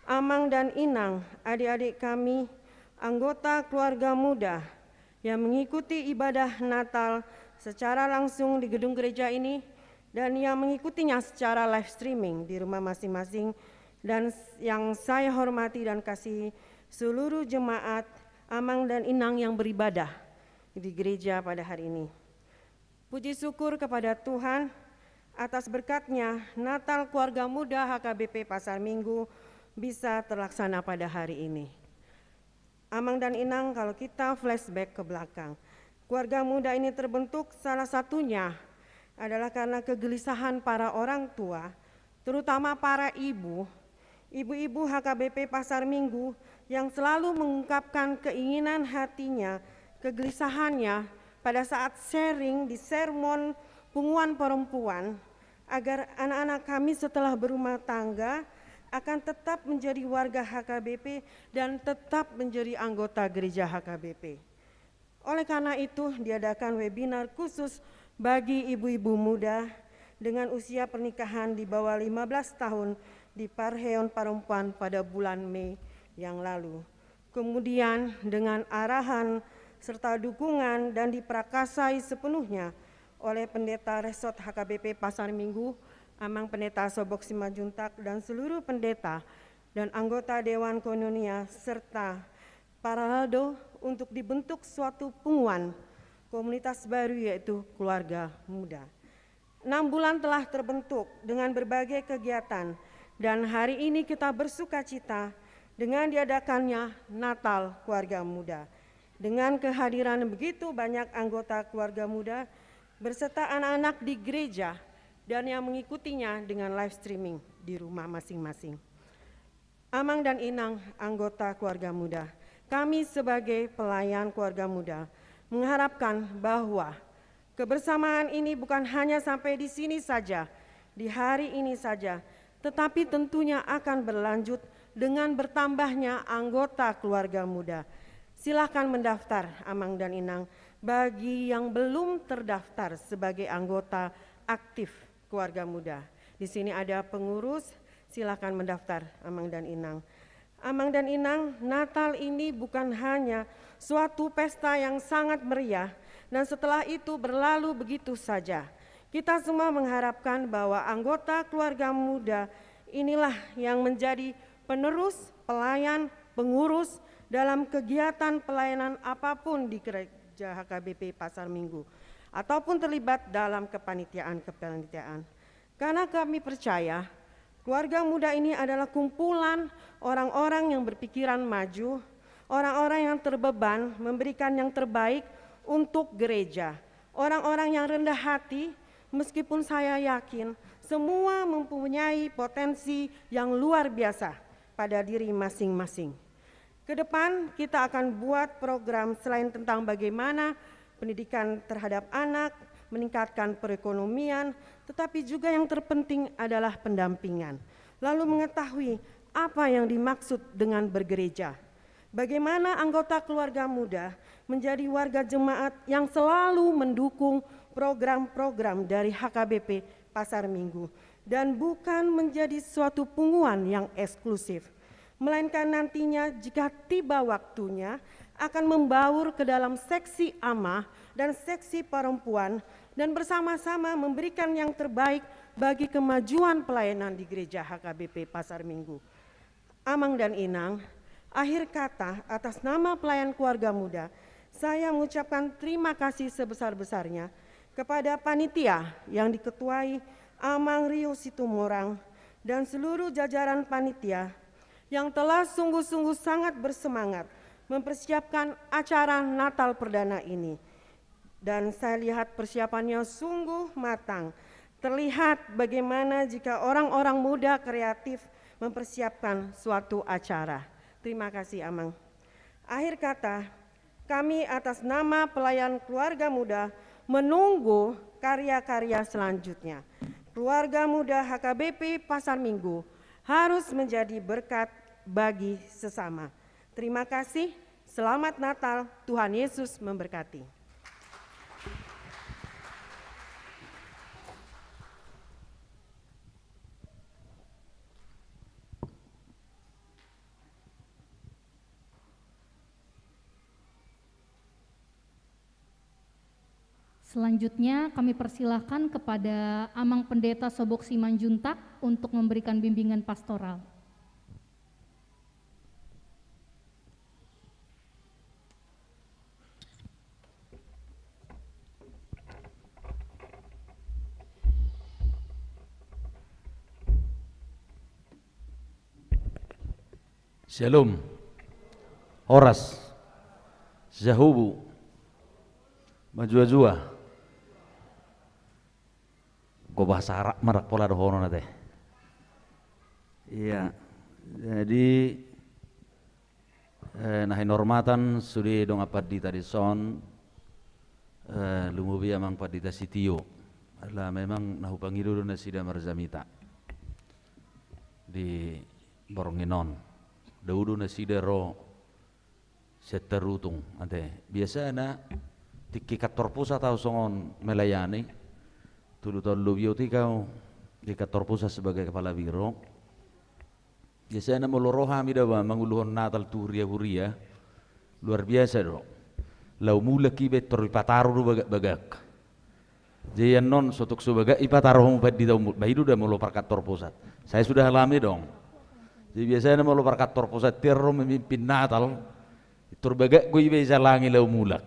Amang dan Inang, adik-adik kami, anggota keluarga muda yang mengikuti ibadah Natal secara langsung di gedung gereja ini dan yang mengikutinya secara live streaming di rumah masing-masing, dan s-, yang saya hormati dan kasihi seluruh jemaat, Amang dan Inang yang beribadah di gereja pada hari ini. Puji syukur kepada Tuhan atas berkat-Nya, Natal Keluarga Muda H K B P Pasar Minggu bisa terlaksana pada hari ini. Amang dan Inang, kalau kita flashback ke belakang, keluarga muda ini terbentuk salah satunya adalah karena kegelisahan para orang tua, terutama para ibu, ibu-ibu H K B P Pasar Minggu yang selalu mengungkapkan keinginan hatinya, kegelisahannya pada saat sharing di sermon punguan perempuan, agar anak-anak kami setelah berumah tangga akan tetap menjadi warga H K B P dan tetap menjadi anggota gereja H K B P. Oleh karena itu, diadakan webinar khusus bagi ibu-ibu muda dengan usia pernikahan di bawah lima belas tahun di Parheon Parompuan pada bulan Mei yang lalu. Kemudian, dengan arahan serta dukungan dan diperakasai sepenuhnya oleh Pendeta Resort H K B P Pasar Minggu, Amang Pendeta Sobok Simanjuntak, dan seluruh pendeta dan anggota Dewan Koinonia, serta Parhalado untuk dibentuk suatu punguan komunitas baru, yaitu keluarga muda. Enam bulan telah terbentuk dengan berbagai kegiatan, dan hari ini kita bersukacita dengan diadakannya Natal Keluarga Muda, dengan kehadiran begitu banyak anggota keluarga muda beserta anak-anak di gereja dan yang mengikutinya dengan live streaming di rumah masing-masing. Amang dan Inang anggota keluarga muda, kami sebagai pelayan keluarga muda mengharapkan bahwa kebersamaan ini bukan hanya sampai di sini saja, di hari ini saja, tetapi tentunya akan berlanjut dengan bertambahnya anggota keluarga muda. Silakan mendaftar, Amang dan Inang, bagi yang belum terdaftar sebagai anggota aktif keluarga muda. Di sini ada pengurus, Silakan mendaftar, Amang dan Inang. Amang dan Inang, Natal ini bukan hanya suatu pesta yang sangat meriah dan setelah itu berlalu begitu saja. Kita semua mengharapkan bahwa anggota keluarga muda inilah yang menjadi penerus, pelayan, pengurus dalam kegiatan pelayanan apapun di gereja H K B P Pasar Minggu ataupun terlibat dalam kepanitiaan-kepanitiaan. Karena kami percaya, keluarga muda ini adalah kumpulan orang-orang yang berpikiran maju, orang-orang yang terbeban memberikan yang terbaik untuk gereja, orang-orang yang rendah hati, meskipun saya yakin semua mempunyai potensi yang luar biasa pada diri masing-masing. Ke depan, kita akan buat program selain tentang bagaimana pendidikan terhadap anak, meningkatkan perekonomian, tetapi juga yang terpenting adalah pendampingan. Lalu mengetahui apa yang dimaksud dengan bergereja. Bagaimana anggota keluarga muda menjadi warga jemaat yang selalu mendukung program-program dari H K B P Pasar Minggu dan bukan menjadi suatu punguan yang eksklusif, melainkan nantinya jika tiba waktunya akan membaur ke dalam seksi amah dan seksi perempuan dan bersama-sama memberikan yang terbaik bagi kemajuan pelayanan di gereja H K B P Pasar Minggu. Amang dan Inang, akhir kata, atas nama pelayan keluarga muda, saya mengucapkan terima kasih sebesar-besarnya kepada panitia yang diketuai Amang Rio Situmorang dan seluruh jajaran panitia yang telah sungguh-sungguh sangat bersemangat mempersiapkan acara Natal perdana ini. Dan saya lihat persiapannya sungguh matang. Terlihat bagaimana jika orang-orang muda kreatif mempersiapkan suatu acara. Terima kasih, Amang. Akhir kata, kami atas nama pelayan keluarga muda menunggu karya-karya selanjutnya. Keluarga muda H K B P Pasar Minggu harus menjadi berkat bagi sesama. Terima kasih. Selamat Natal, Tuhan Yesus memberkati. Selanjutnya, kami persilahkan kepada Amang Pendeta Sobok Simanjuntak untuk memberikan bimbingan pastoral. Syalom. Horas. Jahobu. Majuajua. Go bahasa Arab ma rap pola dohonon ate. Iya. Jadi, eh, na hinarmatan sude dongan pandita dison, eh, lumobi Amang Pandita Sitio. Ala memang na hupangido do nasida marjamita di borngin on. Dao do nasida ro sian Tarutung, ate. Biasana tingki kantor pusat ahu songon melayani. Tolu taon lobi otik ahu di kantor pusat sebagai kepala biro. Biasana molo ro hami da ba manguluhon Natal tu huria-huria, luar biasa do. Laho mulak iba, tor ipataru do bagak-bagak. Jadi annon so tung so bagak ipataru hamu pandita, umur bahidu da molo parkantor pusat. Saya sudah alami dong. Jadi biasana molo parkantor pusat tiar ro memimpin Natal, tor bagak do iba ijalangi laho mulak.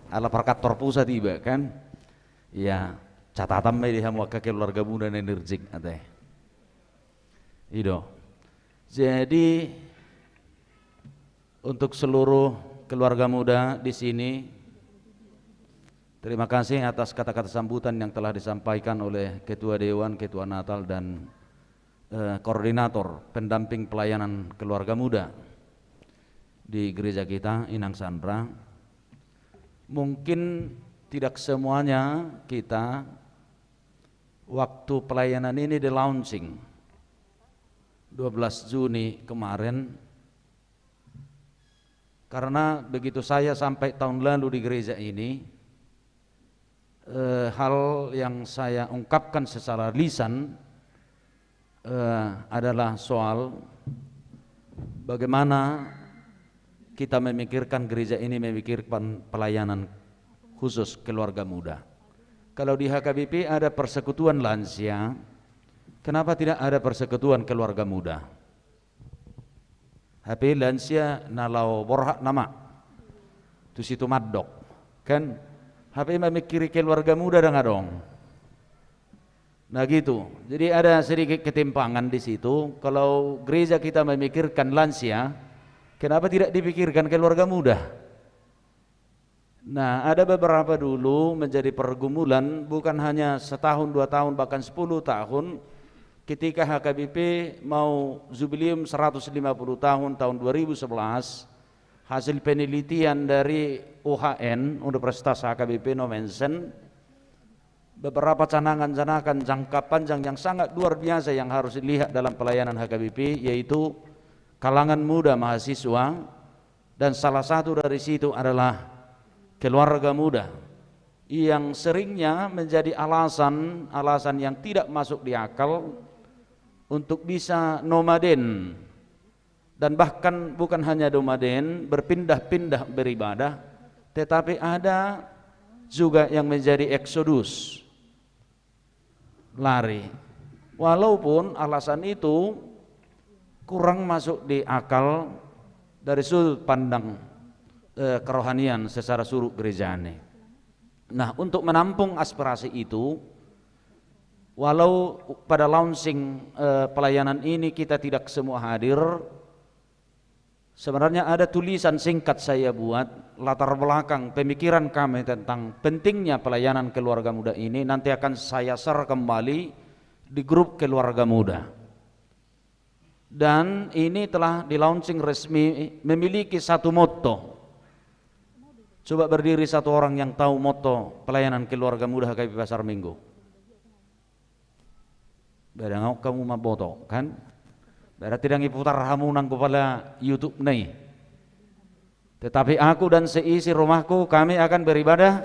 Ala parkantor pusat iba kan. Iya, catatan ma i di hamu angka keluarga muda na energik ate. I do. Jadi untuk seluruh keluarga muda di sini, terima kasih atas kata-kata sambutan yang telah disampaikan oleh Ketua Dewan, Ketua Natal, dan, eh, Koordinator Pendamping Pelayanan Keluarga Muda di gereja kita, Inang Sandra. Mungkin tidak semuanya kita waktu pelayanan ini di-launching dua belas Juni kemarin, karena begitu saya sampai tahun lalu di gereja ini, eh, hal yang saya ungkapkan secara lisan, eh, adalah soal bagaimana kita memikirkan gereja ini memikirkan pelayanan khusus keluarga muda. Kalau di H K B P ada persekutuan lansia, kenapa tidak ada persekutuan keluarga muda? Hape lansia na laho borhat nama tu Situmandok, kan? Hape memikiri keluarga muda ndang adong. Nah gitu. Jadi ada sedikit ketimpangan di situ. Kalau gereja kita memikirkan lansia, kenapa tidak dipikirkan keluarga muda? Nah, ada beberapa dulu menjadi pergumulan, bukan hanya setahun, dua tahun, bahkan sepuluh tahun, ketika H K B P mau jubileum seratus lima puluh tahun, tahun dua ribu sebelas, hasil penelitian dari U H N, Universitas H K B P Nommensen, beberapa canangan-canangan jangka panjang yang sangat luar biasa yang harus dilihat dalam pelayanan H K B P, yaitu kalangan muda mahasiswa, dan salah satu dari situ adalah keluarga muda yang seringnya menjadi alasan-alasan yang tidak masuk di akal untuk bisa nomaden. Dan bahkan bukan hanya nomaden, berpindah-pindah beribadah, tetapi ada juga yang menjadi eksodus, lari. Walaupun alasan itu kurang masuk di akal dari sudut pandang, eh, kerohanian secara suruk gerejane. Nah, untuk menampung aspirasi itu, walau pada launching, eh, pelayanan ini kita tidak semua hadir, sebenarnya ada tulisan singkat saya buat, latar belakang pemikiran kami tentang pentingnya pelayanan keluarga muda ini, nanti akan saya share kembali di grup keluarga muda. Dan ini telah di-launching resmi, memiliki satu motto. Coba berdiri satu orang yang tahu motto pelayanan keluarga muda H K B P Pasar Minggu. Ba ndang adong hamu mamboto, kan? Berarti ndang iputar hamu nanggo pala YouTube na i. Tetapi aku dan seisi rumahku, kami akan beribadah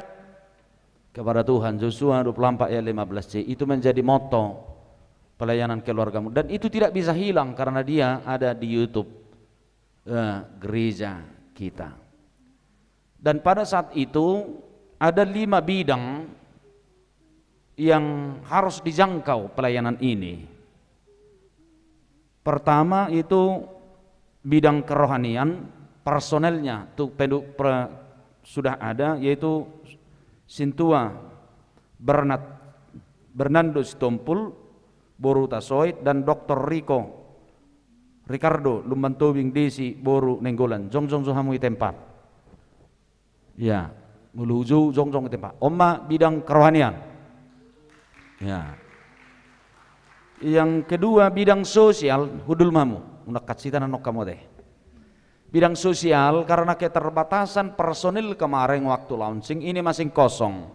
kepada Tuhan. Yosua dua puluh empat ayat lima belas C. Itu menjadi motto pelayanan keluarga muda. Dan itu tidak bisa hilang karena dia ada di YouTube, eh, gereja kita. Dan pada saat itu ada lima bidang yang harus dijangkau pelayanan ini. Pertama itu bidang kerohanian, personelnya tu pendu-, pre-, sudah ada, yaitu Sintua Bernat-, Bernardo Sitompul, boru Tasoit, dan Doktor Riko, Ricardo Lumban Tobing Desi, boru Nainggolan. Jongjong jo hamu di tempat. Ya, molo hujou jongjong di tempat. On ma bidang kerohanian. Ya. Yang kedua, bidang sosial, hundul ma hamu. Unang kasita na nongka mode. Bidang sosial, karena keterbatasan personil kemarin waktu launching, ini masih kosong.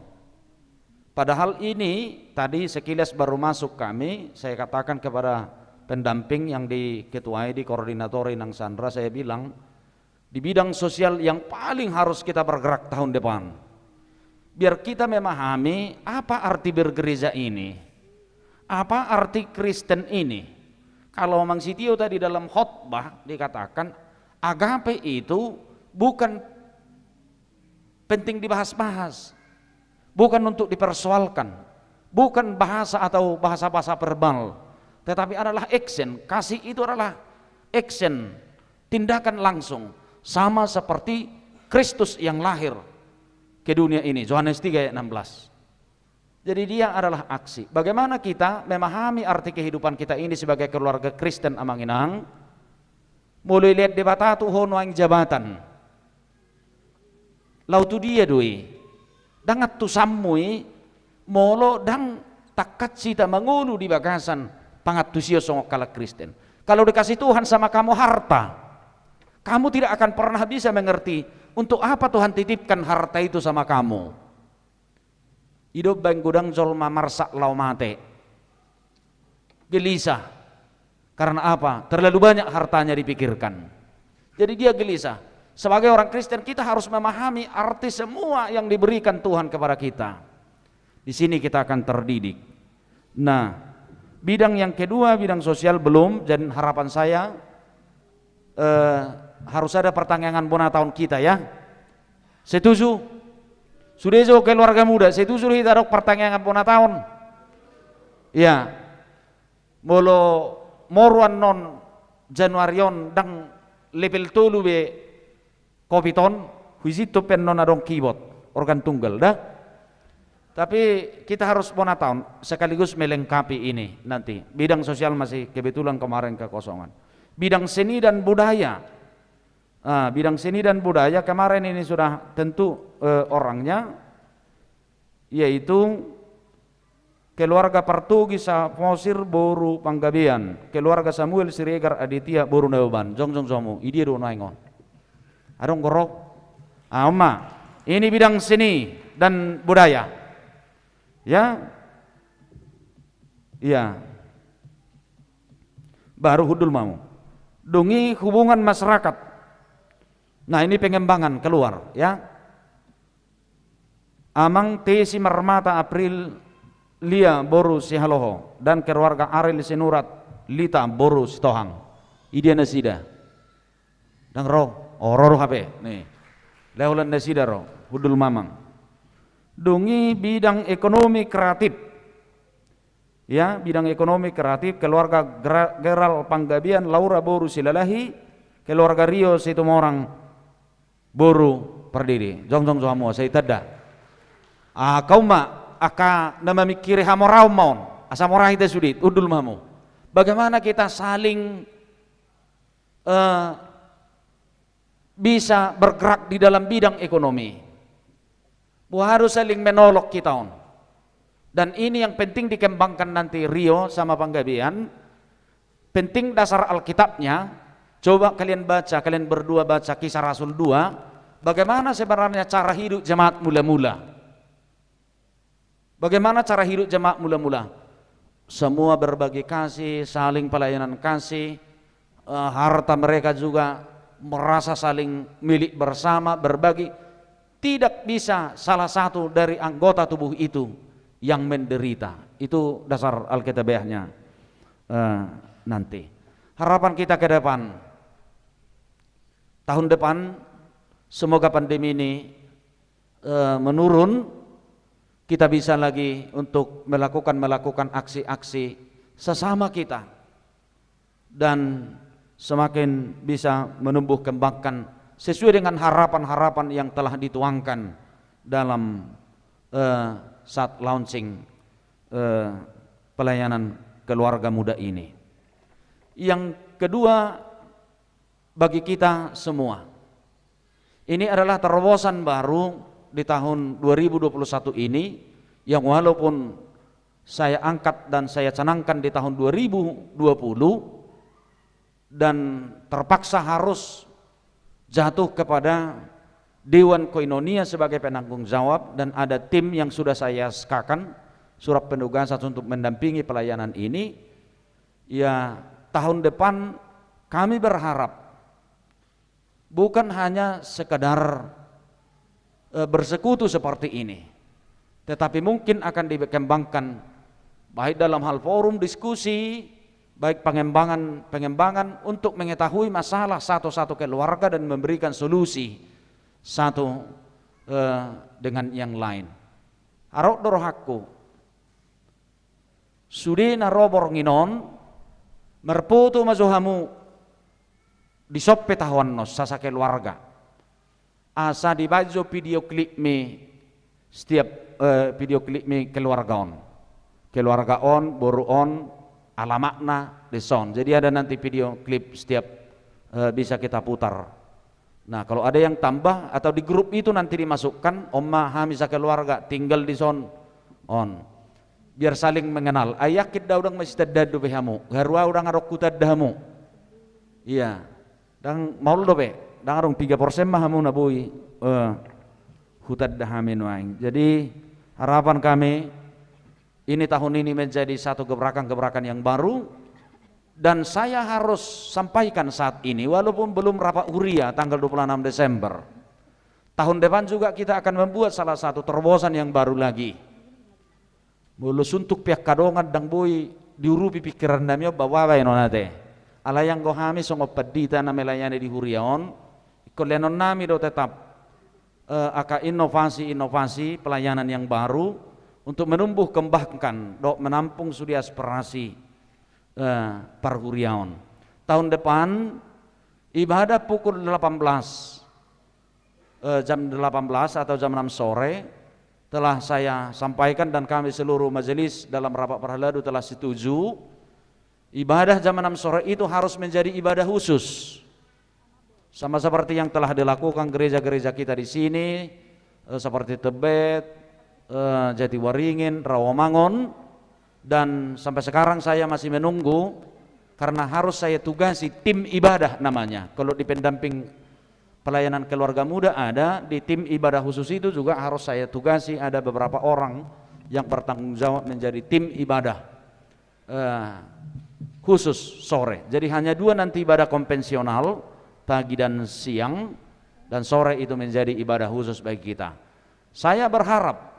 Padahal ini tadi sekilas baru masuk kami, saya katakan kepada pendamping yang diketuai, dikoordinatori nang Sandra, saya bilang, di bidang sosial yang paling harus kita bergerak tahun depan. Biar kita memahami apa arti bergereja ini, apa arti Kristen ini. Kalau Amang Sitio tadi dalam khotbah dikatakan, agape itu bukan penting dibahas-bahas, bukan untuk dipersoalkan, bukan bahasa atau bahasa-bahasa verbal, tetapi adalah action. Kasih itu adalah action, tindakan langsung, sama seperti Kristus yang lahir ke dunia ini, Yohanes tiga ayat enam belas. Jadi dia adalah aksi. Bagaimana kita memahami arti kehidupan kita ini sebagai keluarga Kristen, Amang Inang? Molo dilehon Debata tu ho nuaeng jabatan, laho tu dia do i? Ndang antusanmu i molo ndang tangkas hita mangolu di bagasan pangantusion songon halak Kristen. Kalau dikasih Tuhan sama kamu harta, kamu tidak akan pernah bisa mengerti untuk apa Tuhan titipkan harta itu sama kamu. I do umbahen godang jolma marsak laho mate. Gelisah. Karena apa? Terlalu banyak hartanya dipikirkan. Jadi dia gelisah. Sebagai orang Kristen, kita harus memahami arti semua yang diberikan Tuhan kepada kita. Di sini kita akan terdidik. Nah, Bidang yang kedua, bidang sosial belum, dan harapan saya, eh, harus ada pertangiangan bona taon kita, ya. Setuju? Sude jo keluarga muda, setuju hita adong pertangiangan bona taon? Ya. Molo moru annon Januari on ndang level tolu be Covid on, huizinto pe annon adong keyboard, organ tunggal, da. Tapi kita harus bona taon sekaligus melengkapi ini nanti. Bidang sosial masih kebetulan kemarin kekosongan. Bidang seni dan budaya. Ah, bidang seni dan budaya kemarin ini sudah tentu, eh, orangnya, yaitu keluarga Partogi Samosir boru Panggabean, keluarga Samuel Siregar Aditya boru Nababan. Jongjong jo hamu, i dia do nuaeng on? Adong do ro? Ah, on ma. Ini bidang seni dan budaya. Ya. Iya. Baru hundul ma hamu. Dung i hubungan masyarakat. Nah, ini pengembangan keluar, ya. Amang T. Simarmata Aprilia boru Sihaloho dan keluarga Ariel Sinurat Lita boru Sitohang. I dia nasida? Ndang ro? Oh, ro do hape. Nih. Lae holan nasida ro. Hundul ma amang. Dung i bidang ekonomi kreatif. Ya, bidang ekonomi kreatif, keluarga Gra-, Geral Panggabean, Laura boru Silalahi, keluarga Rio Situmorang boru Pardede. Jongjong jo hamu, sai tanda. Ah, hamu ma, angka na mamingkiri hamoraon ma on. Asa mora hita sude, hundul ma hamu. Bagaimana kita saling, eh, bisa bergerak di dalam bidang ekonomi? Boha do saling menolong hita on? Dan ini yang penting dikembangkan nanti Rio sama Panggabean. Penting dasar Alkitabnya. Coba kalian baca, kalian berdua baca Kisah Rasul dua. Bagaimana sebenarnya cara hidup jemaat mula-mula? Bagaimana cara hidup jemaat mula-mula? Semua berbagi kasih, saling pelayanan kasih, eh, harta mereka juga merasa saling milik bersama, berbagi. Tidak bisa salah satu dari anggota tubuh itu yang menderita. Itu dasar Alkitabiahnya, eh, nanti. Harapan kita ke depan, tahun depan, semoga pandemi ini, eh, menurun, kita bisa lagi untuk melakukan, melakukan aksi-aksi sesama kita dan semakin bisa menumbuh kembangkan sesuai dengan harapan-harapan yang telah dituangkan dalam, eh, saat launching, eh, pelayanan keluarga muda ini. Yang kedua, bagi kita semua. Ini adalah terobosan baru di tahun dua ribu dua puluh satu ini, yang walaupun saya angkat dan saya canangkan di tahun dua ribu dua puluh, dan terpaksa harus jatuh kepada Dewan Koinonia sebagai penanggung jawab, dan ada tim yang sudah saya S K-kan, surat penugasan untuk mendampingi pelayanan ini. Ya, tahun depan kami berharap bukan hanya sekedar, eh, bersekutu seperti ini, tetapi mungkin akan dikembangkan baik dalam hal forum diskusi, baik pengembangan-pengembangan untuk mengetahui masalah satu-satu keluarga dan memberikan solusi satu, eh, dengan yang lain. Adong do rohangku, sude na ro borngin on, marpoto ma jo hamu, dison pe taho annon sasakeluarga. Asa dibaen jo video klipmi setiap, eh, video klipmi keluarga on. Keluarga on, boru on, alamatna, dison. Jadi ada nanti video klip setiap, eh, bisa kita putar. Nah, kalau ada yang tambah atau di grup itu nanti dimasukkan, on ma hami sakeluarga, tinggal dison. On. Biar saling mengenal. Ai yakin da ndang masitandaan dope hamu. Haru au ndang adong hutanda hamu. Iya. Ndang maol dope. Ndang adong, piga persen ma hamu na boi, eh, hutanda hami nuaeng. Jadi, harapan kami, ini tahun ini menjadi satu gebrakan-gebrakan yang baru. Dan saya harus sampaikan saat ini, walaupun belum rapat huria tanggal dua puluh enam Desember, tahun depan juga kita akan membuat salah satu terobosan yang baru lagi. Molo suntuk pe angka dongan ndang boi diurupi pingkiran nami on baoa baenon ate. Alai anggo hami songon pandita na melayani di huria on, ingkon lehonon nami do tetap eh, angka inovasi-inovasi pelayanan yang baru untuk menumbuh kembangkan dohot menampung sude aspirasi eh, parhuriaon. Tahun depan ibadah pukul delapan belas, eh, jam delapan belas atau jam enam sore telah saya sampaikan dan kami seluruh majelis dalam rapat parhalado telah setuju. Ibadah jam enam sore itu harus menjadi ibadah khusus. Sama seperti yang telah dilakukan gereja-gereja kita di sini, eh, seperti Tebet, eh, Jatiwaringin, Rawamangun, dan sampai sekarang saya masih menunggu karena harus saya tugasi tim ibadah namanya. Kalau di pendamping pelayanan keluarga muda ada, di tim ibadah khusus itu juga harus saya tugasi ada beberapa orang yang bertanggung jawab menjadi tim ibadah eh, khusus sore. Jadi hanya dua nanti ibadah konvensional, pagi dan siang, dan sore itu menjadi ibadah khusus bagi kita. Saya berharap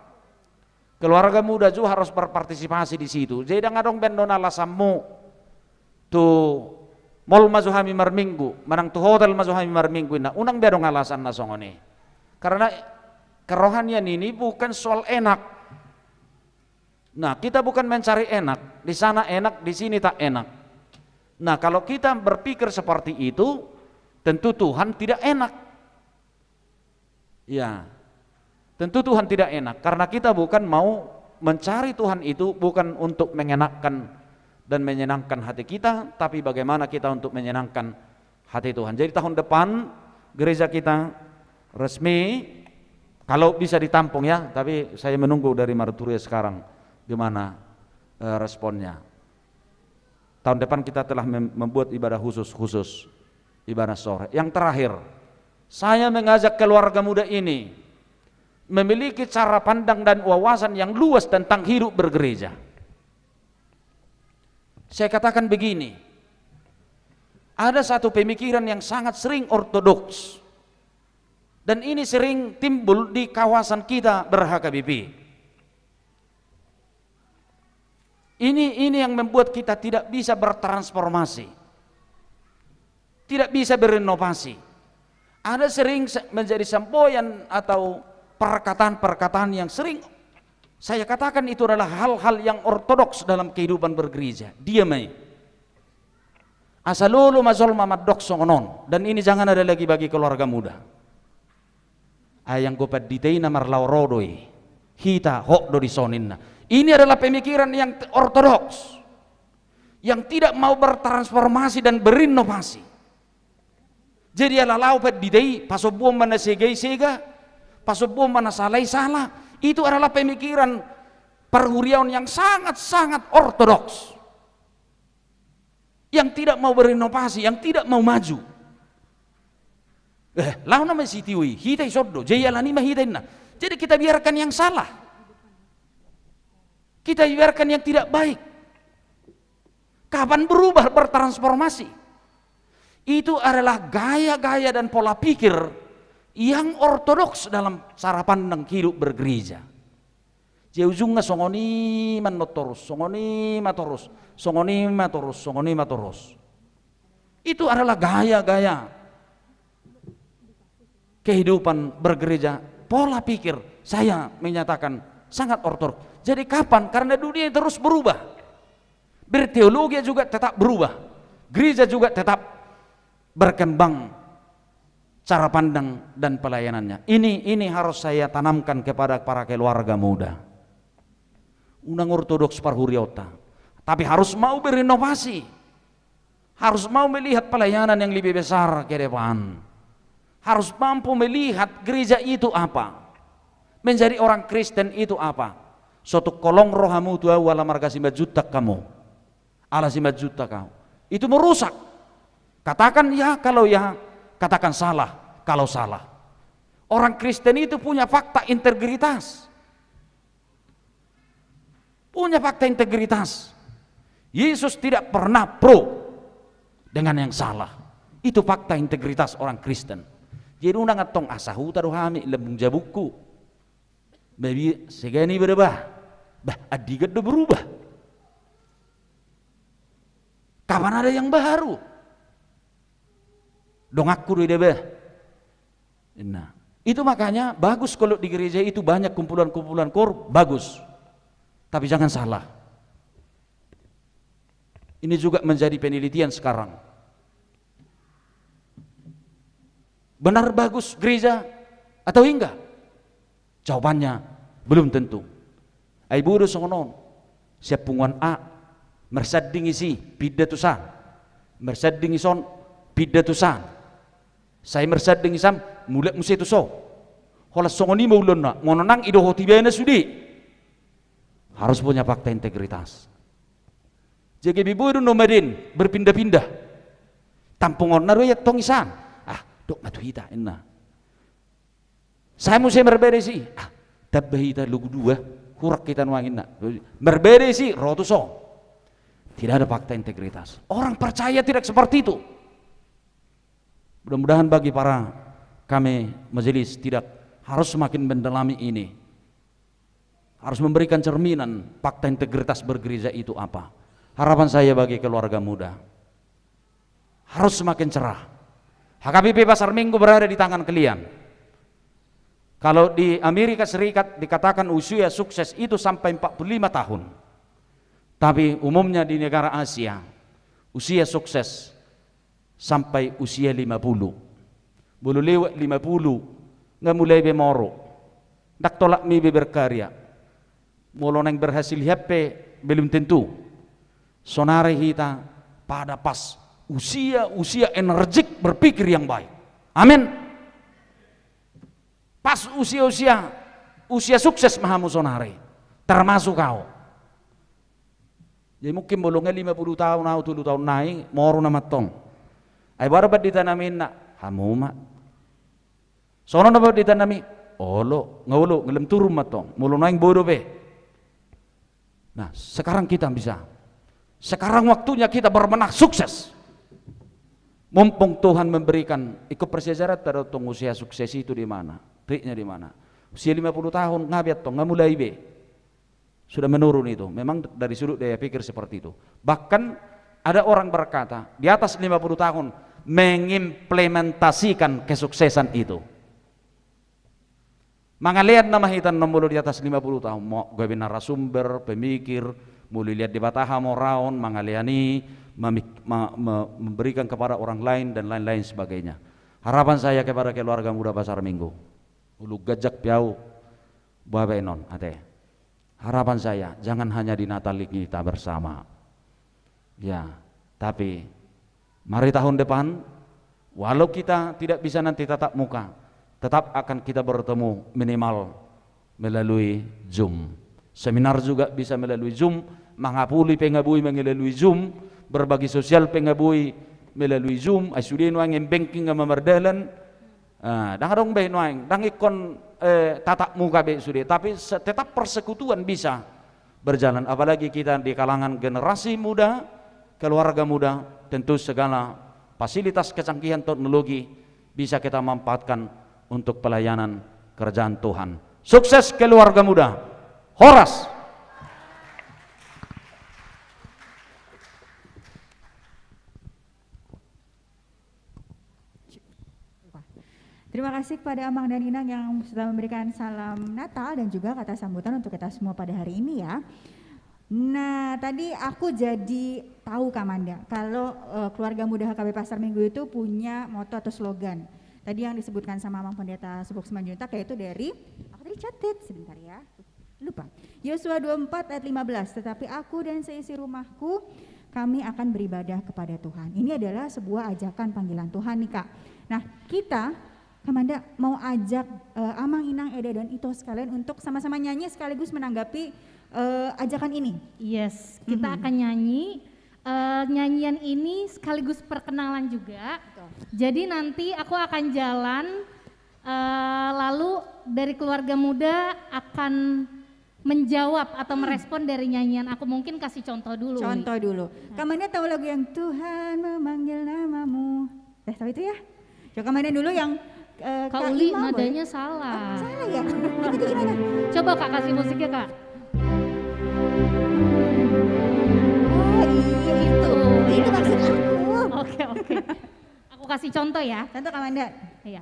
keluarga muda juga harus berpartisipasi di situ. Jadi ndang adong be annon alasanmu tu mall ma jo hami marminggu, manang tu hotel ma jo hami marminggu, inna, unang be adong alasan na songon i. Karena kerohanian ini bukan soal enak. Nah, kita bukan mencari enak, di sana enak, di sini tak enak. Nah, kalau kita berpikir seperti itu, tentu Tuhan tidak enak. Ya, tentu Tuhan tidak enak, karena kita bukan mau mencari Tuhan itu bukan untuk mengenakan dan menyenangkan hati kita, tapi bagaimana kita untuk menyenangkan hati Tuhan. Jadi tahun depan gereja kita resmi, kalau bisa ditampung ya, tapi saya menunggu dari Marturia sekarang gimana eh, responnya. Tahun depan kita telah mem- membuat ibadah khusus, khusus ibadah sore. Yang terakhir, saya mengajak keluarga muda ini memiliki cara pandang dan wawasan yang luas tentang hidup bergereja. Saya katakan begini, ada satu pemikiran yang sangat sering ortodoks, dan ini sering timbul di kawasan kita ber-H K B P. Ini, ini yang membuat kita tidak bisa bertransformasi, tidak bisa berinovasi. Ada sering se- menjadi semboyan atau perkataan-perkataan yang sering saya katakan itu adalah hal-hal yang ortodoks dalam kehidupan bergereja. Dia mai. Asa lolo ma jolma mandok songon on. Dan ini jangan ada lagi bagi keluarga muda. Ai anggo pandita i na marlaor ro do i. Hita hot do dison, ninna. Ini adalah pemikiran yang t- ortodoks. Yang tidak mau bertransformasi dan berinovasi. Jadi ala lao pandita i, pasombuon ma na sega i sega, pasombuon ma na sala i sala. Itu adalah pemikiran parhuriaon yang sangat-sangat ortodoks. Yang tidak mau berinovasi, yang tidak mau maju. Eh, lao nama sitio i, hita i sondo, jadi alani ma hita, ninna. Jadi kita biarkan yang salah. Kita biarkan yang tidak baik. Kapan berubah, bertransformasi? Itu adalah gaya-gaya dan pola pikir yang ortodoks dalam cara pandang hidup bergereja. Jadi ujungna songon i ma annon torus, songon i ma torus, songon i ma torus, songon i ma torus. Itu adalah gaya-gaya kehidupan bergereja, pola pikir, saya menyatakan sangat ortodoks. Jadi kapan? Karena dunia terus berubah. Berteologi juga tetap berubah. Gereja juga tetap berkembang cara pandang dan pelayanannya. Ini, ini harus saya tanamkan kepada para keluarga muda. Unang ortodoks parhuriaonta, tapi harus mau berinovasi. Harus mau melihat pelayanan yang lebih besar ke depan. Harus mampu melihat gereja itu apa. Menjadi orang Kristen itu apa. So tung holong rohamu tu ahu ala marga Simanjuntak hamu. Ala Simanjuntak ahu. Itu merusak. Katakan ya kalau ya, katakan salah kalau salah. Orang Kristen itu punya fakta integritas. Punya fakta integritas. Yesus tidak pernah pro dengan yang salah. Itu fakta integritas orang Kristen. Jadi unang antong asa huta do hami lambung jabungku. Babi segani berubah. Bah, andigan do berubah. Kapan ada yang baru? Donganku do i da bah. Nah, itu makanya bagus kalau di gereja itu banyak kumpulan-kumpulan koor, bagus. Tapi jangan salah. Ini juga menjadi penelitian sekarang. Benar bagus gereja atau enggak? Jawabannya belum tentu. Ai boi do songon on. Sian punguan A, marsanding i si, pinda tu san. Marsanding i son, pinda tu san. Sai marsanding i san, mulak muse tu son. Holan songon i ma ulaonna, molo nang didohot ibana sude. Harus punya fakta integritas. Jadi gabe boi do nomaden, berpindah-pindah. Tampungonna do i antong i san. Ah, dok ma tu hita, inna. Sai muse marbere si, ah, tamba hita logu dua, hurang hita nuaeng, inna. Marbere si, ro tu son. Tidak ada fakta integritas. Orang percaya tidak seperti itu. Mudah-mudahan bagi para kami majelis tidak harus semakin mendalami ini. Harus memberikan cerminan fakta integritas bergereja itu apa. Harapan saya bagi keluarga muda, harus semakin cerah. H K B P Pasar Minggu berada di tangan kalian. Kalau di Amerika Serikat dikatakan usia sukses itu sampai empat puluh lima tahun. Tapi umumnya di negara Asia, usia sukses sampai usia lima puluh. Molo lewat lima puluh, nga mulai be moro. Ndang tolap mi be berkarya. Molo naeng berhasil hian pe belum tentu. Sonari hita pada pas usia-usia energik berpikir yang baik. Amin. Pas usia-usia, usia sukses ma hamu sonari. Termasuk au. Jadi mungkin molo nga lima puluh tahun au tolu tahun nai, moro nama antong. Ai boha do pandita nami, inna, hamu ma. Songon on do pandita nami, olo, nga olo, nga lam turun ma antong. Molo naeng boi dope. Nah, sekarang kita bisa. Sekarang waktunya kita berbenah sukses. Mumpung Tuhan memberikan, ingkon parsiajaranta do antong usia sukses itu di mana, triknya di mana. Usia lima puluh tahun, nga be antong, nga mulai be. Sudah menurun itu. Memang dari sudut daya pikir seperti itu. Bahkan ada orang berkata, di atas lima puluh tahun mengimplementasikan kesuksesan itu. Mangalean nama hita annon molo di atas lima puluh tahun, mau gabe narasumber, pemikir, molo dilehon Debata hamoraon, mangalean i, memik-, ma-, me-, memberikan kepada orang lain dan lain-lain sebagainya. Harapan saya kepada keluarga muda Pasar Minggu. Olo ganjang pe au, boha baenon, ate. Harapan saya, jangan hanya di Natal ini kita bersama. Ya, tapi mari tahun depan, walau kita tidak bisa nanti tatap muka, tetap akan kita bertemu minimal melalui Zoom. Seminar juga bisa melalui Zoom, mangapuli pe nga boi melalui Zoom, berbagi sosial pe nga boi melalui Zoom, ai sude nuaeng m-banking nga mardalan, Ah, ndang adong be nuaeng, ndang ingkon, eh, tatap muka be sude, tapi se-, tetap persekutuan bisa berjalan. Apalagi kita di kalangan generasi muda, keluarga muda, tentu segala fasilitas kecanggihan teknologi bisa kita manfaatkan untuk pelayanan kerajaan Tuhan. Sukses keluarga muda. Horas. Terima kasih kepada Amang dan Inang yang sudah memberikan salam Natal dan juga kata sambutan untuk kita semua pada hari ini ya. Nah, tadi aku jadi tahu, Kak Manda, kalau, eh, keluarga muda H K B Pasar Minggu itu punya moto atau slogan. Tadi yang disebutkan sama Amang Pendeta Subuk Simanjuntak, yaitu dari, aku tadi catat sebentar ya. Lupa. Yosua dua empat ayat lima belas, "Tetapi aku dan seisi rumahku, kami akan beribadah kepada Tuhan." Ini adalah sebuah ajakan panggilan Tuhan nih, Kak. Nah, kita, Kak Manda, mau ajak, eh, Amang, Inang, Eda, dan Ito sekalian untuk sama-sama nyanyi sekaligus menanggapi, eh, ajakan ini. Yes, kita Mhm. akan nyanyi. Eh, nyanyian ini sekaligus perkenalan juga. Betul. Jadi nanti aku akan jalan, eh, lalu dari keluarga muda akan menjawab atau Hmm. merespon dari nyanyian aku. Mungkin kasih contoh dulu, Wi. Contoh dulu. Nah. Kak Manda tahu lagu yang Tuhan Memanggil Namamu? Eh, tahu itu ya? Coba Kak Manda dulu yang, eh, Kak Kak Uli Ima, boleh? Nadanya salah. Oh, salah ya? Itu gimana? Coba, Kak, kasih musiknya, Kak. Iya, itu. Itu maksud aku. Oke, oke. Aku kasih contoh ya. Contoh, Kamanda. Iya.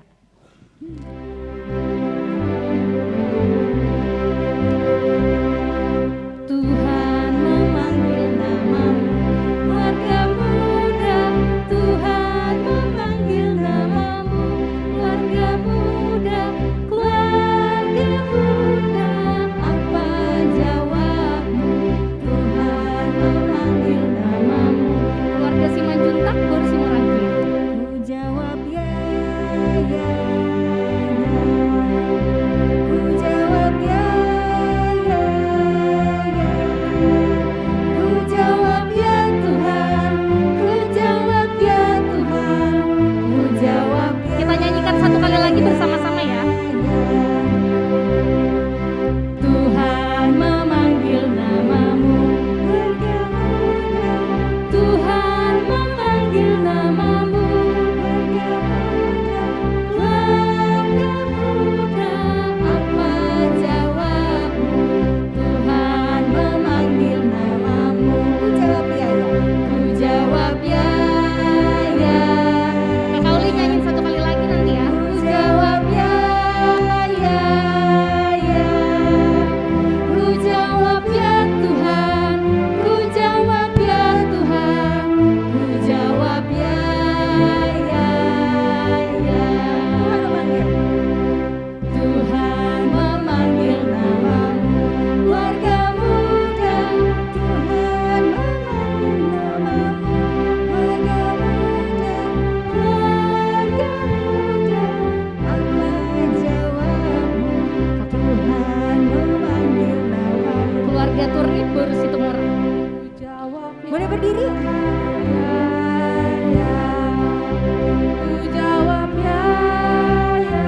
Tuhan memanggil namamu, keluarga muda. Tuhan memanggil namamu, keluarga muda, keluarga muda. Apa jawabmu? Tuhan memanggil namamu. Keluarga Simanjuntak, Boru Simorangkir. Ku jawab ya, ya, ya. Ku jawab ya, ya, ya. Ku jawab ya Tuhan, ku jawab ya Tuhan, ku jawab ya. Kita nyanyikan satu kali lagi bersama-sama ya. Tuhan memanggil namamu. Tuhan memanggil namamu. Apa jawabmu? Tuhan memanggil namamu. Ku jawab ya, ya. Ku jawab ya, ya. Kak Uli nyanyiin satu kali lagi nanti ya. Ku jawab ya, ya, ya. Ku jawab ya Tuhan, ku jawab ya Tuhan, ku jawab ya, ya, ya. Tuhan memanggil. Tuhan memanggil namamu, keluarga muda. Tuhan memanggil namamu, keluarga muda, keluarga muda. Apa jawabmu? Tuhan memanggil namamu. Keluarga Turnip, Boru Situmorang. Boleh berdiri? Ku jawab ya, ya, ya.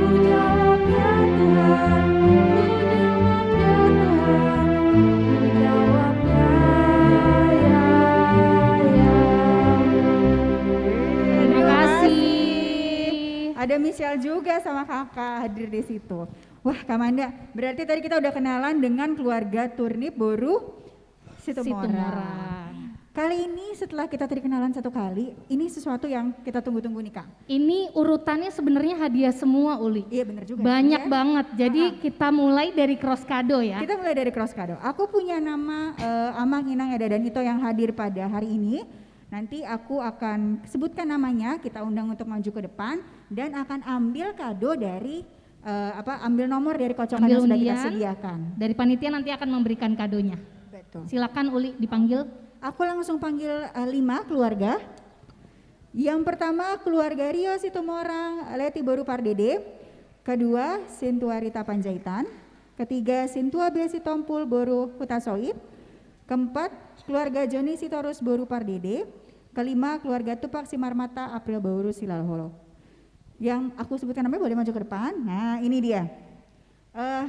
Ku jawab ya Tuhan. Ku jawab ya Tuhan. Ku jawab ya, ya, ya. Terima kasih. Ada Michelle juga sama kakak hadir di situ. Wah, Kamanda, berarti tadi kita udah kenalan dengan keluarga Turnip, Boru Situmorang. Situmorang. Kali ini setelah kita tadi kenalan satu kali, ini sesuatu yang kita tunggu-tunggu nih, Kang. Ini urutannya sebenarnya hadiah semua, Uli. Iya, bener juga. Banyak banget. Jadi, kita mulai dari cross kado ya. Kita mulai dari cross kado. Aku punya nama, eh, Amang, Inang, Eda, dan Ito yang hadir pada hari ini. Nanti aku akan sebutkan namanya, kita undang untuk maju ke depan, dan akan ambil kado dari, eh, apa, ambil nomor dari kocokan yang sudah kita sediakan. Ambil undian, dari panitia nanti akan memberikan kadonya. Betul. Silakan Uli dipanggil. Aku langsung panggil, eh, lima keluarga. Yang pertama keluarga Rio Situmorang, Leti Boru Pardede. Kedua, Sintua Rita Panjaitan. Ketiga, Sintua B Sitompul Boru Hutasoit. Keempat, keluarga Joni Sitorus Boru Pardede. Kelima, keluarga Tupak Simarmata April Boru Silalahollo. Yang aku sebutkan namanya boleh maju ke depan. Nah, ini dia. Eh,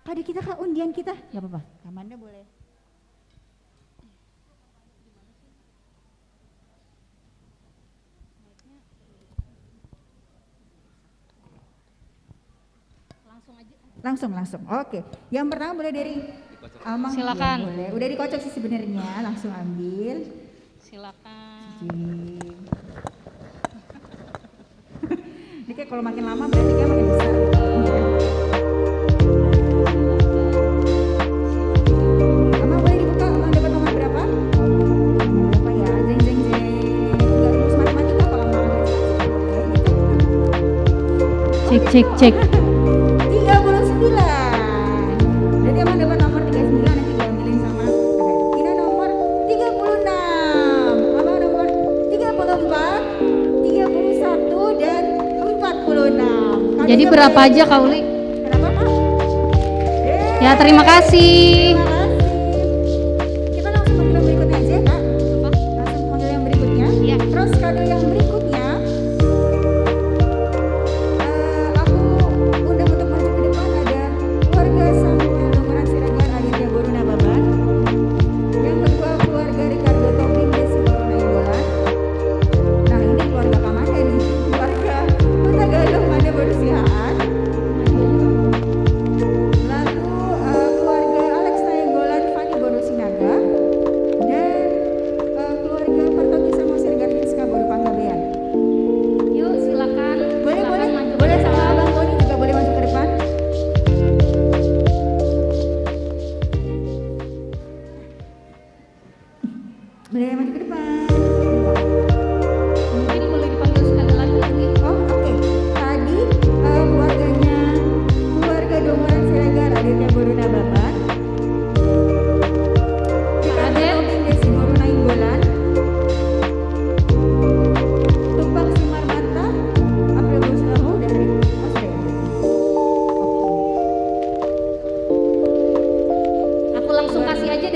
kado kita, Kak, undian kita. Nggak apa-apa. Kamanda boleh. Langsung aja. Langsung, langsung. Oke. Yang pertama boleh dari Amang. Silakan. Ya, boleh. Udah dikocok sih sebenarnya, langsung ambil. Silakan. Oke. Ini kayak kalau makin lama berarti dia makin besar. Amang boleh dibuka, Amang dapat nomor berapa? Berapa ya? Jeng, jeng, jeng. Nggak rumus matematika kalau Amang ada. Cek, cek, cek. Tiga puluh sembilan. Berarti Amang dapat nomor tiga puluh sembilan, nanti diambilin sama Ina nomor tiga puluh enam. Abang nomor tiga puluh empat, tiga puluh satu, dan empat puluh enam. Jadi berapa aja, Kak Uli? Kenapa, Kak? Ya, terima kasih. Terima kasih. Kita langsung panggil yang berikutnya aja, Kak. Apa? Langsung panggil yang berikutnya. Iya. Terus kado yang berikutnya, eh, aku undang untuk maju ke depan ada keluarga Samuel Dongoran Siregar, Aditya Boru Nababan. Yang kedua, keluarga Ricardo Tobing, Desi Boru Nainggolan. Nah, ini keluarga Kamanda nih, keluarga Hutagalung, Manda Boru Siahaan. Lalu, eh, keluarga Alex Nainggolan.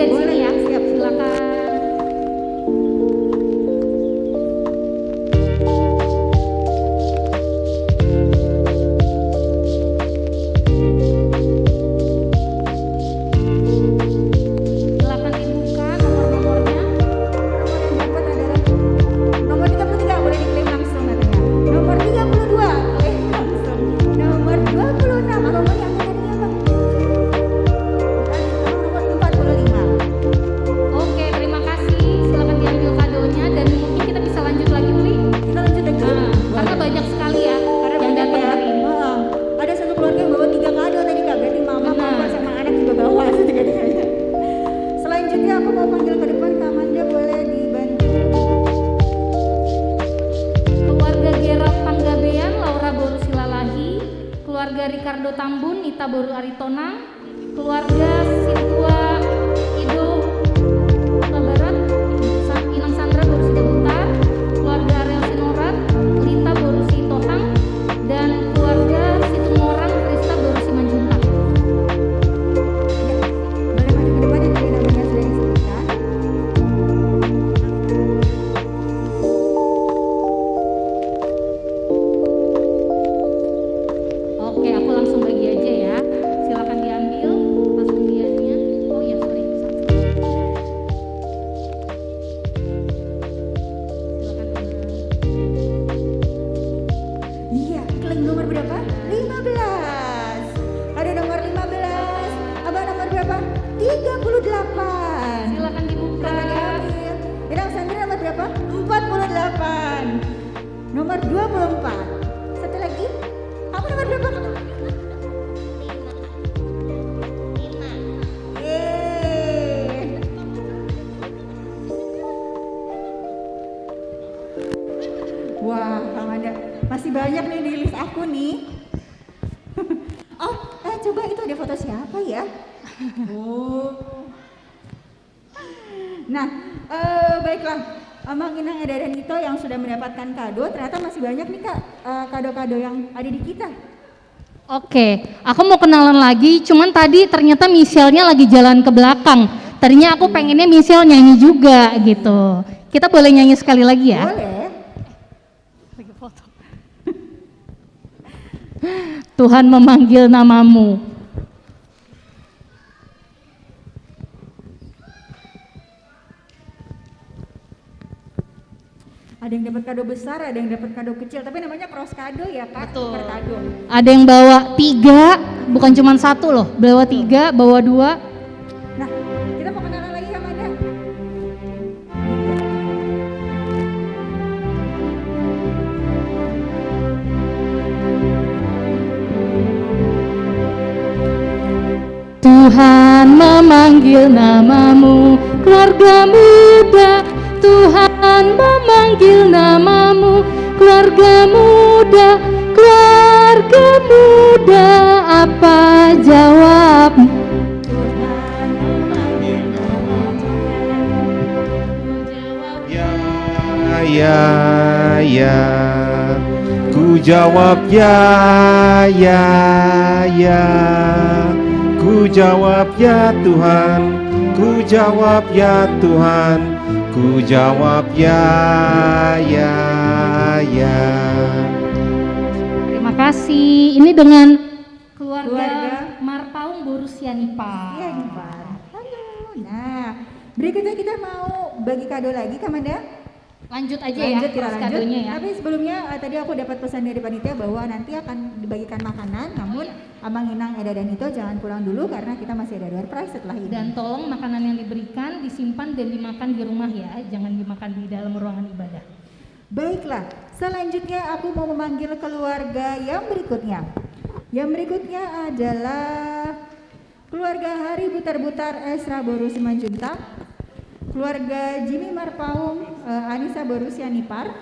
dari sini ya. Siap, silakan. Silakan dibuka nomor-nomornya. Nomor yang dapat adalah nomor tiga puluh tiga, boleh diklaim langsung katanya. Nomor tiga puluh dua, klaim langsung. Nomor dua puluh enam, apa mau diambil tadinya, Bang? Nomor empat puluh lima. Oke, terima kasih. Silakan diambil kadonya dan mungkin kita bisa lanjut lagi, Uli. Kita lanjut lagi. Nah, karena banyak sekali ya yang datang hari ini. Heeh. Ada satu keluarga yang bawa tiga kado tadi, Kak. Berarti mama, papa, sama anak juga bawa satu kadonya. Selanjutnya aku mau panggil ke depan, Kak Amanda, boleh dibantu. Keluarga Gerald Panggabean, Laura boru Silalahi, keluarga Ricardo Tambun, Nita boru Aritonang, keluarga Situa Ido Kutabarat, Sa-, Inang Sandra boru Sidabutar, keluarga Ariel Sinurat, Lita boru Sitohang, dan keluarga Situmorang, Krista boru Simanjuntak. Ya, boleh maju ke depan yang tadi namanya sudah disebutkan. Oke, aku langsung bagi aja ya. Silakan diambil pas undiannya. Oh iya, sorry. Silakan, Tenang. Iya, klaim nomor berapa? Lima belas. Ada nomor lima belas. Abang nomor berapa? Tiga puluh delapan. Silakan dibuka. Silakan diambil. Inang Sandra nomor berapa? Empat puluh delapan. Nomor dua puluh empat. Satu lagi. Kamu nomor berapa? Lima. Lima. Yeay. Wah, Kang Anda. Masih banyak nih di list aku nih. Oh, eh, coba itu ada foto siapa ya? Oh. Nah, eh, baiklah, Amang, Inang, Eda, dan Ito yang sudah mendapatkan kado, ternyata masih banyak nih, Kak, eh, kado-kado yang ada di kita. Oke, aku mau kenalan lagi, cuman tadi ternyata Michelle-nya lagi jalan ke belakang. Tadinya aku pengennya Michelle nyanyi juga gitu. Kita boleh nyanyi sekali lagi ya? Boleh. Lagi foto. Tuhan memanggil namamu. Ada yang dapat kado besar, ada yang dapat kado kecil, tapi namanya cross kado ya, Kak? Betul. Tukar kado. Ada yang bawa tiga, bukan cuma satu loh, bawa tiga, bawa dua. Nah, kita mau kenalan lagi sama Anda. Tuhan memanggil namamu, keluarga muda. Tuhan memanggil namamu, keluarga muda. Keluarga muda, apa jawab? Ya, ya, ya. Ku jawab ya, ya, ya. Ku jawab ya Tuhan. Ku jawab ya Tuhan. Ku jawab ya, ya, ya. Terima kasih. Ini dengan keluarga Marpaung boru Sianipar. Sianipar. Halo. Nah, berikutnya kita mau bagi kado lagi, Kak Amanda? Lanjut aja ya, kita lanjut. Kadonya ya. Tapi sebelumnya, eh, tadi aku dapat pesan dari panitia bahwa nanti akan dibagikan makanan, namun Amang, Inang, Eda, dan Ito jangan pulang dulu karena kita masih ada door prize setelah ini. Dan tolong makanan yang diberikan disimpan dan dimakan di rumah ya, jangan dimakan di dalam ruangan ibadah. Baiklah, selanjutnya aku mau memanggil keluarga yang berikutnya. Yang berikutnya adalah keluarga Hari Butar-Butar Esra boru Simanjuntak, keluarga Jimmy Marpaung, eh, Anissa boru Sianipar,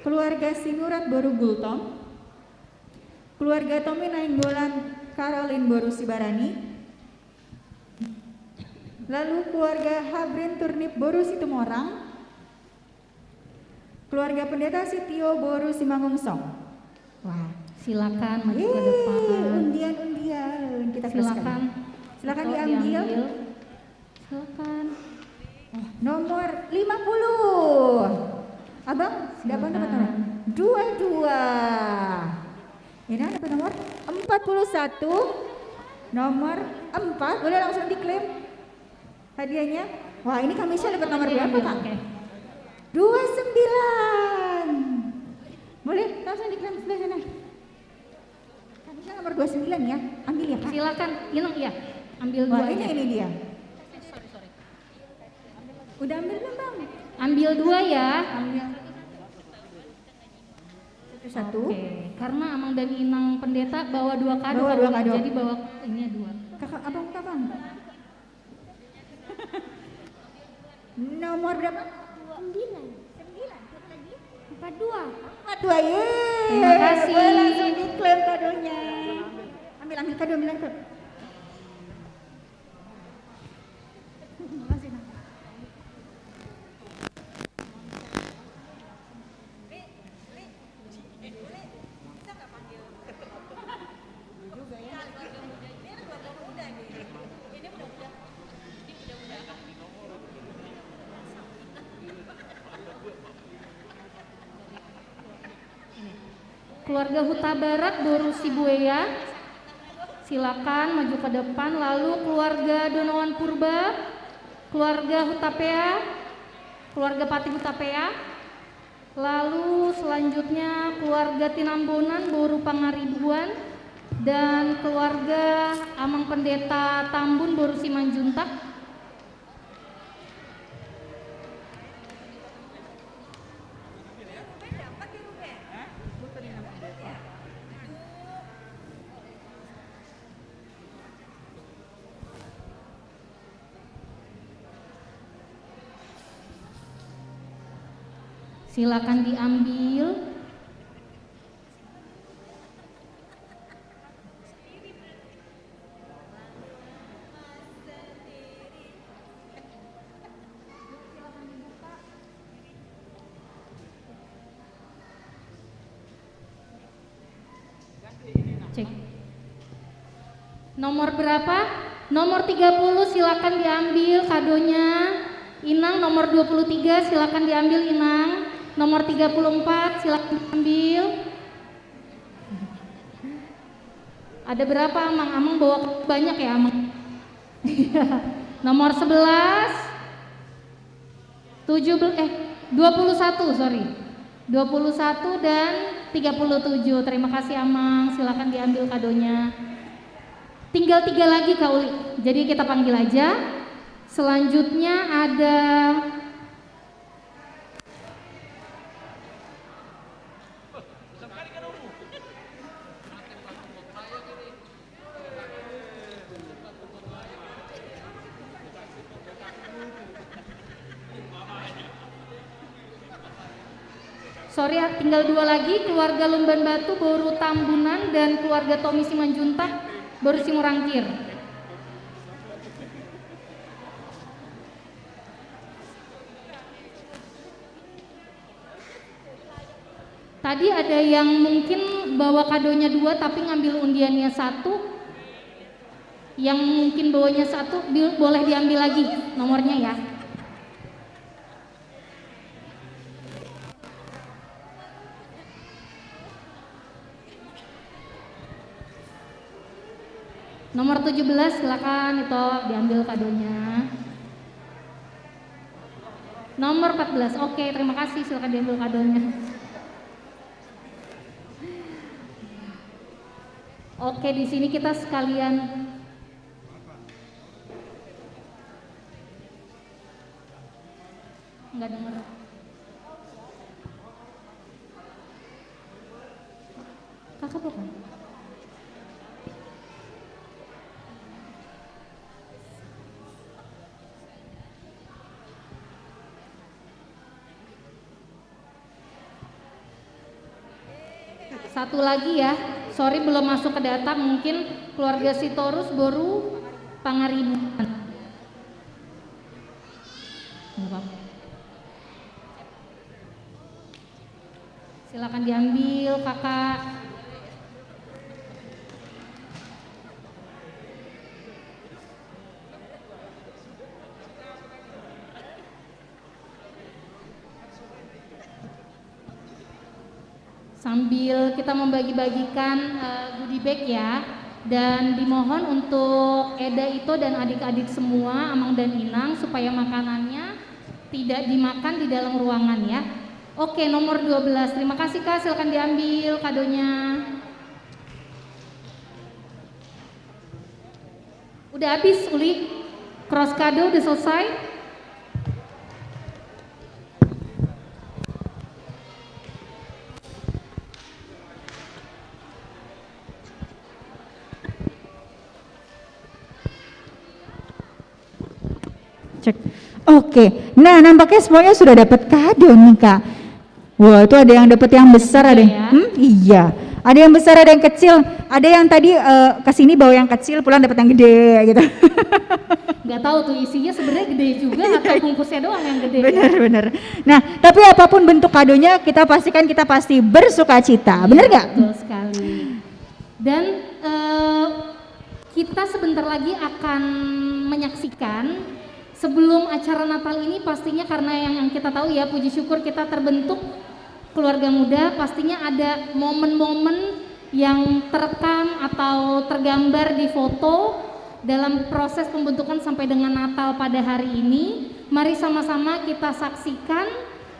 keluarga Sinurat boru Gultom, keluarga Tommy Nainggolan Caroline boru Sibarani, lalu keluarga Habrin Turnip boru Situmorang, keluarga Pendeta Sitio boru Simangunsong. Wah. Silakan maju ke depan. Yeay, undian, undian. Kita teruskan. Silakan. Silakan diambil. Silakan. Oh, nomor lima puluh. Abang, siapa dapat nomor? Dua dua. Inang dapat nomor empat puluh satu. Nomor empat, boleh langsung diklaim hadiahnya. Wah, ini Kamisya dapat nomor berapa, Kak? Oke. Dua sembilan. Boleh langsung diklaim sebelah sana. Kamisya nomor dua sembilan ya, ambil ya, Kak. Silakan, Inang, ya. Ambil dua aja. Wah, ini, ini dia. Udah ambil belum, Bang? Ambil dua ya. Ambil. Satu-satu. Oke, karena Amang dan Inang Pendeta bawa dua kado, bawa dua kado. Jadi bawa ini dua. Kakak, abang, kakak. Nomor berapa? Sembilan. Sembilan. Siapa lagi? Empat dua. Empat dua, yeay. Terima kasih. Boleh langsung diklaim kadonya. Ambil, ambil kado, ambil kado. Keluarga Hutabarat, boru Sibuea, silakan maju ke depan. Lalu keluarga Donoan Purba, keluarga Hutapea, keluarga Patih Hutapea. Lalu selanjutnya keluarga Tinambonan, boru Pangaribuan, dan keluarga Amang Pendeta Tambun, boru Simanjuntak. Silakan diambil. Cek. Nomor berapa? Nomor tiga puluh, silakan diambil kadonya. Inang, nomor dua puluh tiga, silakan diambil, Inang. Nomor tiga puluh empat, silakan diambil. Ada berapa, Amang? Amang bawa banyak ya, Amang? Nomor sebelas. Tujuh belas, eh, dua puluh satu, sorry. Dua puluh satu dan tiga puluh tujuh. Terima kasih, Amang. Silakan diambil kadonya. Tinggal tiga lagi, Kak Uli. Jadi kita panggil aja. Selanjutnya ada Sorry, tinggal dua lagi, keluarga Lumban Batu, boru Tambunan, dan keluarga Tommy Simanjuntak, boru Simorangkir. Tadi ada yang mungkin bawa kadonya dua tapi ngambil undiannya satu. Yang mungkin bawanya satu, bi-, boleh diambil lagi nomornya ya. Nomor tujuh belas, silakan, Ito, diambil kadonya. Nomor empat belas, oke, terima kasih, silakan diambil kadonya. Oke, di sini kita sekalian. Nggak denger. Kakak bukan? Satu lagi ya, sorry belum masuk ke data, mungkin keluarga Sitorus boru Pangaribuan. Nggak apa-apa. Silakan diambil, Kakak. Sambil kita membagi-bagikan, eh, goodie bag ya. Dan dimohon untuk Eda, Ito, dan adik-adik semua, Amang dan Inang, supaya makanannya tidak dimakan di dalam ruangan ya. Oke, nomor dua belas. Terima kasih, Kak. Silakan diambil kadonya. Udah habis, Uli? Cross kado udah selesai? Cek. Oke. Nah, nampaknya semuanya sudah dapat kado nih, Kak. Wah, itu ada yang dapat yang besar, ada yang, ya? Hmm, iya. Ada yang besar, ada yang kecil. Ada yang tadi, eh, ke sini bawa yang kecil, pulang dapat yang gede, gitu. Nggak tahu tuh isinya sebenarnya gede juga atau bungkusnya doang yang gede, ya? Benar, benar. Nah, tapi apapun bentuk kadonya, kita pastikan kita pasti bersuka cita. Benar nggak? Iya, betul sekali. Dan, eh, kita sebentar lagi akan menyaksikan, sebelum acara Natal ini, pastinya karena yang, yang kita tahu ya, puji syukur kita terbentuk keluarga muda, pastinya ada momen-momen yang terekam atau tergambar di foto dalam proses pembentukan sampai dengan Natal pada hari ini. Mari sama-sama kita saksikan,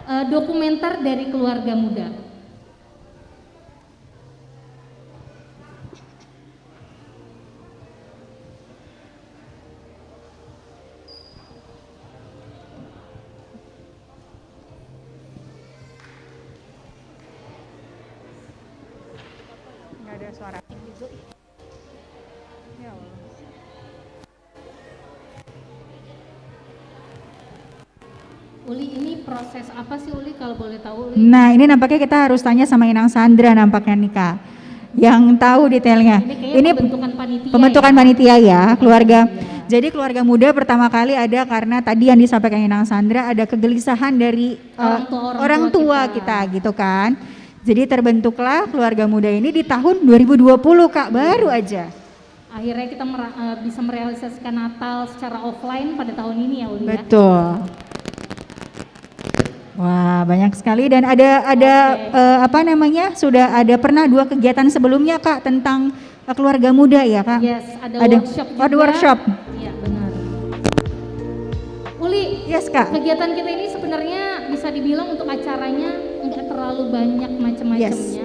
eh, dokumenter dari keluarga muda. Nggak ada suara. Ya Allah. Uli, ini proses apa sih, Uli, kalau boleh tahu, Uli? Nah, ini nampaknya kita harus tanya sama Inang Sandra nampaknya nih, Kak. Yang tahu detailnya. Ini kayaknya pembentukan panitia ya? Ini pembentukan panitia ya, keluarga. Iya. Jadi keluarga muda pertama kali ada karena tadi yang disampaikan Inang Sandra, ada kegelisahan dari, eh, orang tua, orang tua kita gitu kan. Jadi terbentuklah keluarga muda ini di tahun dua ribu dua puluh, Kak, baru aja. Akhirnya kita mera-, eh, bisa merealisasikan Natal secara offline pada tahun ini ya, Uli, ya? Betul. Wah, banyak sekali. Dan ada, ada, oke, eh, apa namanya, sudah ada pernah dua kegiatan sebelumnya, Kak, tentang, eh, keluarga muda ya, Kak? Yes, ada, ada workshop juga. Oh, ada workshop. Iya, benar. Uli, yes, Kak. Kegiatan kita ini sebenarnya bisa dibilang untuk acaranya nggak terlalu banyak macam-macamnya, yes,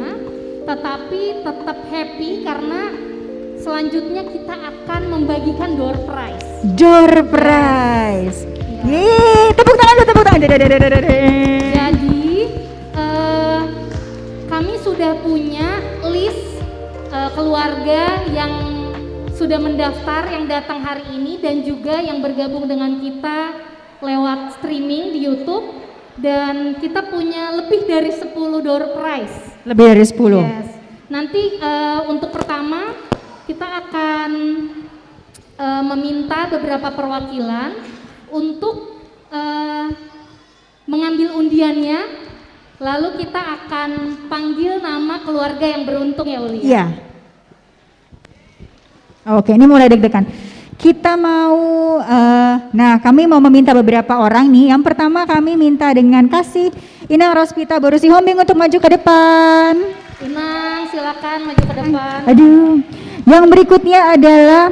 tetapi tetap happy karena selanjutnya kita akan membagikan door prize. Door prize. Iya. Yeay, tepuk tangan dulu, tepuk tangan. Dede, dede, dede, dede. Jadi, eh, kami sudah punya list, eh, keluarga yang sudah mendaftar, yang datang hari ini, dan juga yang bergabung dengan kita lewat streaming di YouTube. Dan kita punya lebih dari sepuluh door prize. Lebih dari sepuluh. Yes. Nanti, eh, untuk pertama, kita akan, eh, meminta beberapa perwakilan untuk, eh, mengambil undiannya, lalu kita akan panggil nama keluarga yang beruntung ya, Uli, ya? Iya. Oke, ini mulai deg-degan. Kita mau, eh, nah, kami mau meminta beberapa orang nih. Yang pertama kami minta dengan kasih Inang Rospita boru Sihombing untuk maju ke depan. Inang, silakan maju ke depan. Aduh. Yang berikutnya adalah,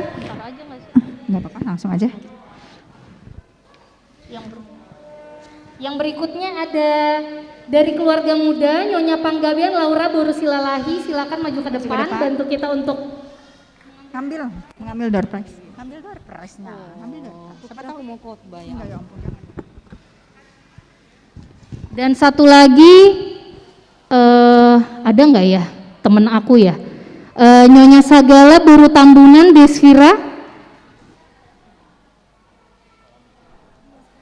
nggak apa-apa, langsung aja. Yang ber-, yang berikutnya ada dari keluarga muda, Nyonya Panggabean Laura boru Silalahi, silakan maju ke depan, maju ke depan, bantu kita untuk ngambil, mengambil door prize. Ngambil door prize, nah, ngambil door prize. Siapa tahu mau khotbah ya. Enggak, ya ampun, jangan. Dan satu lagi, eh, ada nggak ya temen aku ya? Eh, Nyonya Sagala boru Tambunan, Desvira.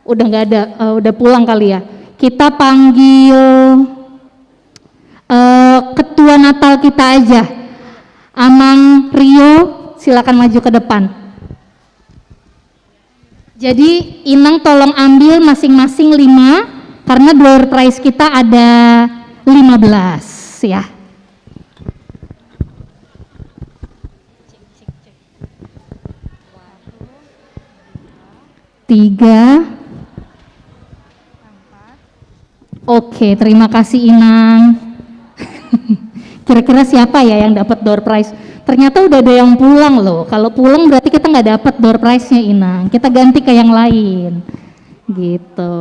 Udah nggak ada, eh, udah pulang kali ya. Kita panggil, eh, ketua Natal kita aja. Amang Rio, silakan maju ke depan. Jadi, Inang tolong ambil masing-masing lima, karena door prize kita ada lima belas, ya. Tiga. Oke, terima kasih, Inang. Kira-kira siapa ya yang dapat door prize? Ternyata udah ada yang pulang loh. Kalau pulang berarti kita nggak dapat door prize-nya, Inang. Kita ganti ke yang lain. Gitu.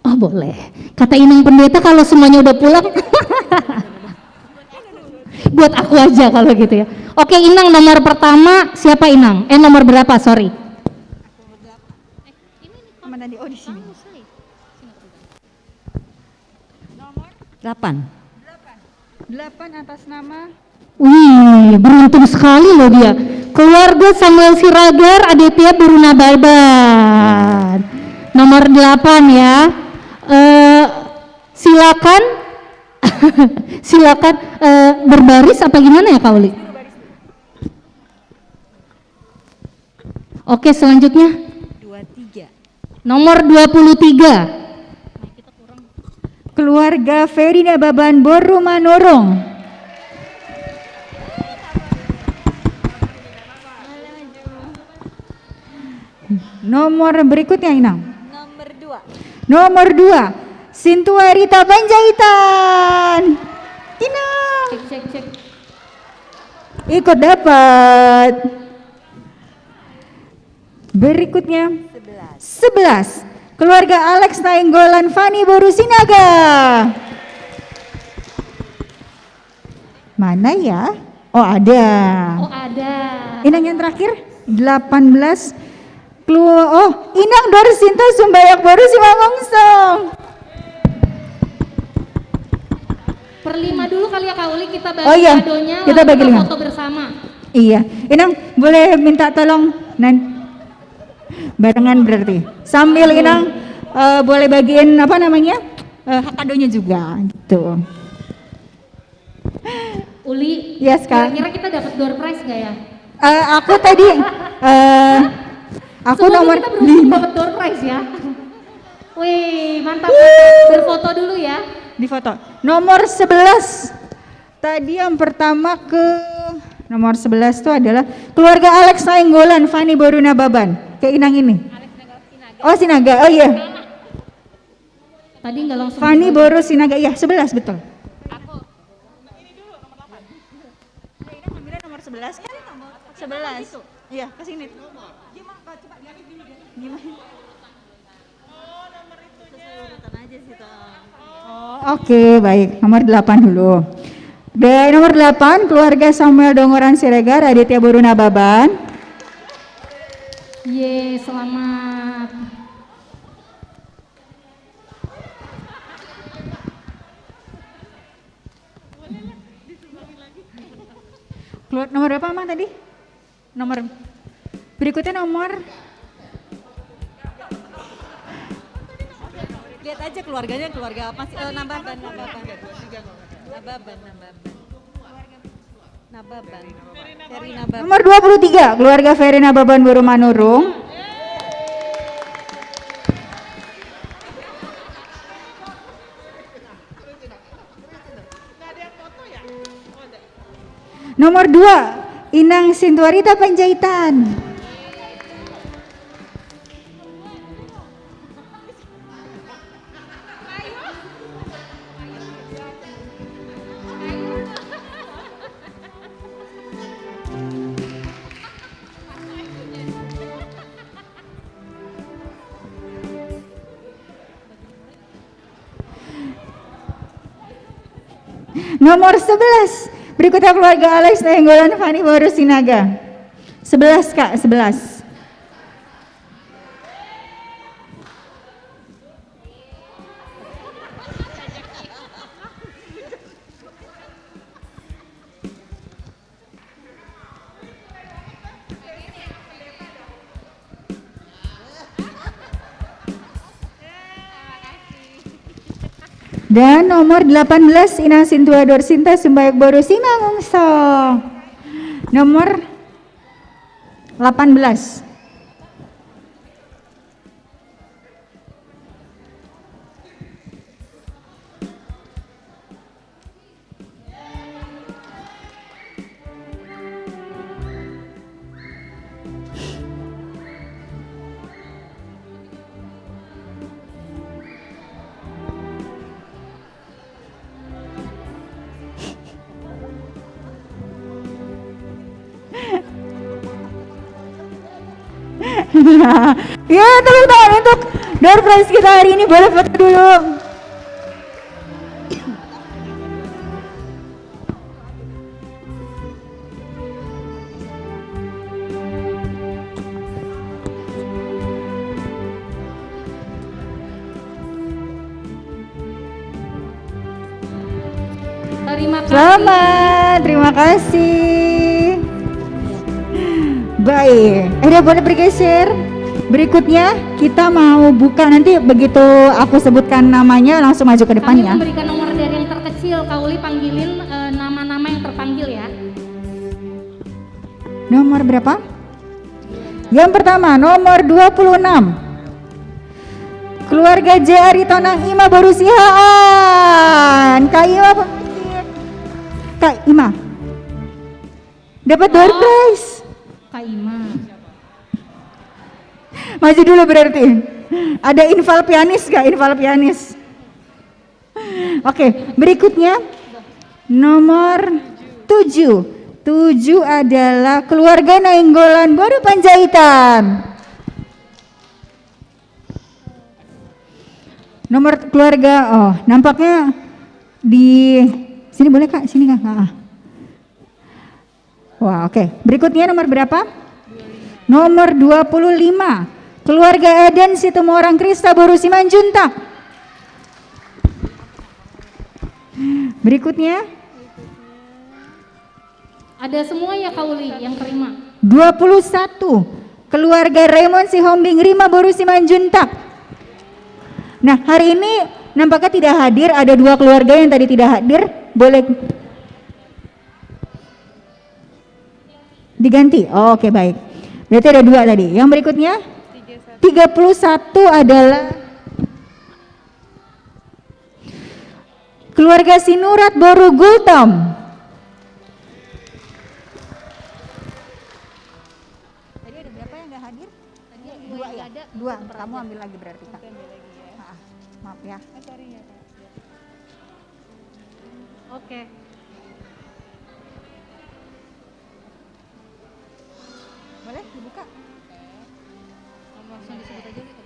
Oh, boleh. Kata Inang Pendeta, kalau semuanya udah pulang, buat aku aja kalau gitu ya. Oke, Inang, nomor pertama siapa, Inang? Eh, nomor berapa? Sorry. Mana di, oh, di sini. Delapan. Delapan atas nama. Wih, beruntung sekali loh dia. Keluarga Samuel Siregar, Aditya Boru Nababan. Nomor delapan ya. Eh, silakan, silakan, eh, berbaris apa gimana ya, Kak Uli? Oke, selanjutnya. Dua tiga. Nomor dua puluh tiga. Keluarga Ferry Nababan Boru Manurung. Nomor berikutnya, Inang. Nomor dua. Nomor dua. Sintua Rita Panjaitan. Inang. Cek, cek, cek. Ikut dapat. Berikutnya. Sebelas. Sebelas. Keluarga Alex Nainggolan Fani Boru Sinaga. Mana ya? Oh, ada. Oh, ada. Inang yang terakhir, delapan belas. Kelu-, oh, Inang Dorsinta Sumbayak Boru Simanungsong. Per lima dulu kali ya, Kak Uli, kita bagi, oh iya, kadonya, kita lalu bagi kita lima. Foto bersama. Iya. Inang, boleh minta tolong, Nan? Barengan berarti. Sambil Inang, eh, boleh bagiin, apa namanya, eh, hak kadonya juga, gitu. Uli, yes, Kak. Kira-kira kita dapat door prize nggak ya? Eh, aku tadi, eh, aku nomor lima. Semoga kita beruntung dapat door prize ya. Wih, mantap. Wuh. Berfoto dulu ya. Difoto. Nomor sebelas. Tadi yang pertama ke nomor sebelas itu adalah keluarga Alex Nainggolan, Fani Boru Nababan. Ke Inang ini. Alex Nainggolan Sinaga. Oh, Sinaga. Oh iya. Tadi nggak langsung. Fani Boru Sinaga, iya, sebelas, betul. Aku. Ini dulu, nomor delapan. Nah, ini ngambilnya nomor sebelas, kan? Sebelas. Iya, ke sini. Gimana? Sesuai urutan aja sih, Tong. Oh, oke, baik. Nomor delapan dulu. Dari nomor delapan, keluarga Samuel Dongoran Siregar, Aditya Boru Nababan. Ye, selamat. Keluar nomor berapa, Mang, tadi? Nomor berikutnya nomor. Lihat aja keluarganya, keluarga apa sih? Eh, Nababan, Nababan. Nababan, Nababan. Nababan. Ferry Nababan. Nomor dua puluh tiga, keluarga Ferry Nababan Boru Manurung. Nomor dua, Inang Sintua Rita Panjaitan. Nomor sebelas. Berikutnya keluarga Alex Nainggolan Fani Boru Sinaga. Sebelas, Kak, sebelas. Dan nomor delapan belas, Inang Sintua Dorsinta Sumbayak Boru Simanungsong. Nomor delapan belas. Ya, tepuk tangan untuk door prize kita hari ini. Boleh foto dulu. Terima kasih. Selamat, terima kasih. Baik, eh, udah boleh bergeser. Berikutnya kita mau buka, nanti begitu aku sebutkan namanya langsung maju ke depan. Kami ya, memberikan nomor dari yang terkecil. Kak Uli panggilin, eh, nama-nama yang terpanggil ya. Nomor berapa? Yang pertama, nomor dua puluh enam. Keluarga J. Aritonang, Ima boru Sihaan. Kak Ima, pemimpin. Kak Ima. Dapat door prize. Kak Ima. Maju dulu berarti. Ada infal pianis gak? Infal pianis. Oke, berikutnya nomor tujuh. Tujuh adalah keluarga Nainggolan boru Panjaitan. Nomor keluarga, oh, nampaknya di sini boleh, Kak? Sini, Kak? Ah, ah. Wah, oke. Berikutnya nomor berapa? Nomor dua puluh lima. Keluarga Adan Situmorang Krista boru Simanjuntak. Berikutnya. Ada semua ya, Kak Uli, yang terima? Dua puluh satu. Keluarga Raymond Sihombing Rima boru Simanjuntak. Nah, hari ini nampaknya tidak hadir, ada dua keluarga yang tadi tidak hadir. Boleh diganti? Oh, oke, baik. Berarti ada dua tadi. Yang berikutnya? Tiga puluh satu adalah keluarga Sinurat boru Gultom. Tadi ada berapa yang nggak hadir? Tadi dua, ya? Dua. Kamu ambil lagi berarti, Kak. Nanti ambil lagi, ya. Ah, maaf ya. Ah, sorry ya, Kak. Oke. Boleh dibuka? Langsung disebut aja gitu.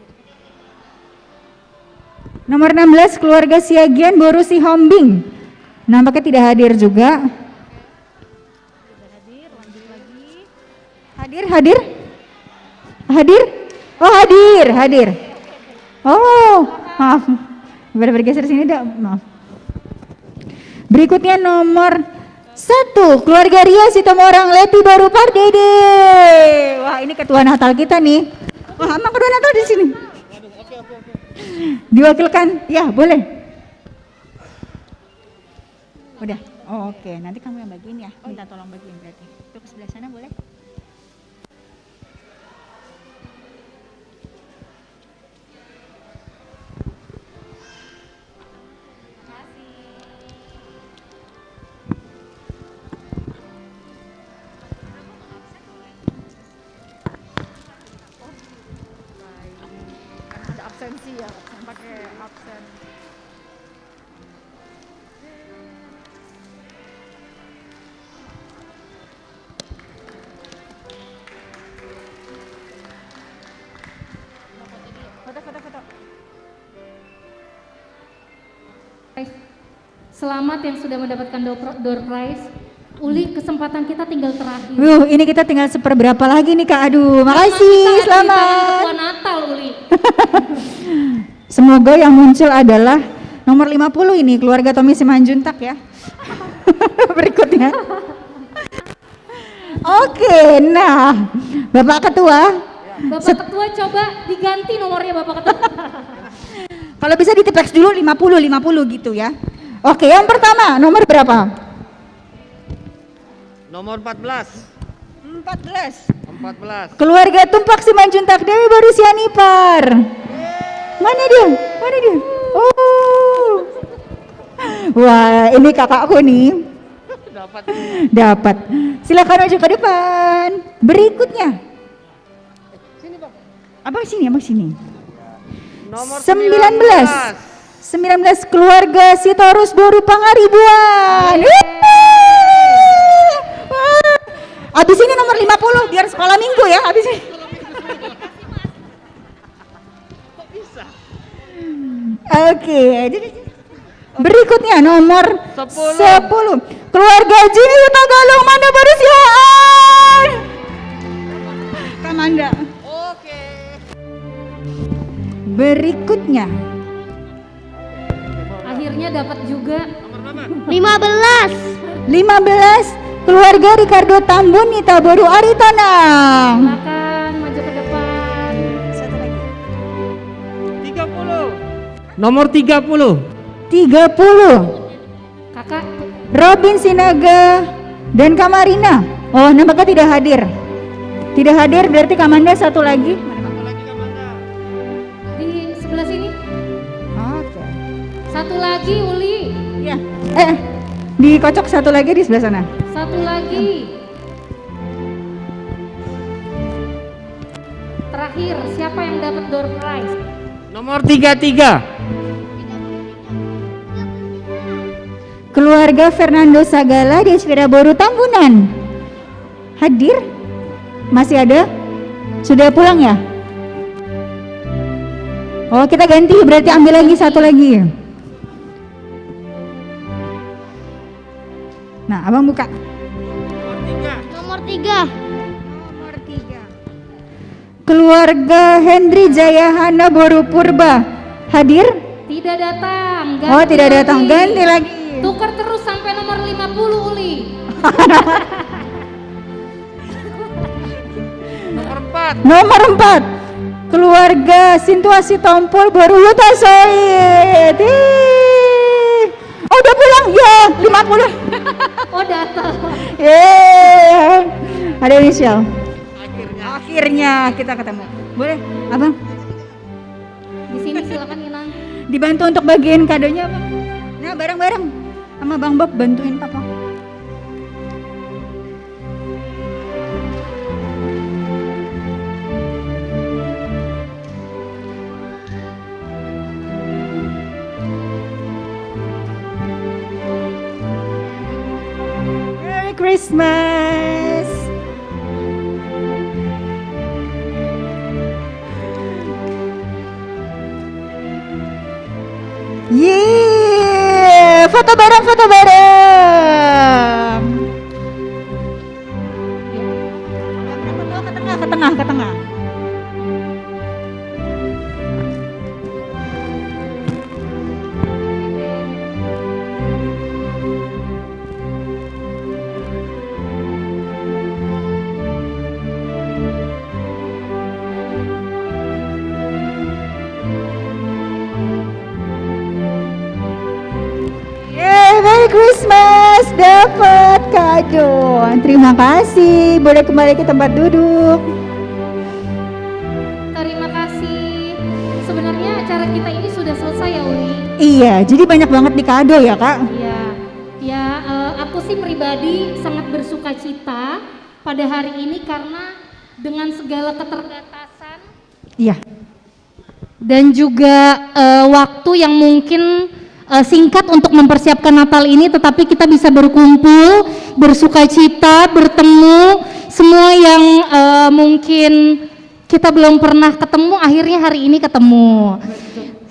Nomor enam belas, keluarga Siagian boru Sihombing. Nampaknya tidak hadir juga. Tidak hadir, lanjut lagi. Hadir, hadir? Hadir? Oh, hadir, hadir. Oh, maaf. Boleh bergeser sini, dak? Maaf. Berikutnya nomor satu, keluarga Ria Situmorang Lepi boru Pardede. Wah, ini ketua Natal kita nih. Wah, emang ketua Natal di sini. Diwakilkan? Ya, boleh. Udah. Oh, oke, nanti kamu yang bagiin ya. Minta tolong bagiin berarti. Itu ke sebelah sana boleh? Kan ada absensi ya, pakai absen. Foto, foto, foto. Guys, selamat yang sudah mendapatkan door, door prize. Uli, kesempatan kita tinggal terakhir. Wuh, ini kita tinggal seperberapa lagi nih, Kak? Aduh, makasih, selamat. Ketua Natal, Uli. Semoga yang muncul adalah nomor lima puluh ini, keluarga Tommy Simanjuntak ya. Berikutnya. Oke, nah, Bapak Ketua. Bapak Ketua, coba diganti nomornya, Bapak Ketua. Kalau bisa ditipeks dulu lima puluh, lima puluh gitu ya. Oke, yang pertama, nomor berapa? Nomor empat belas. Empat belas. Empat belas. Keluarga Tumpak Simanjuntak Dewi boru Sianipar. Mana dia? Mana dia? Oh. Wah, ini kakakku nih. Dapat. Dapat. Silakan maju ke depan. Berikutnya. Abang sini, abang sini. Nomor sembilan belas. Sembilan belas, keluarga Sitorus boru Pangaribuan. Yeay. Wah. Abis ini nomor lima puluh, biar sekolah minggu ya, abis ini. Oke, jadi berikutnya nomor sepuluh. Sepuluh. Keluarga Jimmy Hutagalung, Manda Barusiaan. Kamanda. Oke. Berikutnya. Akhirnya dapat juga. Lima belas. Lima belas, keluarga Ricardo Tambun, Nita Boru Aritonang. Silakan maju ke depan. Satu lagi. Tiga puluh. Nomor tiga puluh. Tiga puluh. Kakak. Robin Sinaga dan Kamarina. Oh, nampaknya tidak hadir. Tidak hadir, berarti Kamanda satu lagi. Di sebelah sini. Oke. Satu lagi, Uli. Ya. Eh, dikocok satu lagi di sebelah sana. Satu lagi. Terakhir, siapa yang dapat door prize? Nomor tiga tiga. Keluarga Fernando Sagala di Aspera Boru Tambunan. Hadir? Masih ada? Sudah pulang ya? Oh, kita ganti, berarti ambil lagi satu lagi. Nah, abang buka. Nomor tiga. Nomor tiga. Keluarga Henry Jayahana Boru Purba hadir? Tidak datang. Oh, tidak datang. Ganti lagi. Tuker terus sampai nomor lima puluh, Uli. Nomor empat. Nomor empat. Keluarga Sintua Sitompul Boru Hutasoit. Ih. Oh, udah pulang? Ya, lima puluh. Oh, datang. Yeay. Ada Michelle. Akhirnya. Akhirnya kita ketemu. Boleh, Abang? Di sini silakan, Inang. Dibantu untuk bagiin kadonya, Bang. Nah, bareng-bareng sama Bang Bob bantuin Papa. Merry Christmas. Yeay, foto bareng, foto bareng. Ke tengah, ke tengah, ke tengah. Yeay, Merry Christmas, dapat kado. Terima kasih, boleh kembali ke tempat duduk. Terima kasih. Sebenarnya acara kita ini sudah selesai ya, Uli? Iya, jadi banyak banget dikado ya, Kak? Iya. Ya, eh, aku sih pribadi sangat bersuka cita pada hari ini karena dengan segala keterbatasan. Iya. Dan juga, eh, waktu yang mungkin, eh, singkat untuk mempersiapkan Natal ini, tetapi kita bisa berkumpul, bersuka cita, bertemu, semua yang, eh, mungkin kita belum pernah ketemu, akhirnya hari ini ketemu.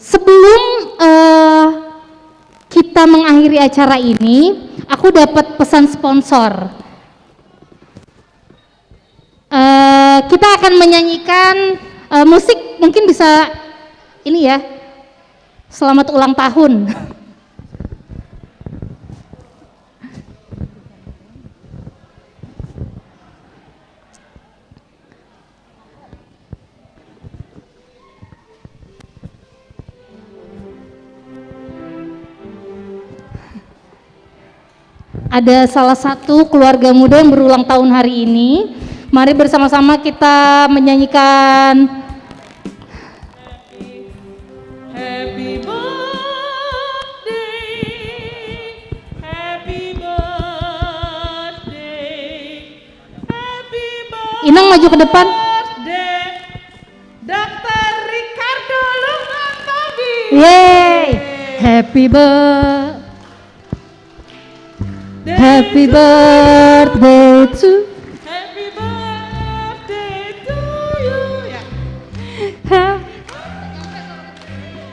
Sebelum, eh, kita mengakhiri acara ini, aku dapat pesan sponsor. Eh, kita akan menyanyikan, eh, musik, mungkin bisa ini ya. Selamat ulang tahun. Ada salah satu keluarga muda yang berulang tahun hari ini. Mari bersama-sama kita menyanyikan. Happy birthday, happy birthday, happy birthday. Inang maju ke depan. Dokter Ricardo Lukman Tobing. Yeay. Happy birthday. Happy birthday to. Happy birthday to you. Ya. Ha-,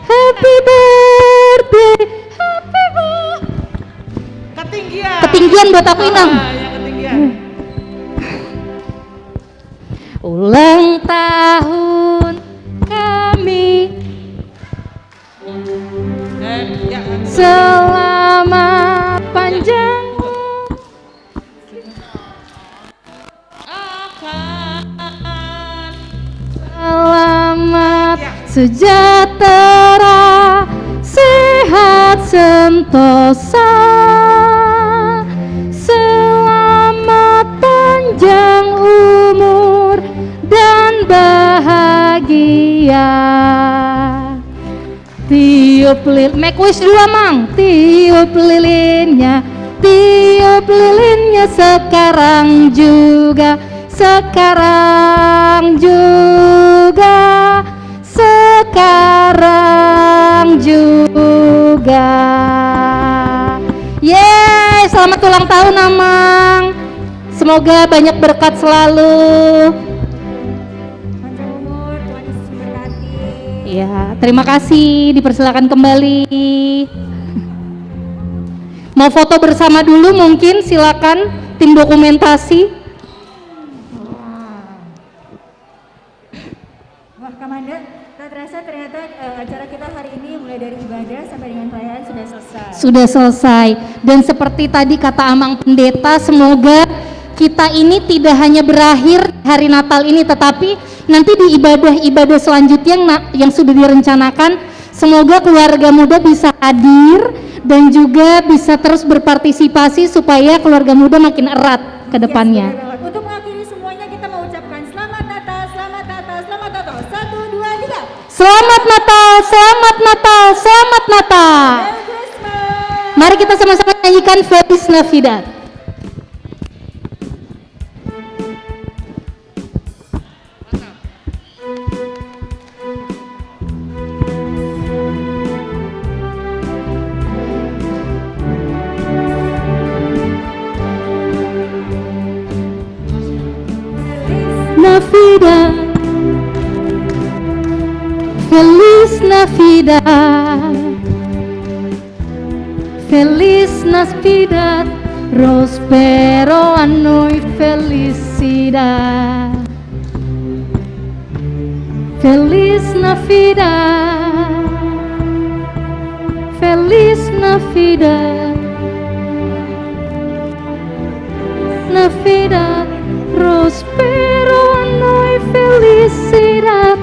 happy ketinggian buat aku, Inang. Ah, yang ketinggian. Ulang tahun kami. Eh, ya. Selamat panjang. Selamat sejahtera, sehat sentosa, selamat panjang umur dan bahagia. Tiup lil-, make wish dulu, Amang. Tiup lilinnya, tiup lilinnya sekarang juga, sekarang juga, sekarang juga. Yeay, selamat ulang tahun, Amang. Semoga banyak berkat selalu. Panjang umur, Tuhan Yesus memberkati. Iya, terima kasih. Dipersilakan kembali. Mau foto bersama dulu mungkin, silakan tim dokumentasi. Wah, Kamanda, tak terasa ternyata, eh, acara kita hari ini mulai dari ibadah sampai dengan perayaan sudah selesai. Sudah selesai. Dan seperti tadi kata Amang Pendeta, semoga kita ini tidak hanya berakhir hari Natal ini, tetapi nanti di ibadah-ibadah selanjutnya yang na-, yang sudah direncanakan, semoga keluarga muda bisa hadir dan juga bisa terus berpartisipasi supaya keluarga muda makin erat ke depannya. Yes, benar banget. Untuk mengakhiri semuanya, kita mau ucapkan selamat Natal, selamat Natal, selamat Natal. Satu, dua, tiga. Selamat Natal, selamat Natal, selamat Natal. Merry Christmas. Mari kita sama-sama nyanyikan Feliz Navidad. Navidad, Feliz Navidad. Feliz Navidad, próspero año y felicidad. Feliz Navidad, Feliz Navidad. Navidad, próspero año y felicidad.